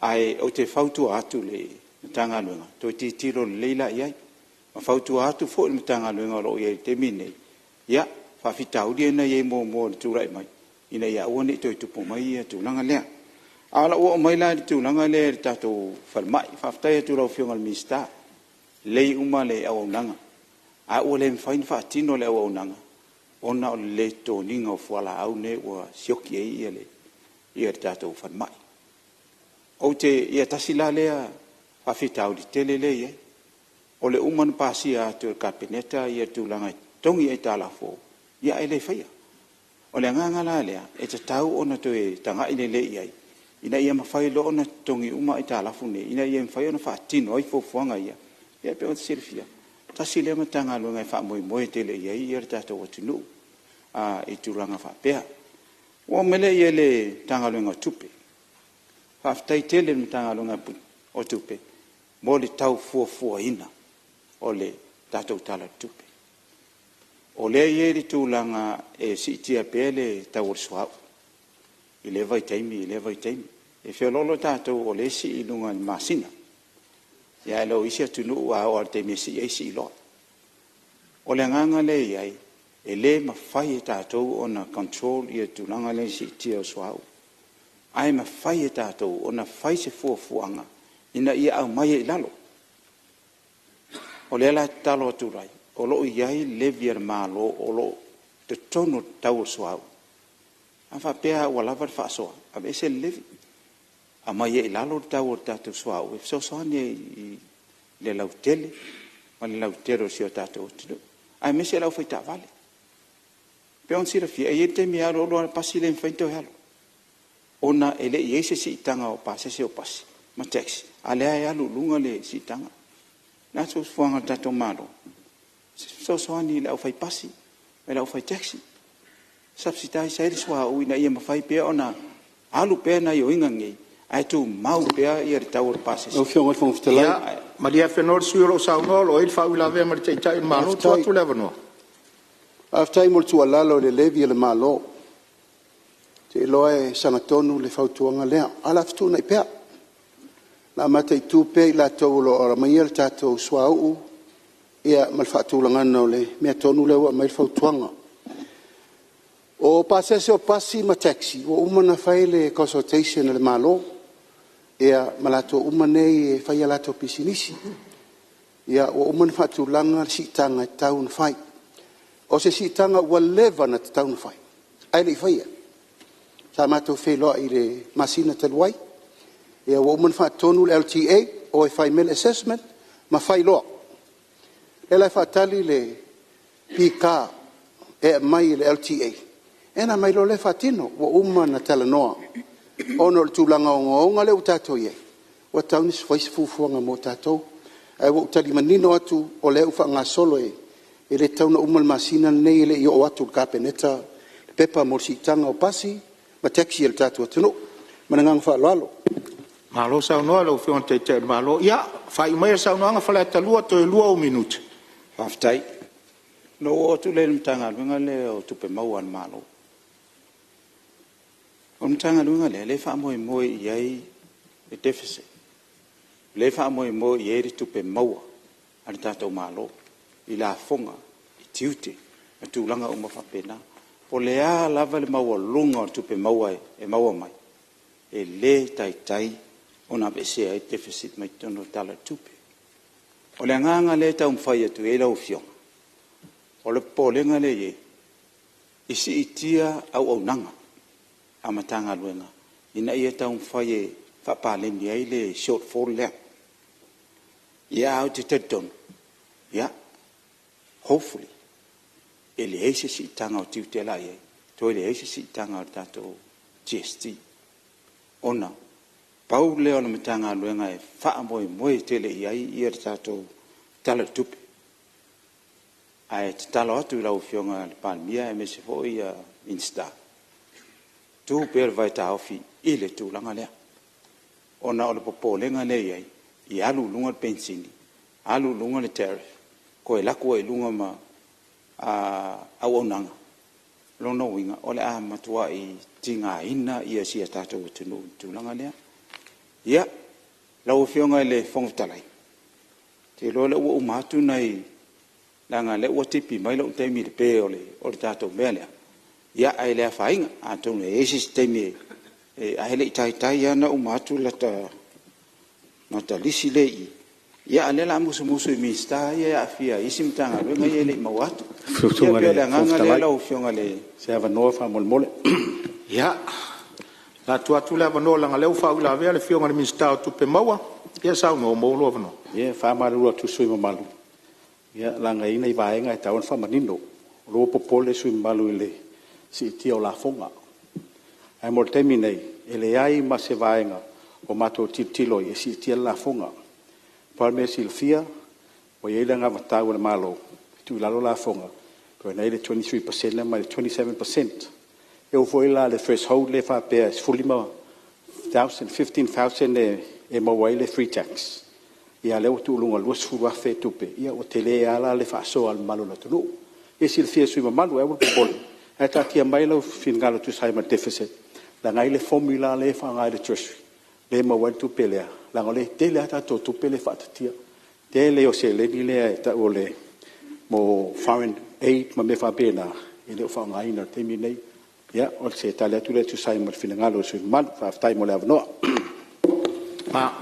Ae ou te fautua atu i le Matagaluega, toe tilotilo lelei la i ai ma fautua atu foi i le Matagaluega o lo o i ai i le taimi lenei, ia, faafitauli lea na i ai muamua i le tulai mai, ina ia aua ne i toe tupu mai le tulaga lea. Ae o le a ou oo mai la i le tulaga lea i le tatou falemai. Faafetai atu i lau Afioga i le Minisita, lelei uma le auaunaga, ae ua le mafai ona faatino le auaunaga ona o le le totogiina o fualaau nei ua sioki ai le tatou falemai. Ia tasi la lea faafitauli tele lea e i ai. O le uma ona pasia atu e le Kapeneta le tulaga e totogi aitalafu, ae le faia. O le agaga la lea, e tatau ona toe tagai lelei i ai, ina ia mafai loa ona totogi uma aitalafu nei, ina ia mafai ona faatino ai fuafuaga ia. E pei ona silafia, tasi lea Matagaluega e faamoemoe tele i ai le tatou atunuu i tulaga faapea. Ona ou oo mai lea i le Matagaluega o Tupe. Faafetai tele i le Matagaluega o Tupe mo le tau fuafuaina o le tatou Tala o le Tupe. O lea e i ai le tulaga e siitia pea le tau o le suauu i lea vaitaimi i lea vaitaimi. E feoloolo tatou o lea e sii i luga i le masina, ae le o isi atunuu a oo lava i le taimi e sii ai sii loa. O le agaga lea e i ai, e le mafai e tatou ona control le tulaga lea i le siitia o le suauu, ae mafai e tatou ona fai se fuafuaga ina ia aumai ai i lalo. O lea la e tatalo atu ai, o lo o i ai levy a le Malo o lo o i totonu o le tau o le suauu. A faapea lava ua lava le faasoa, aveese le levy, aumai ai i lalo le tau o le tatou suauu e fesoasoani ai i le lautele ma le lautele o si o tatou atunuu, aemaise le aufai taavale. E pei ona silafia, e i ai le taimi e alu alu lava le pasi le mafai ona toe alu, ona e le i i ai se siitaga o pasese o pasi ma taxi, a o lea lava e alu i luga le siitaga. O le a se fuafuaga a le tatou Malo? Se fesoasoani i le aufaipasi ma le aufai taxi, subsidise ai le suauu ina ia mafai pea ona alu pea gaoioiga nei, ae tumau pea le tau o le pasese. Lau Afioga i le Fofoga Fetalai… Ia, malie Afenoa le sui usufono o lo o saunoa o lo o i ai le faauilavea ma le Taitai o le Malo. Tuu atu le avanoa. Faafetai mo le tuualalo i le levy a le Malo. te iloa e sagatonu le fautuaga lea, ae o le a fetuunai pea. O le a mataitu pea i latou o lo o aumaia le tatou suauu ma le faatulagaga o le mea tonu lea ua aumai ai le fautuaga. O pasese o pasi ma taxi, ua uma ona fai le consultation a le Malo ma latou uma nei e fai a latou pisinisi. Ua uma ona faatulaga le siitaga e tatau ona fai. O se siitaga ua leva ona tatau ona fai ae le i faia. Sa matou feiloai i le masina talu ai, ua uma ona faatonu le LTA, o e fai mai le assessment ma fai loa. O lea la e faatali le PK e aumai e le LTA ona aumai loa lea faatino. Ua uma ona talanoa ona o le tulaga ogaoga lea ua tatou i ai, ua tatau ona fai se fuafuaga mo tatou. Ae ua ou tali manino atu o lea ua faagasolo, e le tatau ona uma le masina lenei e le i oo atu i le Kapeneta le pepa mo le siitaga o pasi ma taxi a le tatou atunuu. Ma le agaga faaaloalo. Malo saunoa i lau Afioga i le Taitai o le Malo. Ia, faaiu maia le saunoaga Faleata 2, toe 2 ou minute. Faafetai. Ona ou oo atu lea i le Matagaluega lea o Tupe Maua a le Malo. O le Matagaluega lea o lea e faamoemoe i ai le deficit, lea e faamoemoe i ai le tupe maua a le tatou Malo i lafoga, i tiute ma tulaga uma faapena. Po o le a lava le maualuga o le tupe maua e maua mai, e le taitai ona aveesea ai le deficit mai totonu o le Tala o le Tupe. O le agaga lea e taumafai atu ai lau Afioga, o le popolega lea e i ai, i siitia auaunaga a Matagaluega ina ia taumafai e faapaleni ai le shortfall lea. Ia ae ou te talitonu, hopefully, e leai se siitaga o tiute o le a i ai, toe leai se siitaga o le tatou GST, ona pau lea o le Matagaluega e faamoemoe tele i ai le tatou Tala o le Tupe. Ae tatalo atu i lau Afioga i le Palemia aemaise foi Minisita, tuu pea le vaetaofi i le tulaga lea, ona o le popolega lea e i ai, i alu i luga le penisini, alu i luga le tariff, toe alu atu ai i luga ma auaunaga. O lona uiga, o le a matuai tigaina si o tatou atunuu i le tulaga lea. Ia, lau Afioga i le Fofoga Fetalai, ou te iloa o lea ua uma atu nai… leaga o lea ua tipi mai lou taimi i le pe o le tatou mea lea, ae le afaina. Atonu e i ai se isi taimi ae le i taitai lava ona uma atu lata lisi lea e i i, a o lea o le a musumusu i Minisita ia e aafia i isi Matagaluega ia e le i maua atu. Ia pei o le agaga lea lau Afioga i le… Se avanoa faamolemole. Ia, o le a tuu atu le avanoa leaga o lea ua faauilavea le Afioga i le Minisita o Tupe Maua. Ia saunoa ua maua lou avanoa. Ia, e faamalulu atu i le sui usufono mamalu, leaga e i ai nai vaega e tatau ona faamanino. O lea ua popole le sui usufono mamalu i le siitia o lafoga. Ae mo le taimi nei, e leai ma se vaega o matou tilotilo i ai e siitia le lafoga. Pau le mea e silafia, ua i ai le anavatau a le Malo e tuu i lalo lafoga pei ona i ai le 23% lea mai le 27%. E oo foi la i le threshold lea faapea e $15,000 e maua ai le free tax, a o lea ua tuu i luga i le $20,000 le tupe, ia ua tele lava la le faasoa a le mamalu o le atunuu. Mo le silafia e le sui usufono mamalu, ae aua le popole, ae taatia mai lou finagalo e tusa ai ma le deficit, leaga e i ai le formula lea e faaaoga e le Treasury lea e maua ai le tupe lea, leaga o lea e tele lava tatou tupe lea e faaaitiitia. O le tele ia o seleni lea e tau o foreign aid ma mea faapena, e le o faaaogaina i le taimi lenei. Ia, o se tali atu lea e tusa ai ma le finagalo o le sui usufono mamalu. Faafetai mo le avanoa.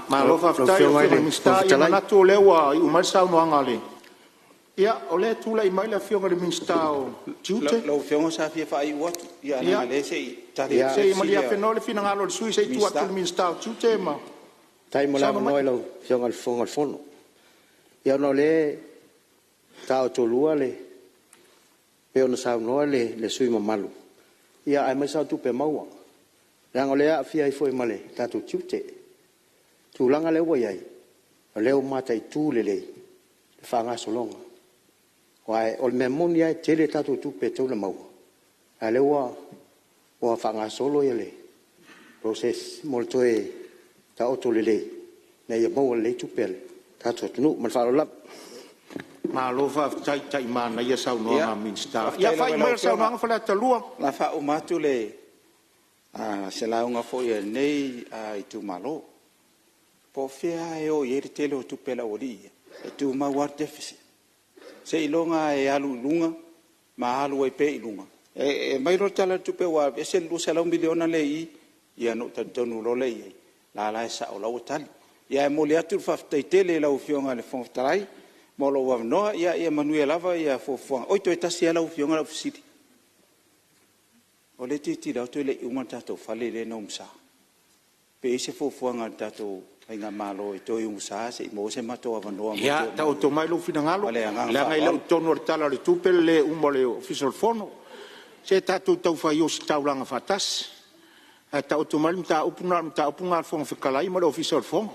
Malo faafetai i lau Afioga i le Minisita. Ia, e manatu o lea ua iu mai le saunoaga a le… Ia, o lea e tulai mai le Afioga i le Minisita o Tiute. Lau Afioga sa fia faaiu atu, ae leaga o lea se i tali atu le fesili a le Minisita. Se i malie afenoa le finagalo o le sui usufono se i tuu atu i le Minisita o Tiute ma… Faafetai mo le avanoa i lau Afioga i le Fofoga o le Fono. Ia ona o lea e taotolua le… pei ona saunoa le sui usufono mamalu, aemaise lava o tupe maua, leaga o lea e aafia ai foi ma le tatou tiute. O le tulaga lea ua i ai, o lea ua mataitu lelei le faagasologa. Aua o le mea moni lava e tele tatou tupe e tatau ona maua, a o lea ua faagasolo le process mo le toe taoto lelei ina ia maua lelei tupe a le tatou atunuu. Ma le faaaloalo lava. Malo faafetai, manaia saunoaga a Minisita. Ia faaiu maia le saunoaga Faleata 2. O le a faauma atu le se lauga foi a lenei itumalo. Po o fea lava e o i ai le tele o tupe a le aualii ia, e tumau lava le deficit, seiloga lava e alu i luga ma alu ai pea i luga. E aumai loa le Tala o le Tupe ua aveese le $200 miliona lea e i i, ia ona ou talitonu loa lea i ai, o la e la e sao o la e ua tali. Ae momoli atu le faafetai tele i lau Afioga i le Fofoga Fetalai mo lou avanoa. Ia manuia lava fuafuaga. Oi, toe tasi lava lau Afioga lau fesili. O lea e tilotilo atu e le i uma le tatou fale lea na umusa, pe i ai se fuafuaga a le tatou faigamalo e toe umusa se i maua ai so matou avanoa. Ia taoto mai lou finagalo, leaga e le o i totonu o le Tala o le Tupe le le uma o le Ofisa o le Fono. Se tatou taufai ositaulaga faatasi, ae taoto mai le mataupu lena o le mataupu lena a le Fofoga Fetalai ma le Ofisa o le Fono.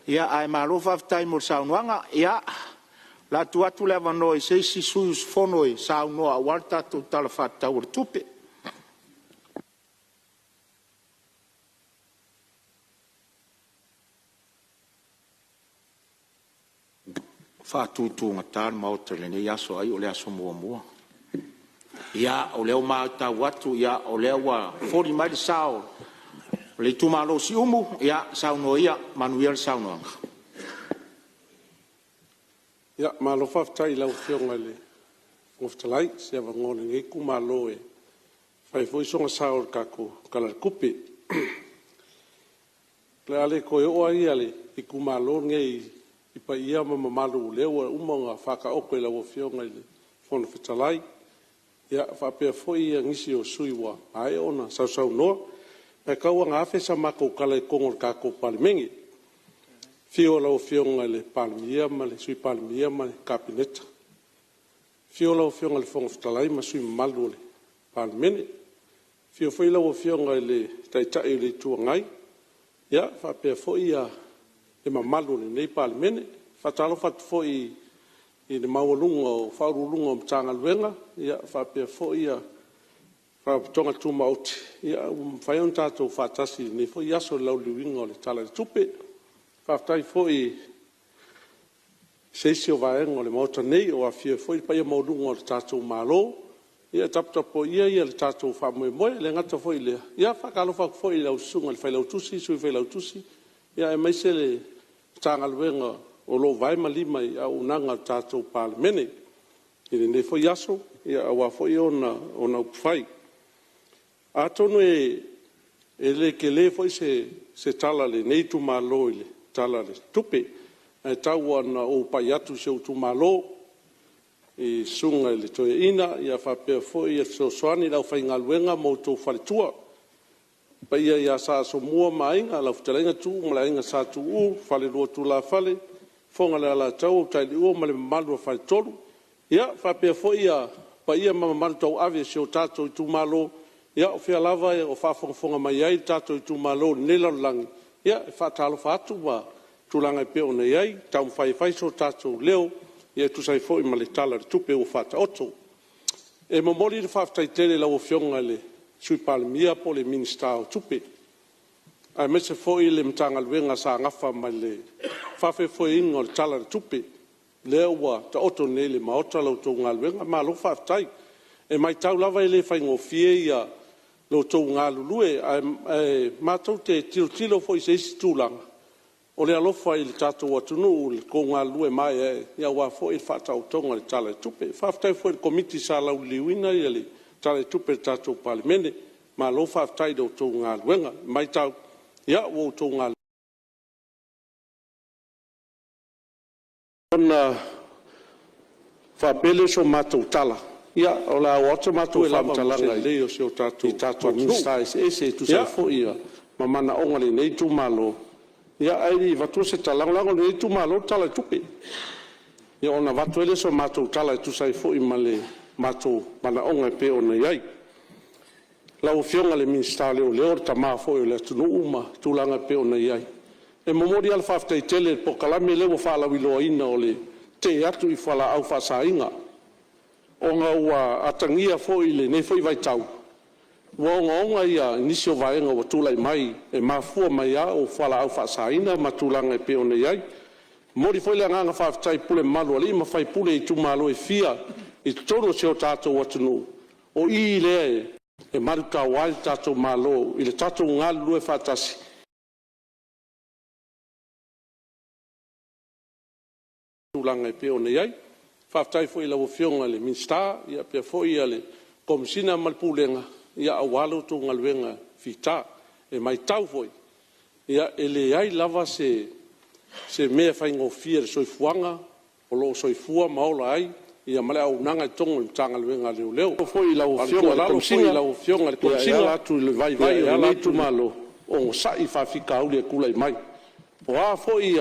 Ae malo faafetai mo le saunoaga. Ia, o le a tuu atu le avanoa i se isi sui usufono e saunoa aua le tatou Tala Faatatau o le Tupe. Ua faatutugata le Maota i lenei aso, ai o le aso muamua. Ia, o lea ua matau atu o lea ua foli mai le sa o le itumalo o Siumu. Ia saunoa ia, manuia le saunoaga. Malo faafetai i lau Afioga i le Fofoga Fetalai mo se avanoa o lenei itumalo e fai ai foi sona sao i le tatou Tala o le Tupe. O le a le toe oo lava le itumalo lenei i paia ma mamalu o lea ua uma ona faataoto e lau Afioga i le Fofoga Fetalai, faapea foi nisi o sui usufono ua maea ona sausaunoa. Ae tau lava ina afe sa matou tala i totonu o le tatou Palemene, i le afio o lau Afioga i le Palemia ma le Sui Palemia ma le Kapeneta, afio lau Afioga i le Fofoga Fetalai ma sui usufono mamalu o le Palemene. Afio foi lau Afioga i le Taitai o le Itu Agai faapea foi le mamalu o lenei Palemene. E faatalofa atu foi i le maualuga o Ofisa Sili o Pulega o Matagaluega faapea foi Faalapotopotoga Tumaoti ua mafai ona tatou faatasi i lenei foi aso i le lauliliuina o le Tala o le Tupe. Faafetai foi i se isi o vaega o le Maota nei o aofia ai foi le paia maualuga o le tatou Malo e taputapuaia le tatou faamoemoe. E le gata foi i lea, e faatalofa atu foi i lau Susuga i le Failautusi, Sui Failautusi, aemaise le Matagaluega o lo o vae ma lima i auaunaga a le tatou Palemene i lenei foi aso aua foi ona upufai. Atonu e le tele foi se tala a lenei itumalo i le Tala o le Tupe, ae tau lava ina ou pai atu i si ou itumalo i le Susuga i le Toeaina faapea foi Fesoasoani i le aufaigaluega ma outou faletua. Le paia ia Sa Asomua ma Aiga, lau Fetalaiga Tuuu ma le Aiga Sa Tuuu, Falelua o Tulafale, Fofoga o le Alataua, Utaileuo ma le mamalu i le Faletolu. E faapea foi paia ma mamalu tauave o si o tatou itumalo, o fea lava o faafogafoga mai ai le tatou itumalo i lenei lalolagi, e faatalofa atu i tulaga e pei ona i ai, taumafai e fai so tatou leo e tusa ai foi ma le Tala o le Tupe ua faataoto. E momoli le faafetai tele i lau Afioga i le Sui Palemia po o le Minisita o Tupe, aemaise foi le Matagaluega sa nafa ma le faafoefoeina o le Tala o le Tupe lea ua taoto nei i le Maota la outou galuega. Malo faafetai. E matau lava e le faigofie lo outou galulue, ae matou te tilotilo foi i se isi tulaga, o le alofa i le tatou atunuu i lo outou galulue maeaea aua foi le faataotoga o le Tala o le Tupe. Faafetai foi i le Komiti sa lauliliuina le Tala o le Tupe a le tatou Palemene. Malo faafetai i la outou galuega. E matau ua outou Ona faapea lea o se matou tala, ia o le a oo atu se matou faamatalaga i tatou Minisita eseese e tusa ai foi ma manaoga o lenei itumalo. Ae le i avatua se tala, e lagolago e lenei itumalo le Tala o le Tupe, ona avatu ai lea o se matou tala e tusa ai foi ma le matou manaoga e pei ona i ai. Lau Afioga i le Minisita o Leoleo o le tama foi o le atunuu ma tulaga e pei ona i ai. E momoli lava le faafetai tele i le polokalame lea ua faalauiloaina o le tee atu i fualaau faasaina, ona ua atagia foi i lenei foi vaitau ua ogaoga nisi o vaega ua tulai mai e mafua mai lava o fualaau faasaina ma tulaga e pei ona i ai. E momoli foi le agaga faafetai i pule mamalu a alii ma faipule i itumalo e fia i totonu o si o tatou atunuu, o i lea e E malutaoa ai le tatou Malo i le tatou galulue faatasi i tulaga e pei ona i ai. Faafetai foi i lau Afioga i le Minisita faapea foi le Komesina ma le Pulega aua la outou galuega fita. E matau foi, e leai lava se mea e faigofie i le soifuaga o lo o soifua ma ola ai ma le auaunaga i totonu o le Matagaluega o Leoleo. Foi i lau Afioga i le Komesina, e ala atu i le vaivai o lenei itumalo, onosai i faafitauli e tulai mai. O a foi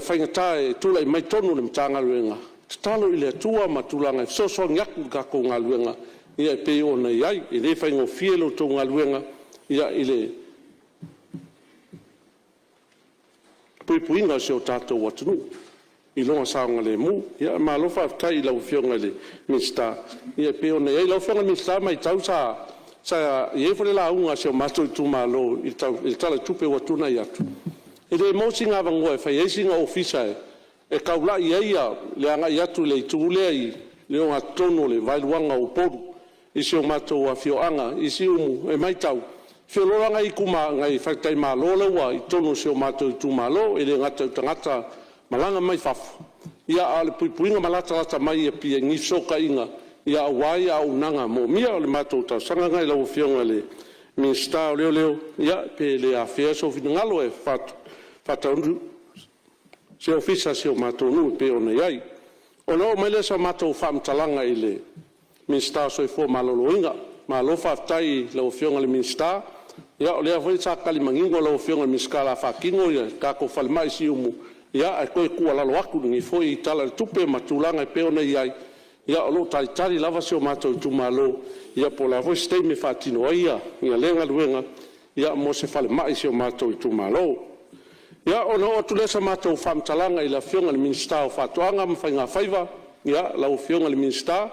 faigata e tulai mai totonu o le Matagaluega, tatalo i le Atua ma tulaga e fesoasoani atu i le tatou galuega e pei ona i ai. E le faigofie la outou galuega i le puipuiga o si o tatou atunuu i lona saogalemu. Ia malo faafetai i lau Afioga i le Minisita e pei ona i ai. Lau Afioga i le Minisita e matau sa i ai foi le lauga a si o matou itumalo i le Tala o le Tupe ua tuanai atu, e le maua sina avanoa e fai ai sina ofisa e taulai ai le agai atu i le itu lea i le ogatotonu o le vaeluaga o Upolu i si o matou afioaga i Siumu. E matau, e feoloolo lava nai faletalimalo la e ua i totonu o si o matou itumalo, e le gata i tagata malaga mai fafo, a o le puipuiga ma latalata mai i Apia i ni fesootaiga aua auaunaga moomia. O le matou talosaga lena i lau Afioga i le Minisita o Leoleo, pe le afea sou finagalo e faataunuu se ofisa o si o matou nuu e pei ona i ai. Ona oo mai lea o sa matou faamatalaga i le Minisita o le Soifua Maloloina. Malo faafetai i lau Afioga i le Minisita, o lea foi sa tali manino lau Afioga i le Minisita o le a faatino le tatou falemai i Siumu, ae toe tuualalo atu i lenei foi Tala o le Tupe ma tulaga e pei ona i ai, o lo o talitali lava si o matou itumalo, po o le a foi se taimi e faatino ai lea galuega mo se falemai i si o matou itumalo. Ia, ona oo atu lea o sa matou faamatalaga i le Afioga i le Minisita o Faatoaga ma Faigafaiva, lau Afioga i le Minisita,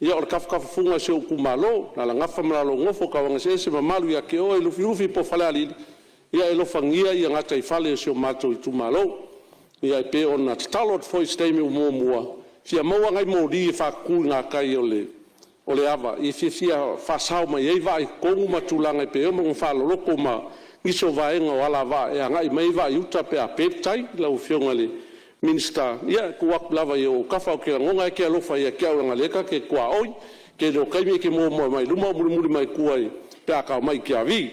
ia o le tafatafafuga o si ou itumalo, o Alalagafa ma la outou Nofo, Tauagaeseese ma mamalu ia te oe Lufilufi po o Falealili, ia e alofagia gataifale o si o matou itumalo. E pei ona tatalo atu foi i se taimi ua muamua, e fia maua nai moli e faatutu i gatai o le ava e fiafia faasao mai ai vaa i totonu ma tulaga e pei ona faaloloto ma nisi o vaega o alavaa e agai mai ai vaa i uta pe a pe le tai. Lau Afioga i le Minisita, ia e tuu atu lava i ou autafa, ou te lagona e te alofa ia te au leaga o lea ta te tuaoi. Tele o taimi e te muamua mai luma ae ou mulimuli mai tua pe a tao mai i Tiavi.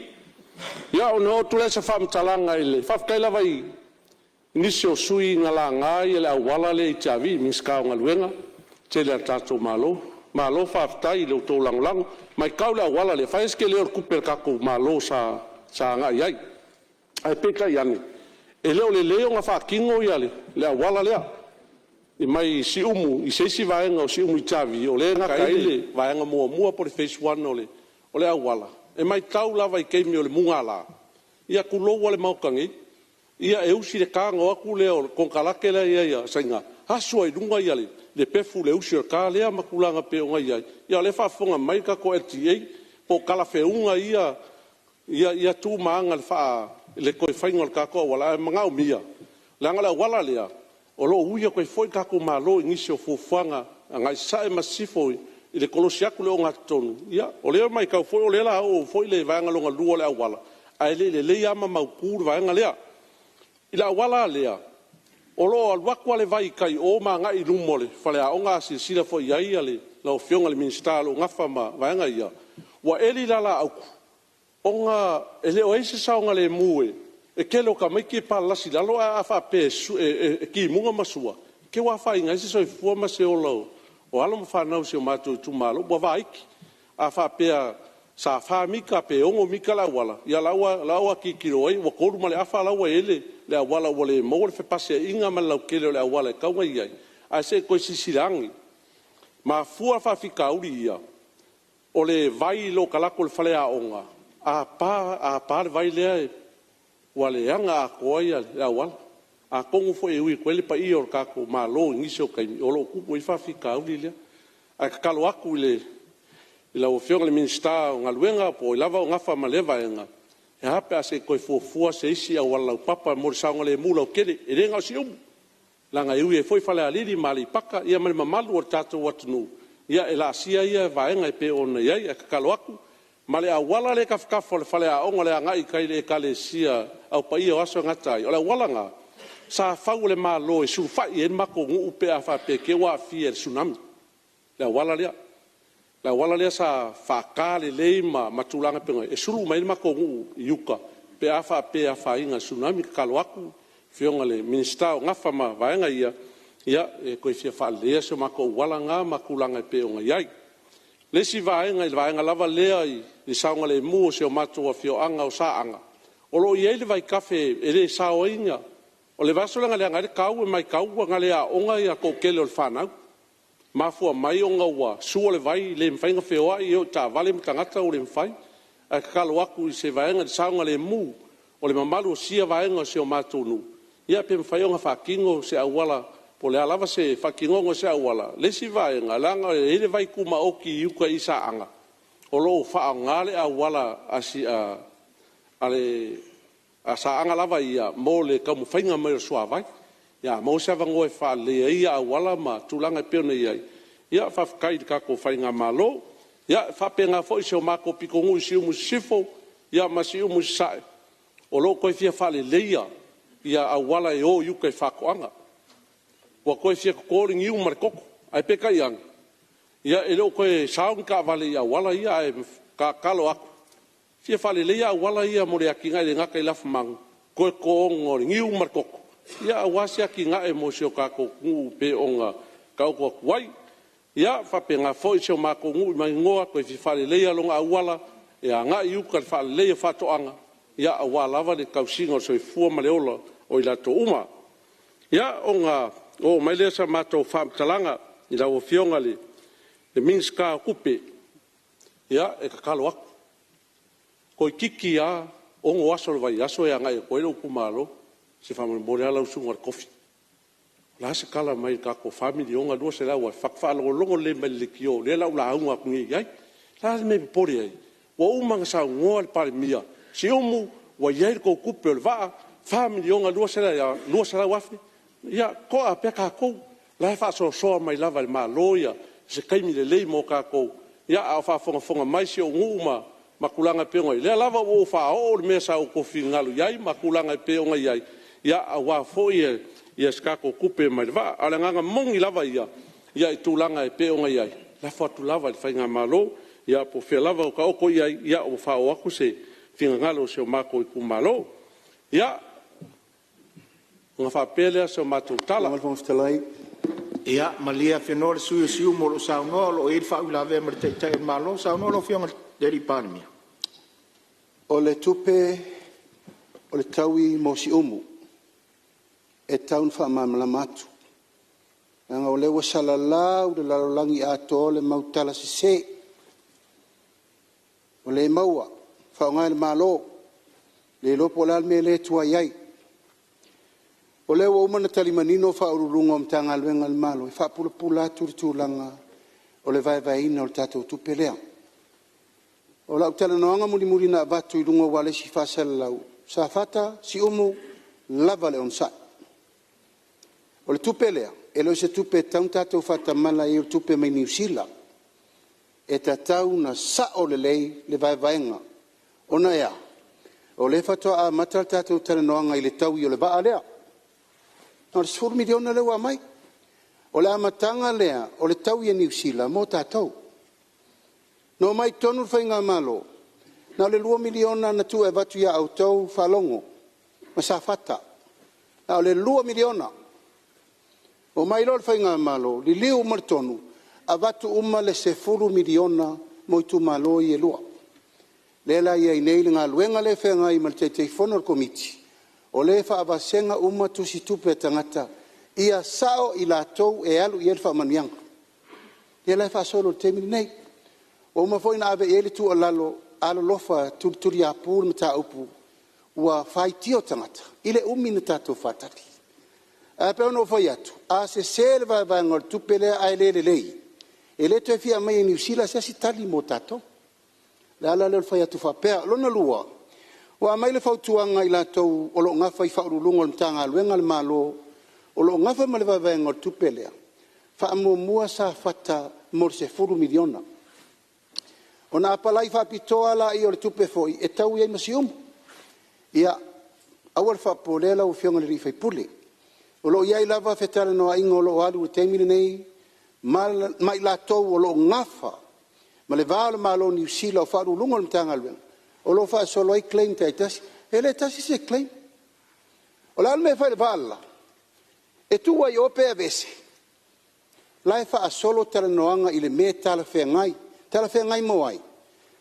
Ia, ona oo atu lea o se faamatalaga i le faafetai lava i nisi o sui usufono na laga le auala lea i Tiavi, Minisita o Galuega tetele a le tatou Malo. Malo faafetai i lo outou lagolago. E matau i le auala lea, e fai lava si tele o le tupe a le tatou Malo sa agai i ai, ae peitai ane, e le o lelei ona faatino le auala lea mai Siumu i se isi vaega o Siumu i Tiavi, o lea e gata ai le vaega muamua po o le phase 1 o le auala. E matau lava i taimi o le mugala, ia tulou lava le Maota nei, ia e usi le ta ona o atu lea o le konekarate la e i ai a Saina asu lava i luga le pefu i le usi o le ta lea ma tulaga e pei ona i ai. Ia o lea e faafofoga mai le tatou LTA, po o talafeuga ia tu ma aga i le toe faiga o le tatou auala, ae manaomia, leaga o le auala lea o lo o ui atu ai foi le tatou Malo i nisi o fuafuaga agai sasae ma sisifo i le kolosi atu o le ogatotonu. Ia, o lea e matau foi o lea o le a oo foi le vaega lona lua o le auala, ae le i lelei lava ma mautu le vaega lea. I le auala la lea, o lo o alu atu lava le vai i tai i o ma agai i luma o le faleaoga, a silasila foi i ai lau Afioga i le Minisita o lo o nafa ma vaega ia, ua eli le alaautu ona e le o i ai se saogalemu. E tele o tamaiti e palalasi i lalo, ae a faapea e timuga ma sua, e te i ua afaina ai se soifua ma se ola o alo ma fanau a si o matou itumalo. Ua vaiti. A faapea sa 4 mita pe 6 mita le auala, ia o la ua tilotilo ai ua 3 ma le afa la ua i ai le auala ua le maua le fepasiaiga ma le lautele o le auala e tatau ona i ai, ae se i toe silasila ane. E mafua faafitauli ia, o le vai i le talaatu o le faleaoga, a pa le vai lea ua leaga atoa le auala. Atonu foi e ui atu ai le paia o le tatou Malo i nisi o taimi o lo o tupu ai le faafitauli lea. Ae tatalo atu i lau Afioga i le Minisita o Galuega po o ai lava o nafa ma lea vaega, e a pe a se i toe fuafua se isi auala laupapa mo le saogalemu lautele. E le na o Siumu, leaga e ui ai foi Falealili ma Aleipata, ia ma le mamalu o le tatou atunuu Ia e laasia ia vaega e pei ona i ai. Ae tatalo atu, ma le auala lea e i tafatafa o le faleaoga i le agai i tai i le Ekalesia Au Paia o Aso e gata ai, o le auala lena sa fau e le Malo e sulufai i ai le matou nuu pe a faapea e te i ua aafia i le Tsunami, le auala lea. Le auala lea sa faata lelei ma tulaga e pei ona i ai, e sulu mai ai le matou nuu i uta pe a faapea e afaina i le Tsunami. E tatalo atu i le Afioga i le Minisita o nafa ma vaega ia, e toe fia faaleleia si o matou auala lena ma tulaga e pei ona i ai. O le isi vaega i le vaega lava lea i le saogalemu o si o matou afioaga o Saaga, o lo o i ai le vaitafe e le saoina. O le vaiaso lea na leaga ai le tau, e matau na le aoga le toatele o le fanau, mafua mai ona ua sua le vai le mafai ona feoai, e oo i taavale ma tagata ua le mafai. Ae tatalo atu i se vaega i le saogalemu o le mamalu o sia vaega o si o matou nuu, ia pe mafai ona faatino se auala po o le a lava se faatinoga o se auala. O le isi vaega, leaga e i ai le vai tumaoti i uta i Saaga, o lo o faaaoga le auala a Saaga lava ia mo le taumafaiga mai o le suavai. Ia a maua se avanoa e faaleleia ai ia auala ma tulaga e pei ona i ai, ia faafetai i le tatou faigamalo. Ia, e faapena foi si o matou pitonuu i Siumu Sisifo ma Siumu Sasae, o lo o toe fia faaleleia auala e o i uta i faatoaga. Ua toe fia toto le niu ma le koko, ae peitai ane, e le o toe sao ni taavale i auala ia, ae tatalo atu, e fia faaleleia auala ia mo le atinae e le gata i lafumanu, toe totoina o le niu ma le koko, aua se atinae mo si o tatou atunuu e pei ona taoto atu ai. Ia, e faapena foi si o matou nuu i Maninoa, toe fia faaleleia lona auala e agai i uta i le faaleleia o faatoaga, aua lava le tausiga o le soifua ma le ola o i latou uma. Ia, ona oo mai lea o sa matou faamatalaga i lau Afioga i le Minisita o Tupe, ia, e tatalo atu, toeitiiti lava 6 aso o le vaiaso e agai atu ai lou itumalo, se faamolemole lava lau susuga i le tofi, o le a se tala mai i le tatou $4,200,000? Faatoa faalogologo lelei mai i le leitio o lea o le a ou lauga atu nei i ai. O le a le mea e popole ai? Ua uma ona saunoa le Palemia, Siumu, ua i ai le tou tupe o le vaa, $4,200,000, ia toa pea tatou, o la e faasoasoa mai lava e le Malo se taimi lelei mo tatou, a o faafogafoga mai si ou nuu ma tulaga e pei ona i ai, o lea lava ua ou faaoo le mea sa outou finagalo i ai ma tulaga e pei ona i ai, aua foi se tatou tupe mai le vaa. A o le agaga moni lava ia i tulaga e pei ona i ai, lafo atu lava i le faigamalo, ia po o fea lava o taoto i ai, ua faaoo atu se finagalo o si o matou itumalo. Ia, ona faapea lea o se matou tala. Lau Afioga i le Fofoga Fetalai… Ia malie afenoa le sui usufono o Siumu o lo o saunoa, o lo o i ai le faauilavea ma le Taitai o le Malo. Saunoa lau Afioga i le Palemia. O le tupe o le taui mo Siumu, e tatau ona faamalamalama atu, leaga o lea ua salalau i le lalolagi atoa le mau tala sese, ua le maua, faaaoga e le Malo, le iloa po o le a le mea lea e tuai ai. O lea ua uma ona tali manino Ofisa Sili o Pulega o Matagaluega a le Malo e faapulapula atu le tulaga o le vaevaeina o le tatou tupe lea. O lau talanoaga mulimuli na avatu i luga o ualesi faasalalau, Safata, Siumu, lava le onosai. O le tupe lea, e le o se tupe e tatau ona tatou faatamala i ai o le tupe mai Niu Sila. E tatau ona sao lelei le vaevaega. Ona e a? O lea faatoa amata le tatou talanoaga i le taui o le vaa lea. Na o le $10 miliona lea ua aumai. O le amataga lea o le taui a Niu Sila mo tatou. Na omai i totonu le faigamalo, na o le $2 miliona na tuu e avatu ia outou Faalogo ma Safata, na o le $2 miliona. Omai loa le faigamalo liliu uma le tonu, avatu uma le $10 miliona mo itumalo ia e lua. Lea la e i ai nei le galuega lea e feagai ma le Taitaifono o le Komiti, o lea e faavasega uma tusitupe a tagata ia sao i latou e alu i ai le faamanuiaga. Lea la e faasolo i le taimi lenei. Ua uma foi ona ave i ai le tuualalo, alolofa tulituliapu le mataupu ua faitio tagata i le umi ona tatou faatali. Ae pei ona ou fai atu, a sese le vaevaega o le tupe lea ae le lelei, e le toe fia aumaia e Niu Sila se isi tali mo tatou. O le ala lea o le fai atu faapea. Lona lua, ua aumai le fautuaga a i latou o lo o nafa i Ofisa Sili o Pulega o Matagaluega a le Malo o lo o nafa ma le vaevaega o le tupe lea, faamuamua Safata mo le $10 miliona. Ona apalai faapitoa lea o le tupe foi e taui ai ma Siumu. Ia, aua le faapopoleina lau Afioga i le sui usufono, o lo o i ai lava fetalanoaiga o lo o alu i le taimi lenei ma i latou o lo o nafa ma le va o le Malo o Niu Sila, o Ofisa Sili o Pulega o le Matagaluega o lo o faasolo ai claims taitasi. E le tasi se claim. O le a le mea e fai i le vaa le la? E tuu lava i o pe aveese? O la e faasolo talanoaga i le mea e talafeagai. Talafeagai mo ai?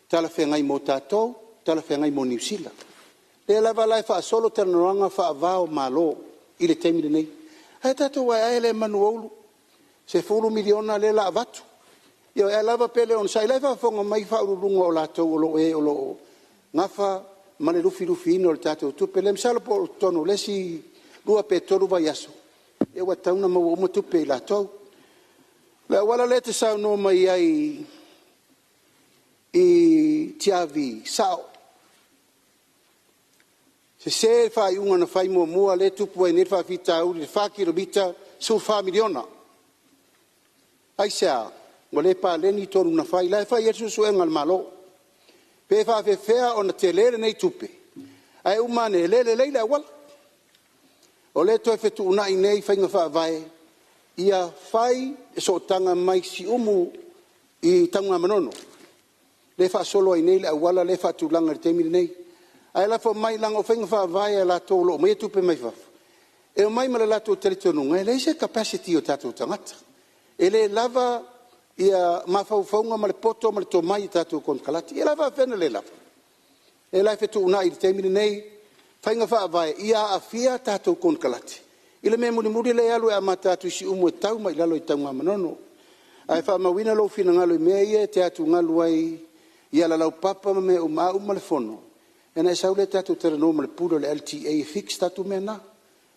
Talafeagai mo tatou, talafeagai mo Niu Sila. O lea lava la e faasolo talanoaga faava o Malo i le taimi lenei. Ae tatou aeae lea manu o Ulu, $10 miliona lea o le a avatu. Ioe, ae lava pe le onosai, o la e faafofoga mai Ofisa Sili o Pulega o latou o e o lo o nafa ma le lufilufiina o le tatou tupe lea. Masalo po o totonu o le isi 2 pe 3 vaiaso ua tatau ona maua uma tupe e i latou. O le auala lea e te saunoa mai ai i Tiavi, e sao. Sese le faaiuga na fai muamua lea e tupu ai nei le faafitauli i le 4 kilomita, $14 miliona. Aisea? Ua le paleni tonu na fai, la e fai ai suesuega a le Malo, pe faapefea ona tele lenei tupe ae uma ane e le lelei le auala. O lea e toe fetuunai nei faiga faavae ia fai le sootaga mai Siumu i Tanugamanono lea e faasolo ai nei le auala lea e faatulaga i le taimi lenei. Ae lafo mai leaga o faiga faavae a latou o lo o aumaia tupe mai fafo, e omai ma le latou talitonuga e leai se capacity o tatou tagata, e le lava mafaufauga ma le poto ma le tomai i tatou konekarate. Ia o le a faafefea ona le lava? O lea la e fetuunai i le taimi lenei faiga faavae ia aafia tatou konekarate i le mea mulimuli lea e alu e amata atu i Siumu e tau mai i lalo i Tanugamanono. Ae faamauina lou finagalo i mea ia e te atugalu ai i auala laupapa ma mea uma, a uma le fono ona e sau lea tatou talanoa ma le Pule o le LTA e fix tatou mea na.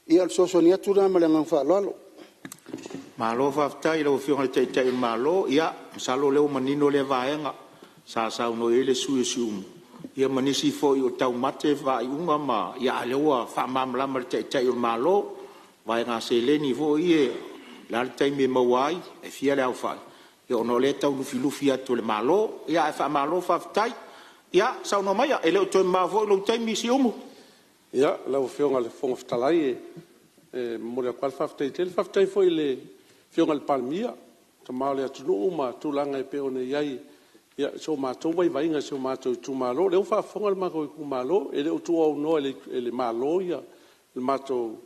Ia o le fesoasoani atu lena ma le agaga faaaloalo. Malo faafetai i lau Afioga i le Taitai o le Malo. Ia masalo o lea ua manino lea vaega sa saunoa i ai le sui usufono o Siumu, ia ma nisi foi o taumate faaiuga ma… a o lea ua faamalamalama e le Taitai o le Malo vaega seleni foi ia, o le a le taimi e maua ai, e fia le aofai, ona o lea e tau lufilufi atu e le Malo. Ae faamalo faafetai. Ia saunoa maia, e le o toe mamao foi lou taimi Siumu. Ia, lau Afioga i le Fofoga Fetalai, e momoli atu lava le faafetai tele. Faafetai foi i le Afioga i le Palemia, le Tama o le atunuu ma tulaga e pei ona i ai so matou vaivaiga i si o matou itumalo. O lea ua faafofoga le matou itumalo, e le o tuuaunoa e le Malo le matou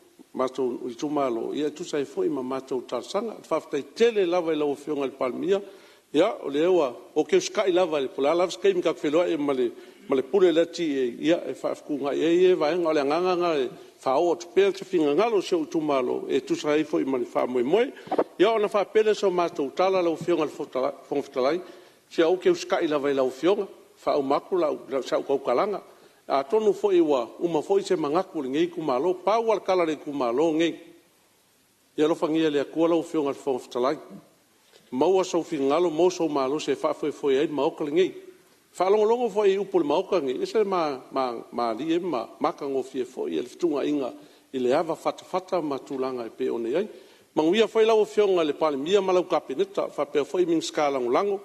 itumalo e tusa ai foi ma matou talosaga. Faafetai tele lava i lau Afioga i le Palemia, o lea ou te usitai lava po o le a lava se taimi ta te feiloai ai ma le Pule o le LTA e faafetuunai ai ia vaega. O le agaga lena e faaoo atu pea se finagalo o si ou itumalo e tusa ai foi ma le faamoemoe. Ia ona faapea lea o se matou tala lau Afioga i le Fofoga Fetalai, se ou te usitai lava i lau Afioga e faauma atu si au tautalaga. Atonu foi ua uma foi se manatu o lenei itumalo. Pau lava le tala a le itumalo lenei, ia alofagia e le Atua lau Afioga i le Fofoga Fetalai, maua sou finagalo maua sou malosi e faafoefoe ai le Maota lenei. E faalogologo foi i upu a le Maota lenei, e ese le malie ma matagofie foi le fetuunaiga i le ava fatafata ma tulaga e pei ona i ai. Manuia foi lau Afioga i le Palemia ma lau Kapeneta faapea foi Minisita Lagolago,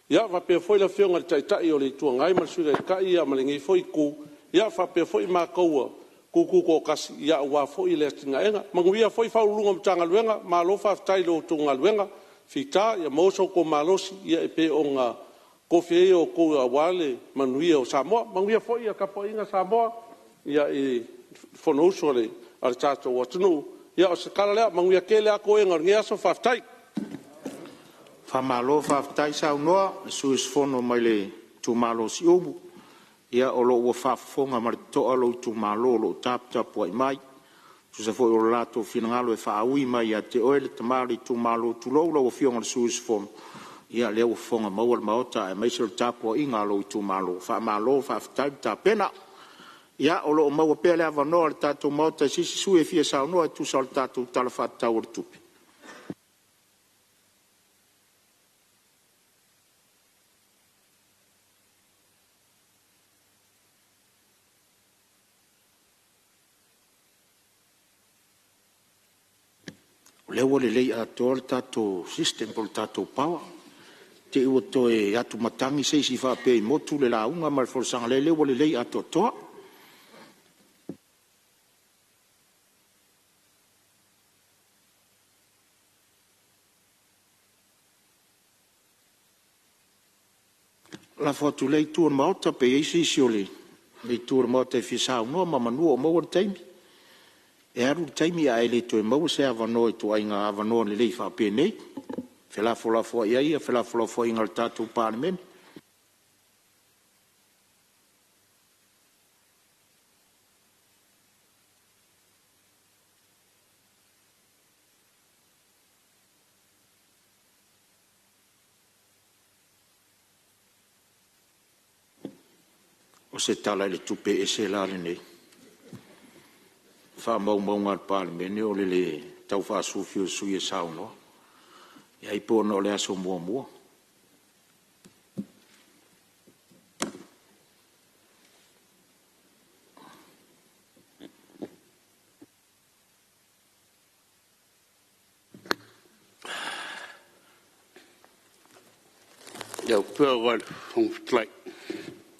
faapea foi le Afioga i le Taitai o le Itu Agai ma le Sui Taitai ma lenei foi Itu, faapea foi matou ua tututoatasi aua foi le atinaeina. Manuia foi Ofisa Sili o Pulega o Matagaluega, malo faafetai i la outou galuega fita, ia maua so outou malosi e pei ona tofi ai outou aua le manuia o Samoa. Manuia foi le tapuaiga Samoa i le Fonousu a le tatou atunuu. Ia o se tala lea, manuia tele lava toega o lenei aso, faafetai. Faamalo faafetai saunoa i le sui usufono mai le itumalo o Siumu. Ia o lo o ua faafofoga ma le totoa lou itumalo o lo o taputapuai mai e tusa foi o lo latou finagalo e faaui mai ia te oe le tama o le itumalo, tulou lau Afioga i le sui usufono. Ia o lea ua fofoga maua le Maota aemaise o le tapuaiga a lou itumalo, faamalo faafetai le tapena. Ia o lo o maua pea le avanoa o le tatou Maota i se isi sui usufono e fia saunoa e tusa o le tatou Tala Faatatau o le Tupe. O lea ua lelei atoa le tatou system po o le tatou power. te i ua toe atumatagi se isi faapea i motu le lauga ma le folasaga, leai o lea ua lelei atoatoa. Lafo atu i lea itu o le Maota pe i ai se isi o lenei itu o le Maota e fia saunoa meamanu o maua le taimi. E alu le taimi ae le toe maua se avanoa i ituaiga avanoa lelei faapenei, e felafolafoai ai felafolafoaiga a le tatou Palemene. O se Tala i le Tupe ese la lenei? O faamaumauga a le Palemene o le le taufaasufiu o sui usufono e saunoa. Ia ai po ona o le aso muamua.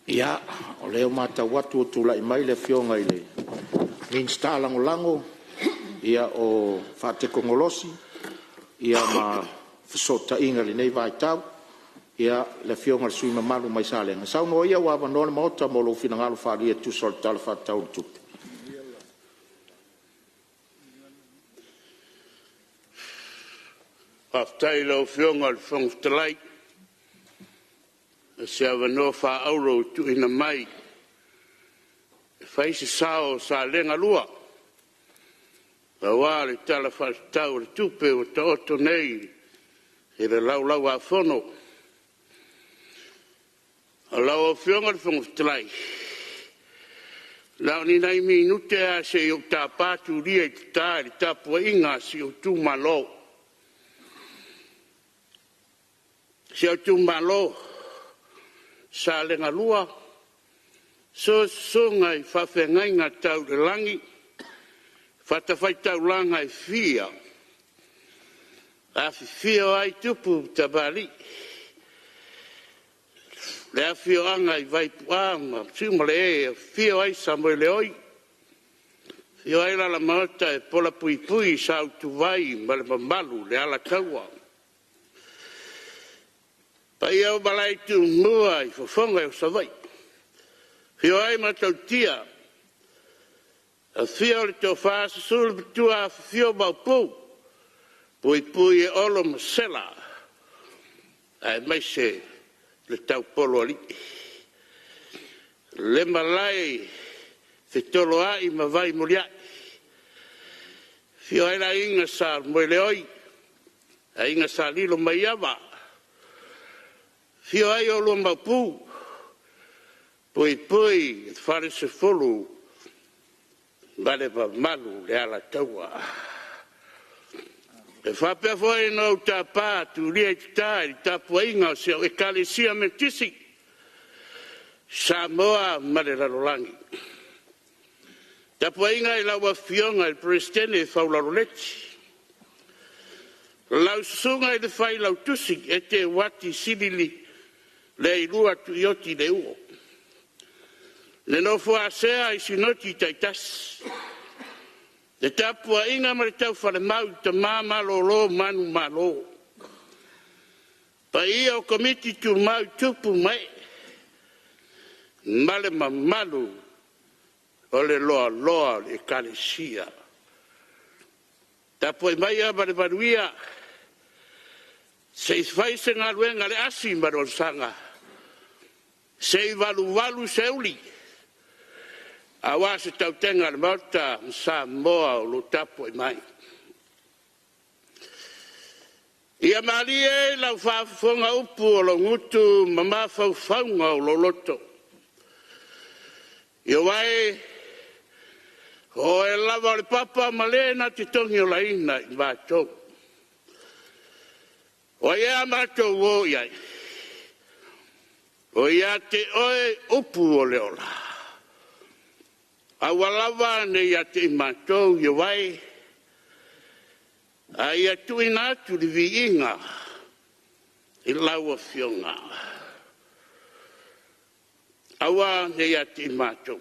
Ia, o lea ua matau atu ua tulai mai le Afioga i le Minisita Lagolago o Faatekonolosi ma Fesootaiga i lenei vaitau, le Afioga i le sui usufono mamalu mai Salega. Saunoa ia ua avanoa le Maota mo lou finagalo faaalia e tusa o le Tala Faatatau o le Tupe. Faafetai i lau Afioga i le Fofoga Fetalai mo se avanoa faaauro ua tuuina mai e fai se sao o Salega 2 aua le Tala Faatatau o le Tupe ua taoto nei i le Laulau-a-Fono. Lau Afioga i le Fofoga Fetalai, na o ni nai minute lava se i ou tapa tulia i tata i le tapuaiga a si ou itumalo. Si ou itumalo Salega 2, susu susuga i faafeagaiga tau i le lagi, fatafaitaulaga e fia, afifio ai tupu ma tamalii, le afioaga i Vaituuaga ma Siomalee, afio ai Samoeleoi, afio ai Alamaota e polapuipui sa Utuvai ma le mamalu i le Alataua. Paia o malae i Tumua i fofoga o Savaii, afio ai Matautia, afio le Tofa Susu le Matua, afifio Maopu, Puipui e Olo ma Sela aemaise le Taupoloalii. Le malae i Fetoloai ma Vaimuliai, afio ai le Aiga Samoeleoi, Aiga Sa Lilomaiava, afio ai oulua Maopu, Puipui le Falesefulu ma le mamalu i le Alataua. E faapea foi ona ou tapa tulia i tata i le tapuaiga a si au Ekalesia Metotisi i Samoa ma le lalolagi. Le tapuaiga i lau Afioga i le Peresetene Faulalo Leti, lau Susuga i le Failautusi Eteuati Selili Leilua Tuioti Leuo. Le nofo a sea i Sinoti taitasi, le tapuaiga ma le taufalemau i tama malolo manumalo, paia o Komiti Tumau i tupu ma ee ma le mamalu o le loaloa o le Ekalesia. Tapuai maia ma le manuia se i fai se galuega a le asi ma le osaga, se i valuvalu seuli aua se tautega a le Maota ma Samoa o lo o tapuai mai. Ia malie i lau faafofoga upu o lou gutu ma mafaufauga o lou loto, aua o oe lava o le papa ma le na te togiolaina i matou. O ai ea a matou o i ai? O ia te oe upu o le ola. Aua lava ne i ia te i matou Ioae, a ia tuuina atu le viiga. i lau Afioga, aua ne i ia te i matou,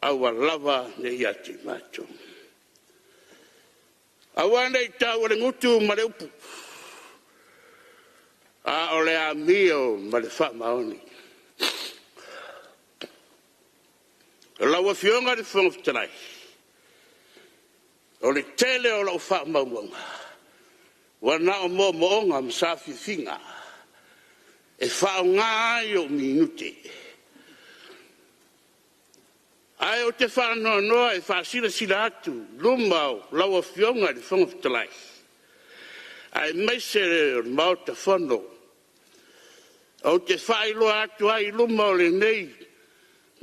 aua lava ne i ia te i matou. Aua ne i taua le gutu ma le upu, a o le amio ma le faamaoni. Lau Afioga i le Fofoga Fetalai, o le tele o lau faamaumauga, ua na o moomooga ma saafiafiga e faaaoga ai ou minute. Ae ou te faanoanoa e faasilasila atu i luma o lau Afioga i le Fofoga Fetalai, aemaise o le Maota Fono, ou te faailoa atu ai i luma o lenei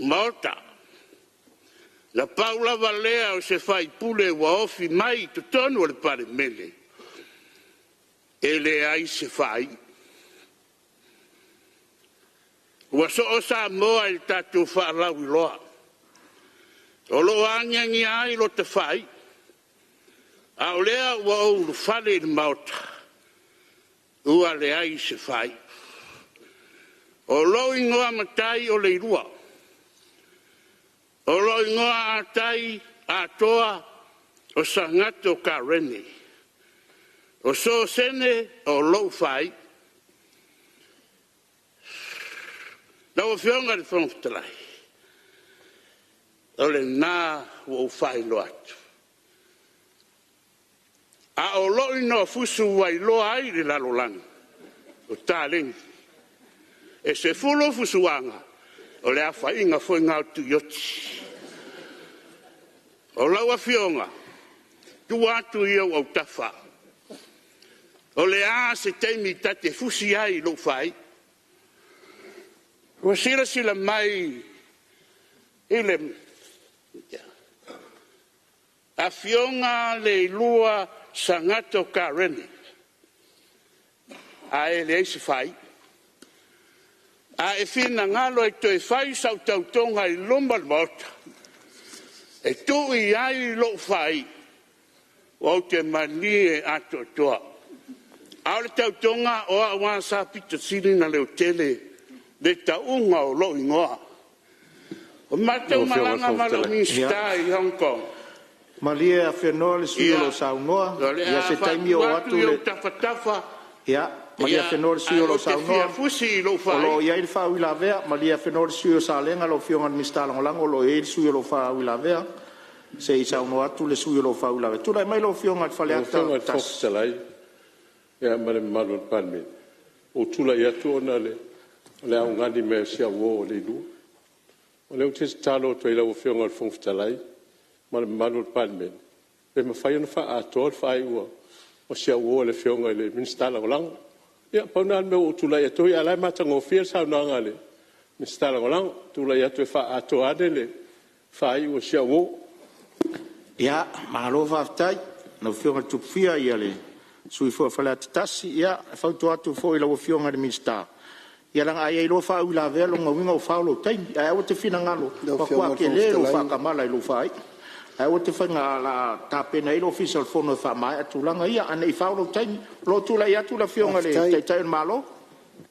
Maota, na pau lava lea o se faipule ua ofi mai i totonu o le Palemene, e leai se faaiu. Ua soo Samoa i le tatou faalauiloa o lo o agiagi ai lota faaiu, a o lea ua ou ulufale i le Maota, ua leai se faaiu. O lou igoa matai o Leilua, o lou igoa atoa o Sagatto Kareni. O Sosene o lou faaiu. Lau Afioga i le Fofoga Fetalai, o lena ua ou faailoa atu. A o lou igoa fusu ua iloa ai i le lalolagi, o Taleni. E 10 fusuaga, o le aofaiga foi lena o Tuioti. O lau Afioga, tuu atu i ou autafa, o le a se taimi ta te fusi ai i lou faaiu. Ua silasila mai i le Afioga Leilua Sagatto Kareni ae leai se faaiu. A e finagalo e toe fai sau tautoga i luma o le Maota e tuu i ai lou faaiu, ou te malie atoatoa. A o le tautoga o au lava sa aupito sili ona leotele le tauga o lou igoa. Na matou malaga ma lau Minisita i Hong Kong, Malie Afenoa le sui usufono o lo o saunoa, o le ia a se taimi faatuu oo atu atu i le... ou tafatafa, Ia, malie Afenoa le sui usufono o ae lo o ou te saunoa, fia fusi i lou o lo o faaiu. i ai le faauilavea. Malie Afenoa le sui usufono mo Salega, lau Afioga i le Minisita Lagolago o lo o i ai le sui usufono o lo o faauilavea. Se i saunoa atu le sui usufono o lo o faauilavea. Tulai mai lau Afioga i Faleata Lau Afioga i le 1. Fofoga Fetalai ma le mamalu o le Palemene, ua ou tulai atu ona o le augani mai a si au uo o Leilua. O lea ou te tatalo atu ai i lau Afioga i le Fofoga Fetalai ma le mamalu o le Palemene, pe mafai ona faaatoa le faaiu a si au uo le Afioga i le Minisita Lagolago. Ia pau lena o le mea ua ou tulai atu ai, a o la e matagofie le saunoaga a le Minisita Lagolago. Tulai atu e faaatoa ane le faaiu a si au uo. Ia, malo faafetai i lau Afioga i le Tupufia, le sui usufono foi o Faleata 1. Ia, e fautua atu foi i lau Afioga i le Minisita, ia leaga a i ai loa faauilavea, lona uiga ua fao lou taimi. Ae aua e te finagalo, Lau matua Afioga i le Fofoga tele lou Fetalai… faatamala i lou faaiu. Ae aua te fai…O le a tapena i ai le Ofisa o le Fono e faamaea tulaga ia, ae ne i fao lou taimi. O lo o tulai atu le Afioga i le Taitai o le Malo.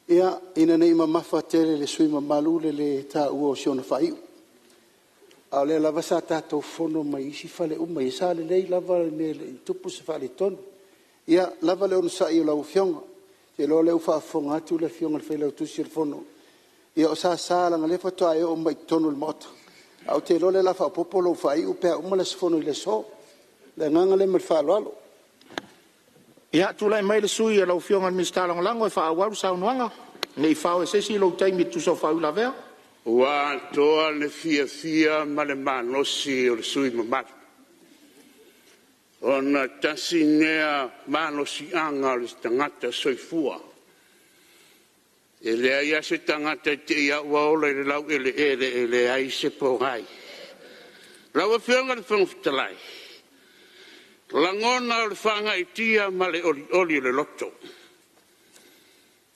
Ia, ina ne i mamafa tele i le sui usufono mamalu le le taua o si ona faaiu, a o lea lava sa tatou fono mai isi fale uma ia, sa lelei lava le mea e le i tupu se faaletonu. Ia lava le onosai i lau Afioga. Ou te iloa o lea ua faafofoga atu le Afioga i le Failautusi o le Fono, ia o Sasa leaga o lea faatoa e oo mai i totonu o le Maota, ae ou te iloa o lea o le a faaopoopo lou faaiu pe a uma le aso Fono i le aso. O le agaga lea ma le faaaloalo. Ia, tulai mai le sui usufono lau Afioga i le Minisita Lagolago e faaauau le saunoaga, ne i fao e se isi lou taimi e tusa o faauilavea. Ua atoa le fiafia ma le malosi o le sui usufono mamalu, ona tasi lea malosiaga o le tagata soifua. E leai lava se tagata e te i lava ua ola i le laueleele e leai se pogai. Lau Afioga i le Fofoga Fetalai, o lagona o le faagaeetia ma le olioli o le loto,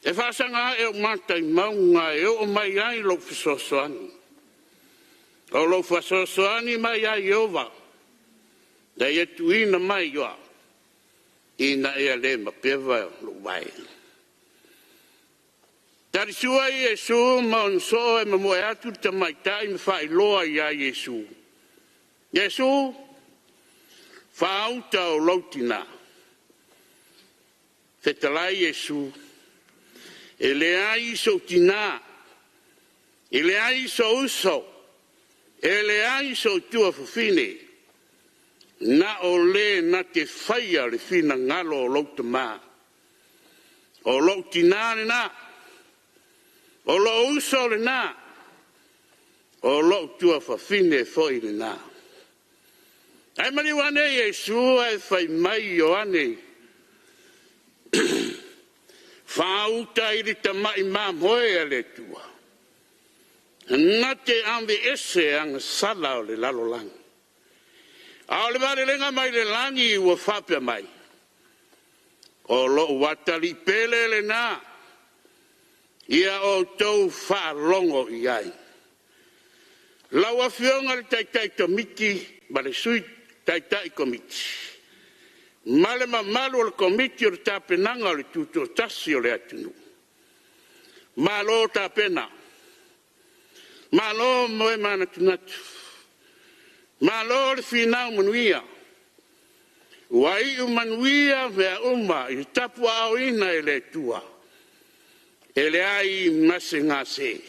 e faasaga ae ou mata i mauga e oo mai ai lou fesoasoani. O lou fesoasoani mai ia Ieova, na ia tuuina mai ina ia le mapeva lou vae. Talisua Iesu ma ona soo e mamoe atu le tamaitai ma faailoa ia Iesu. Iesu, faauta o lou tina. Fetalai Iesu, e leai sou tina, e leai sou uso, e leai sou tuafafine, na o le na te faia le finagalo o lou Tama. O lou tina lena, o lou uso lena, o lou tuafafine foi lena. Ae maliu ane Iesu ae fai mai Ioane, faauta i le tamai mamoe a le Atua, na te aveese agasala o le lalolagi. A o le malelega mai le lagi ua faapea mai, “O lou atalii pele lena, ia outou faalogo i ai.” Lau Afioga i le Taitai Komiti ma le Sui Taitai Komiti ma le mamalu o le Komiti o le tapenaga o le Tutoatasi o le atunuu, malo tapena, malo moe manatunatu, malo le finau manuia. Ua iu manuia mea uma i le tapuaaoina e le Atua, e leai ma se gase.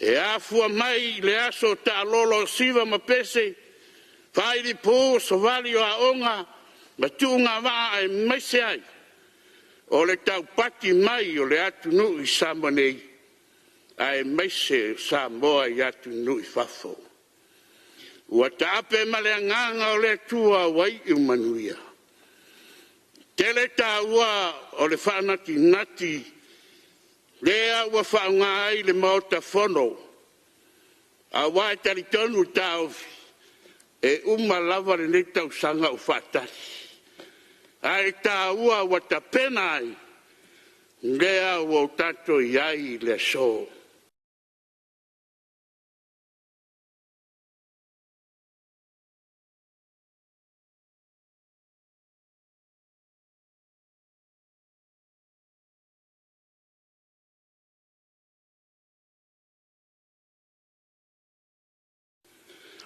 E afua mai i le aso taalolo siva ma pese, failipu savali o aoga ma tuugavaa aemaise ai o le taupati mai o le atunuu i Samoa nei, aemaise o Samoa i atunuu i fafo. Ua taape ma le agaga o le Atua ua iu manuia. E tele taua o le faanatinati lea ua faaaoga ai le Maota Fono, aua e talitonu le taofi, e uma lava lenei tausaga o faatali, ae taua ua tapena ai lea ua tatou i ai i le aso.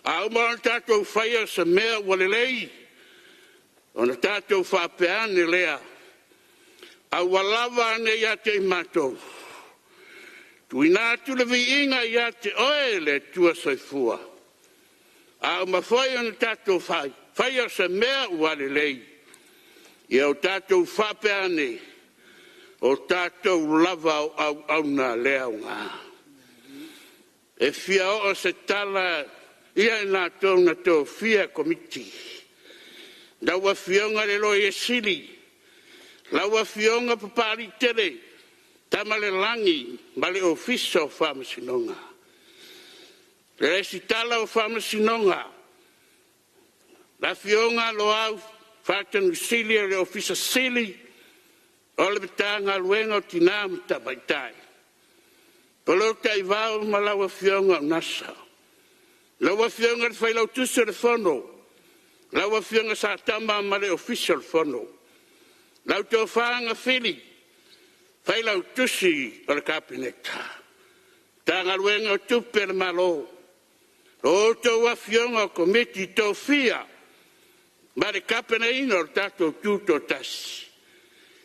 A uma ona tatou faia se mea ua lelei, ona tatou faapea ane lea, aua lava ne i ia te i matou, tuuina atu le viiga ia te oe le Atua Soifua. A uma foi ona tatou faia se mea ua lelei, ia o tatou faapea ane, o tatou lava o auauna a lea aoga. E fia oo se tala ia i latou na tofia e komiti, lau Afioga i le Loia Sili, lau Afioga Papaliitele Tamalelagi ma le Ofisa o Faamasinoga. Le Resitala o Faamasinoga, le Afioga Loau Fatonusili o le Ofisa Sili o le Matagaluega o Tina ma Tamaitai, Bolotaaivao ma lau Afioga Unasa. Lau Afioga i le Failautusi o le Fono, lau Afioga Satama ma le Ofisa o le Fono. Lau Tofa Agafili, Failautusi o le Kapeneta, Matagaluega o Tupe a le Malo, a outou afioga o Komiti Tofia ma le tapenaina o le tatou Tutoatasi,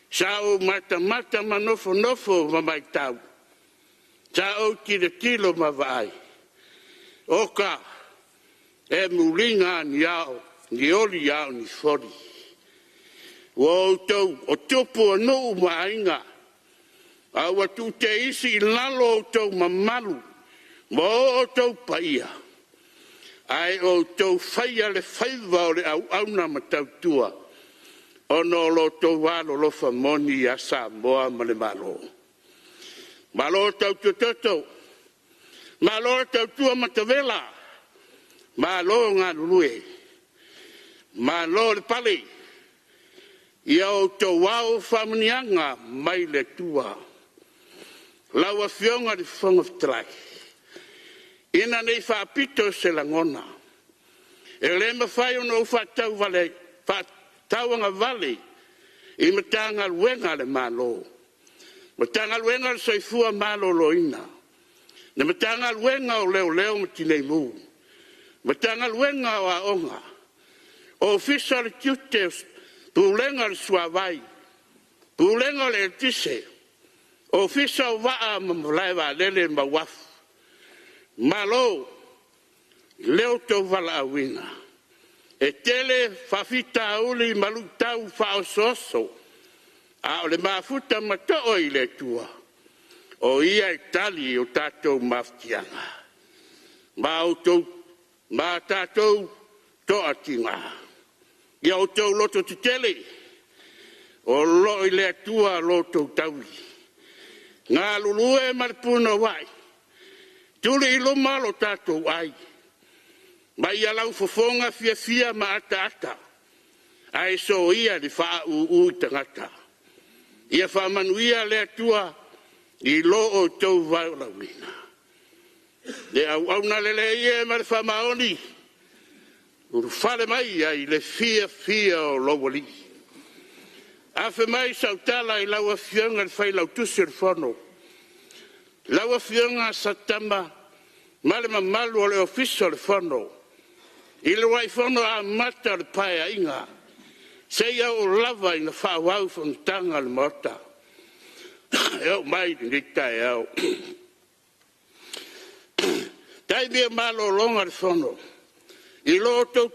sa ou matamata ma nofonofo ma matau, sa ou tilotilo ma vaai, oka, e muliga lava ni ao, ni oli a o ni foli. Ua outou o tupu o nuu ma aiga, a ua tuu teisi i lalo outou mamalu ma o outou paia, ae outou faia le faiva o le auauna ma tautua ona o lo outou alolofa moni ia Samoa ma le Malo. Malo tautua toto, malo tautua matavela, malo galulue, malo le pale. Ia outou ao faamanuiaga mai le Atua. Lau Afioga i le Fofoga Fetalai, ina ne i faapito se lagona, e le mafai ona ou faatauagavale i Matagaluega a le Malo. Matagaluega o le Soifua Maloloina, le Matagaluega o Leoleo ma Tineimu, Matagaluega o Aoga, Ofisa o le Tiute, Pulega o le Suavai, Pulega o le Eletise, Ofisa o Vaa ma Malaevaalele ma Uafu. Malo i lo outou valaauina. E tele faafitauli ma luitau faaosooso, a o le mafuta ma to'a i le Atua, o Ia e tali i o tatou mafatiaga ma tatou toatiga. Ia outou lototetele, o lo o i le Atua lo outou tauli. Galulue ma le punouai, tuli i luma lo tatou ai, ma ia laufofoga fiafia ma ataata, ae soia le faauu i tagata. Ia faamanuia le Atua i lo outou valaauina. Le auauna lelei e ma le faamaoni, ulufale mai ai i le fiafia o lou Alii. Afe mai sau tala i lau Afioga i le Failautusi o le Fono, lau Afioga Satama ma le mamalu o le Ofisa o le Fono, i le uluai fono amata o le Paeaiga seia oo lava ina faaauau fonotaga a le Maota e oo mai i lenei taeao. I taimi o malologa o le Fono i lo outou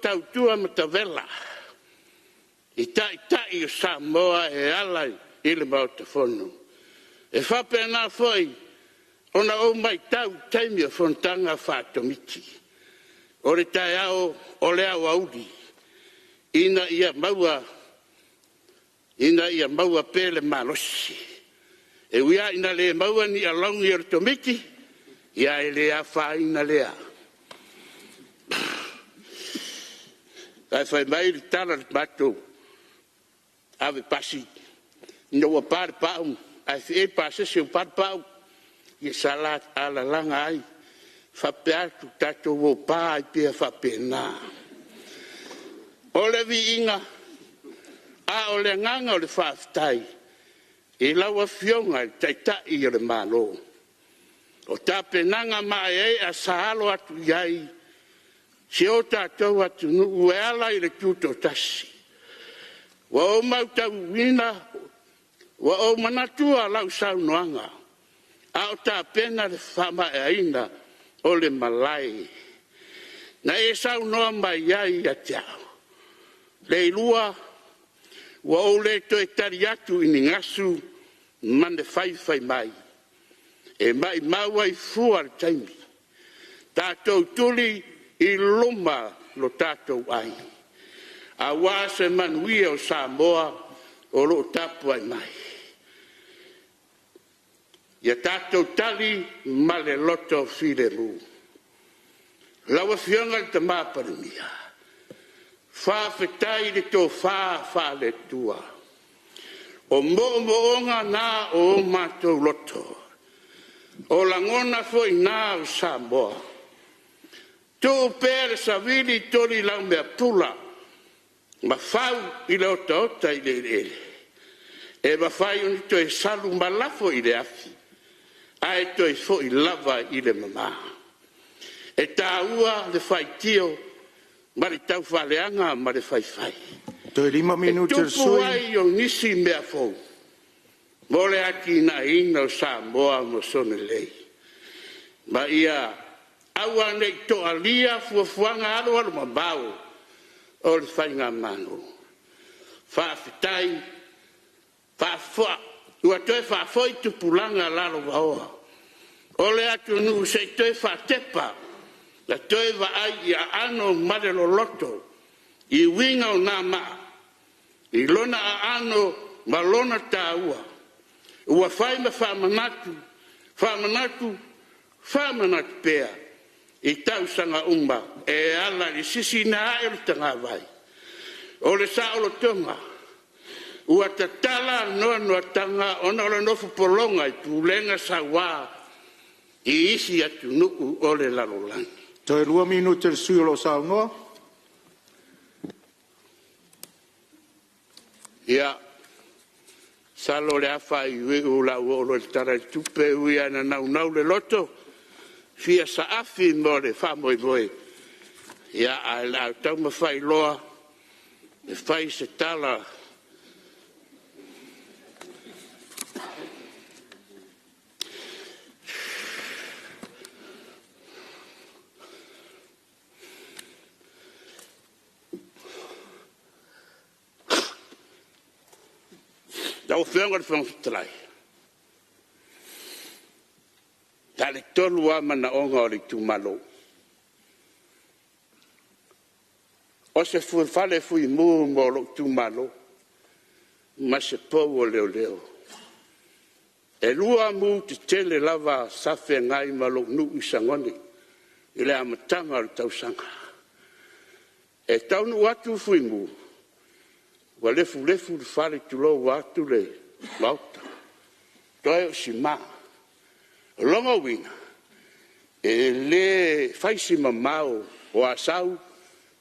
tautua matavela i Taitai o Samoa e ala i le Maota Fono. E faapena foi ona ou matau i taimi o fonotaga faa-Komiti o le taeao, o le aoauli ina ia maua pea le malosi. E ui lava ina le maua ni alauni o le Komiti, ae le afaina lea. Ae fai mai le tala a le matou ave pasi, ina ua pa le pau ae feei le pasese ua pa le pau, ia sa alalaga ai faapea atu, tatou o pa ai pea faapena. O le viiga a o le agaga o le faafetai i lau Afioga i le Taitai o le Malo, o tapenaga maeaea sa alo atu i ai si o tatou atunuu e ala i le tutoatasi. Ua ou matauina, ua ou manatua lau saunoaga a o tapena le faamaeaina o le malae na e saunoa mai ai ia te au, “Leilua ua ou le toe tali atu i ni gasu ma ni faifai mai, e maumau ai fua le taimi. Tatou tuli i luma lo tatou ai, aua se manuia o Samoa o lo o tapuai mai. Ia tatou tali ma le loto filemu.” Lau Afioga i le Palemia, faafetai i le tofa faale-Atua. O moomooga na o o matou loto, o lagona foi na o Samoa. Tuu pea le savili tolilaumea-pula ma fau i le otaota i le eleele, e mafai ona toe salu ma lafo i le afi, ae toe foi lava i le mama. E taua le faitio ma le taufaaleaga ma le faifai. Toe 5 E minute o le tupu sui usufono. ai o nisi mea fou mo le atinaeina o Samoa ma sona lelei, ma ia aua ne i toalia fuafuaga alualumamao o le faigamalo. Faafetai ua toe faafoi tupulaga lalovaoa o le atunuu se i toe faatepa ma toe vaai i aano ma le loloto i uiga o na maa i lona aano ma lona taua ua fai ma faamanatu, faamanatu, faamanatu pea i tausaga uma e ala i le sisiina ae o le tagavai o le saolotoga ua tatala noanoataga ona o le nofo pologa i pulega saua i isi atunuu o le lalolagi. Toe 2 minute o le sui usufono o lo o saunoa. Ia, Masalo o le a faaiuiu o le a ou oo loa i le Tala o le Tupe, e ui lava ina naunau le loto e fia saafi mo le faamoemoe, ae o le a taumafai loa e fai se tala. Lau Afioga i le Fofoga Fetalai, na o le 3 lava manaoga o le itumalo. O se fale fuimu mo lou itumalo ma se pou o leoleo. E 2 mu tetele lava sa feagai ma lou nuu i Sagone i le amataga o le tausaga. E taunuu atu fuimu ua lefulefu le fale tulou vaeatu le Maota, toe o sima. O lona uiga, e le fai si mamao o Asau,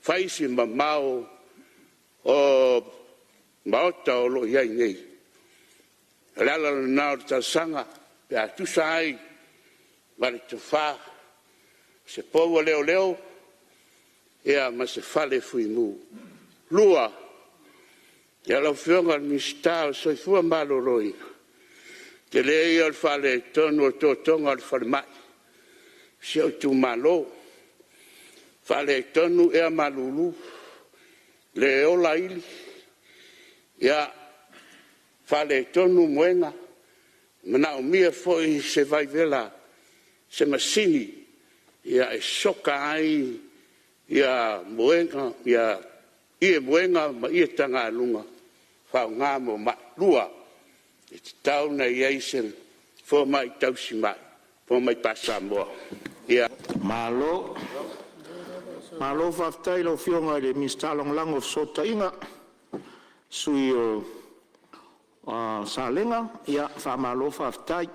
fai si mamao o maota o lo o i ai nei. O le ala lena o le talosaga pe a tusa ai ma le tofa, se pou a leoleo ma se fale fuimu. Lua, lau Afioga i le Minisita o le Soifua Maloloina, tele ia o le faaletonu o totoga o le falemai o si ou itumalo. Faaletonu ea malulu, le ola ili, faaletonu muega, manaomia foi se vaivela se masini e soka ai ie muega ma ie tagaluga faaaoga mo mai. Lua, e tatau ona i ai se fomai tausimai, fomai pa-Samoa. Ia. Malo faafetai i lau Afioga i le Minisita Lagolago o Fesootaiga, le sui usufono o Salega. Faamalo faafetai,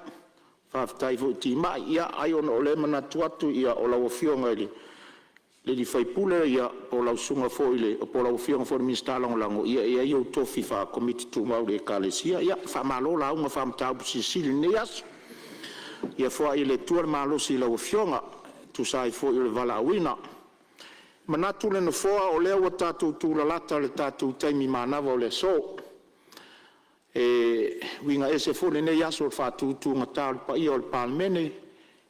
faafetai foi timai. Ia ai ona o lea e manatu atu o lau Afioga i le sui usufono po o lau Afioga foi i le Minisita Lagolago, ia e i ai ou tofi faa-Komiti Tumau i le Ekalesia. Ia faamalo lauga faa-Mataupu Silisili i lenei aso. Ia foai e le Atua le malosi i lau Afioga e tusa ai foi o le valaauina. E manatu le Nofoa o lea ua tatou tulalata i le tatou taimi manava o le aso. E uiga ese foi lenei aso i le faatutugata o le paia o le Palemene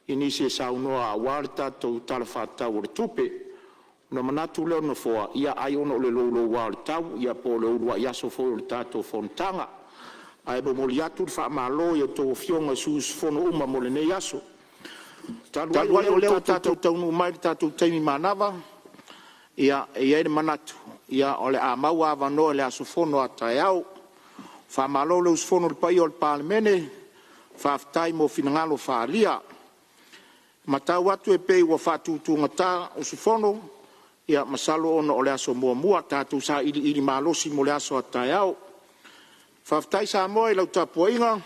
i nisi e saunoa aua le tatou Tala Faatatau o le Tupe. Ona manatu lea o le Nofoa, ia ai ona o le louloua o le tau po o le uluai aso foi o le tatou fonotaga. Ae momoli atu le faamalo i a outou Afioga i sui usufono uma mo lenei aso. Talu ai o lea ua tatou taunuu mai i le tatou taimi manava, e i ai le manatu o le a maua avanoa i le aso fono a taeao. Faamalo le usufono i le paia o le Palemene, faafetai mo finagalo faaalia. E matau atu e pei ua faatutugata usufono, ia masalo ona o le aso muamua. Tatou sailiili malosi mo le aso a taeao. Faafetai Samoa i lau tapuaiga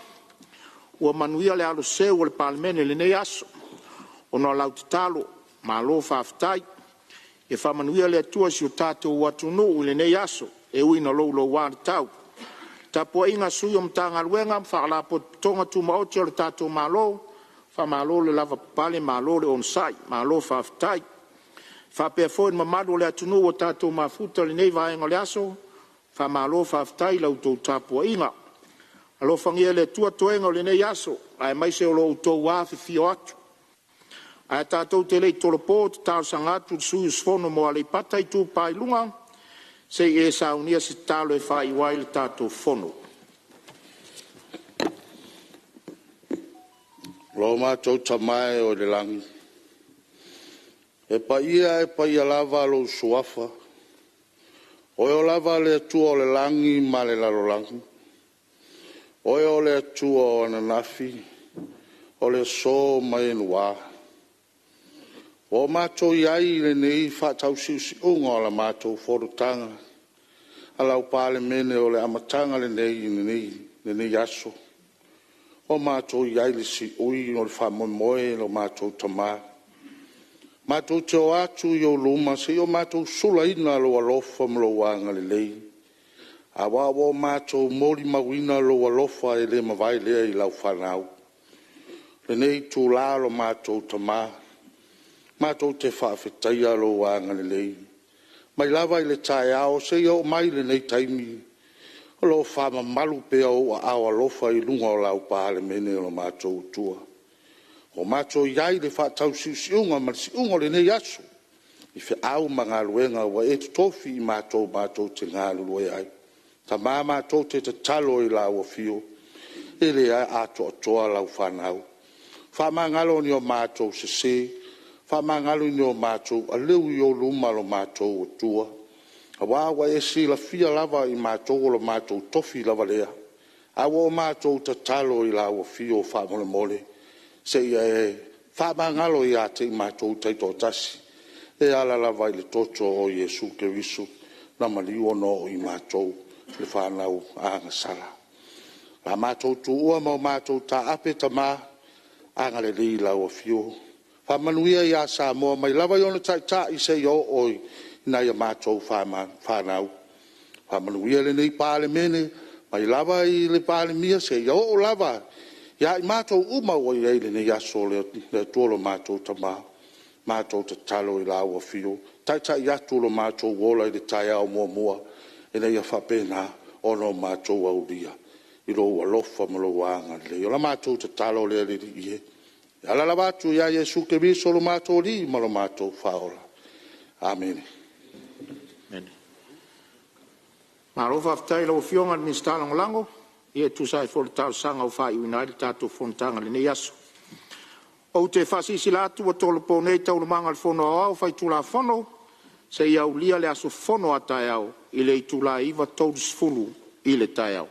ua manuia le aloseu o le Palemene i lenei aso ona o lau tatalo. Malo faafetai. Ia faamanuia le Atua i si o tatou atunuu i lenei aso e ui ina louloua le tau. Le tapuaiga a Sui o Matagaluega ma Faalapotopotoga Tumaoti a le tatou Malo, faamalo le lavapapale malo le onosai, malo faafetai. E faapea foi le mamalu o le atunuu ua tatou mafuta i lenei vaega o le aso, faamalo faafetai i la outou tapuaiga. Alofagia e le Atua toega o lenei aso aemaise o lo outou afifio atu. Ae tatou te le i tolopo, ou te talosaga atu i le sui usufono mo Aleipata Itupa i Luga se i e saunia se tatalo e faaiu ai le tatou Fono. Lo matou Tama e o i le lagi, e paia e paia lava lou Suafa, o Oe lava o le Atua o le lagi ma le lalolagi, o Oe o le Atua o ananafi, o le aso ma e lua. Ua matou i ai i lenei faatausiusiuga o le matou Fonotaga a lau Palemene o le amataga lenei i lenei aso. Ua matou i ai i le siui o le faamoemoe lo matou Tama. Matou te o atu i ou luma se i o matou sulaina lou alofa ma lou agalelei. Aua ua matou molimauina lou alofa e le mavae lea i lau fanau. I lenei itula lo matou Tama, matou te faafetaia lou agalelei mai lava i le taeao seia oo mai i lenei taimi, o lo o faamamalu pea ou aao alofa i luga o lau Palemene o lo matou Atua. Ua matou i ai i le faatausiusiuga ma le siuga o lenei aso i feau ma galuega ua e totofi i matou matou te galulue ai. Tama matou te tatalo i lau Afio, e le atoatoa lau fanau. Faamagalo ni o matou sese, faamagalo ni o matou aleu i ou luma lo matou Atua, aua ua e silafia lava i matou o lo matou tofi lava lea. Ae ua o matou tatalo i lau Afio faamolemole, se i e faamagalo ia te i matou taitoatasi, e ala lava i le toto o Iesu Keriso na maliu ona o i matou le fanau agasala. O le a matou tuua ma o matou taape Tama, agalelei i lau Afio, faamanuia ia Samoa mai lava i ona taitai seia oo i nai a matou fanau. Faamanuia lenei Palemene, mai lava i le Palemia seia oo lava ia i matou uma ua i ai i lenei aso le Atua lo matou Tama. Matou tatalo i lau Afio, taitai atu lo matou ola i le taeao muamua ina ia faapena ona o matou aulia i lou alofa ma lou agalelei. O la matou tatalo lea le Alii e, e ala lava atu ia Iesu Keriso lo matou Alii ma lo matou Faaola. Amene. Malo faafetai i lau Afioga i le Minisita Lagolago e tusa ai foi o le talosaga ua faaiuina ai le tatou fonotaga i lenei aso. Ou te faasilasila atu ua tolopo nei Taualumaga a le Fono Aoao Faitulafono seia aulia le aso fono a taeao i le itula e 9:30 i le taeao.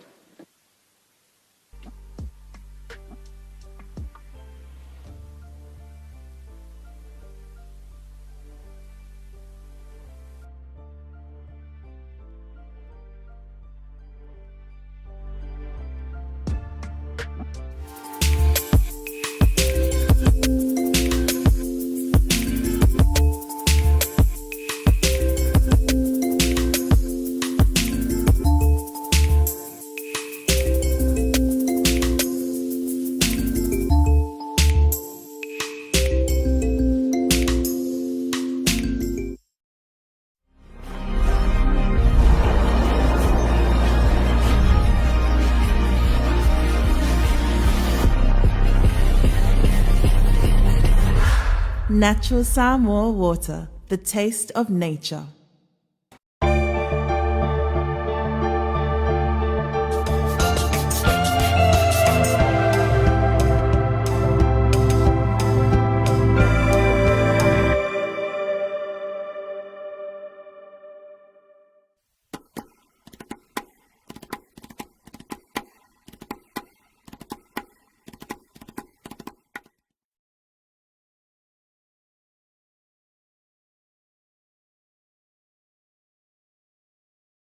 Natural Samoa Water, the taste of nature.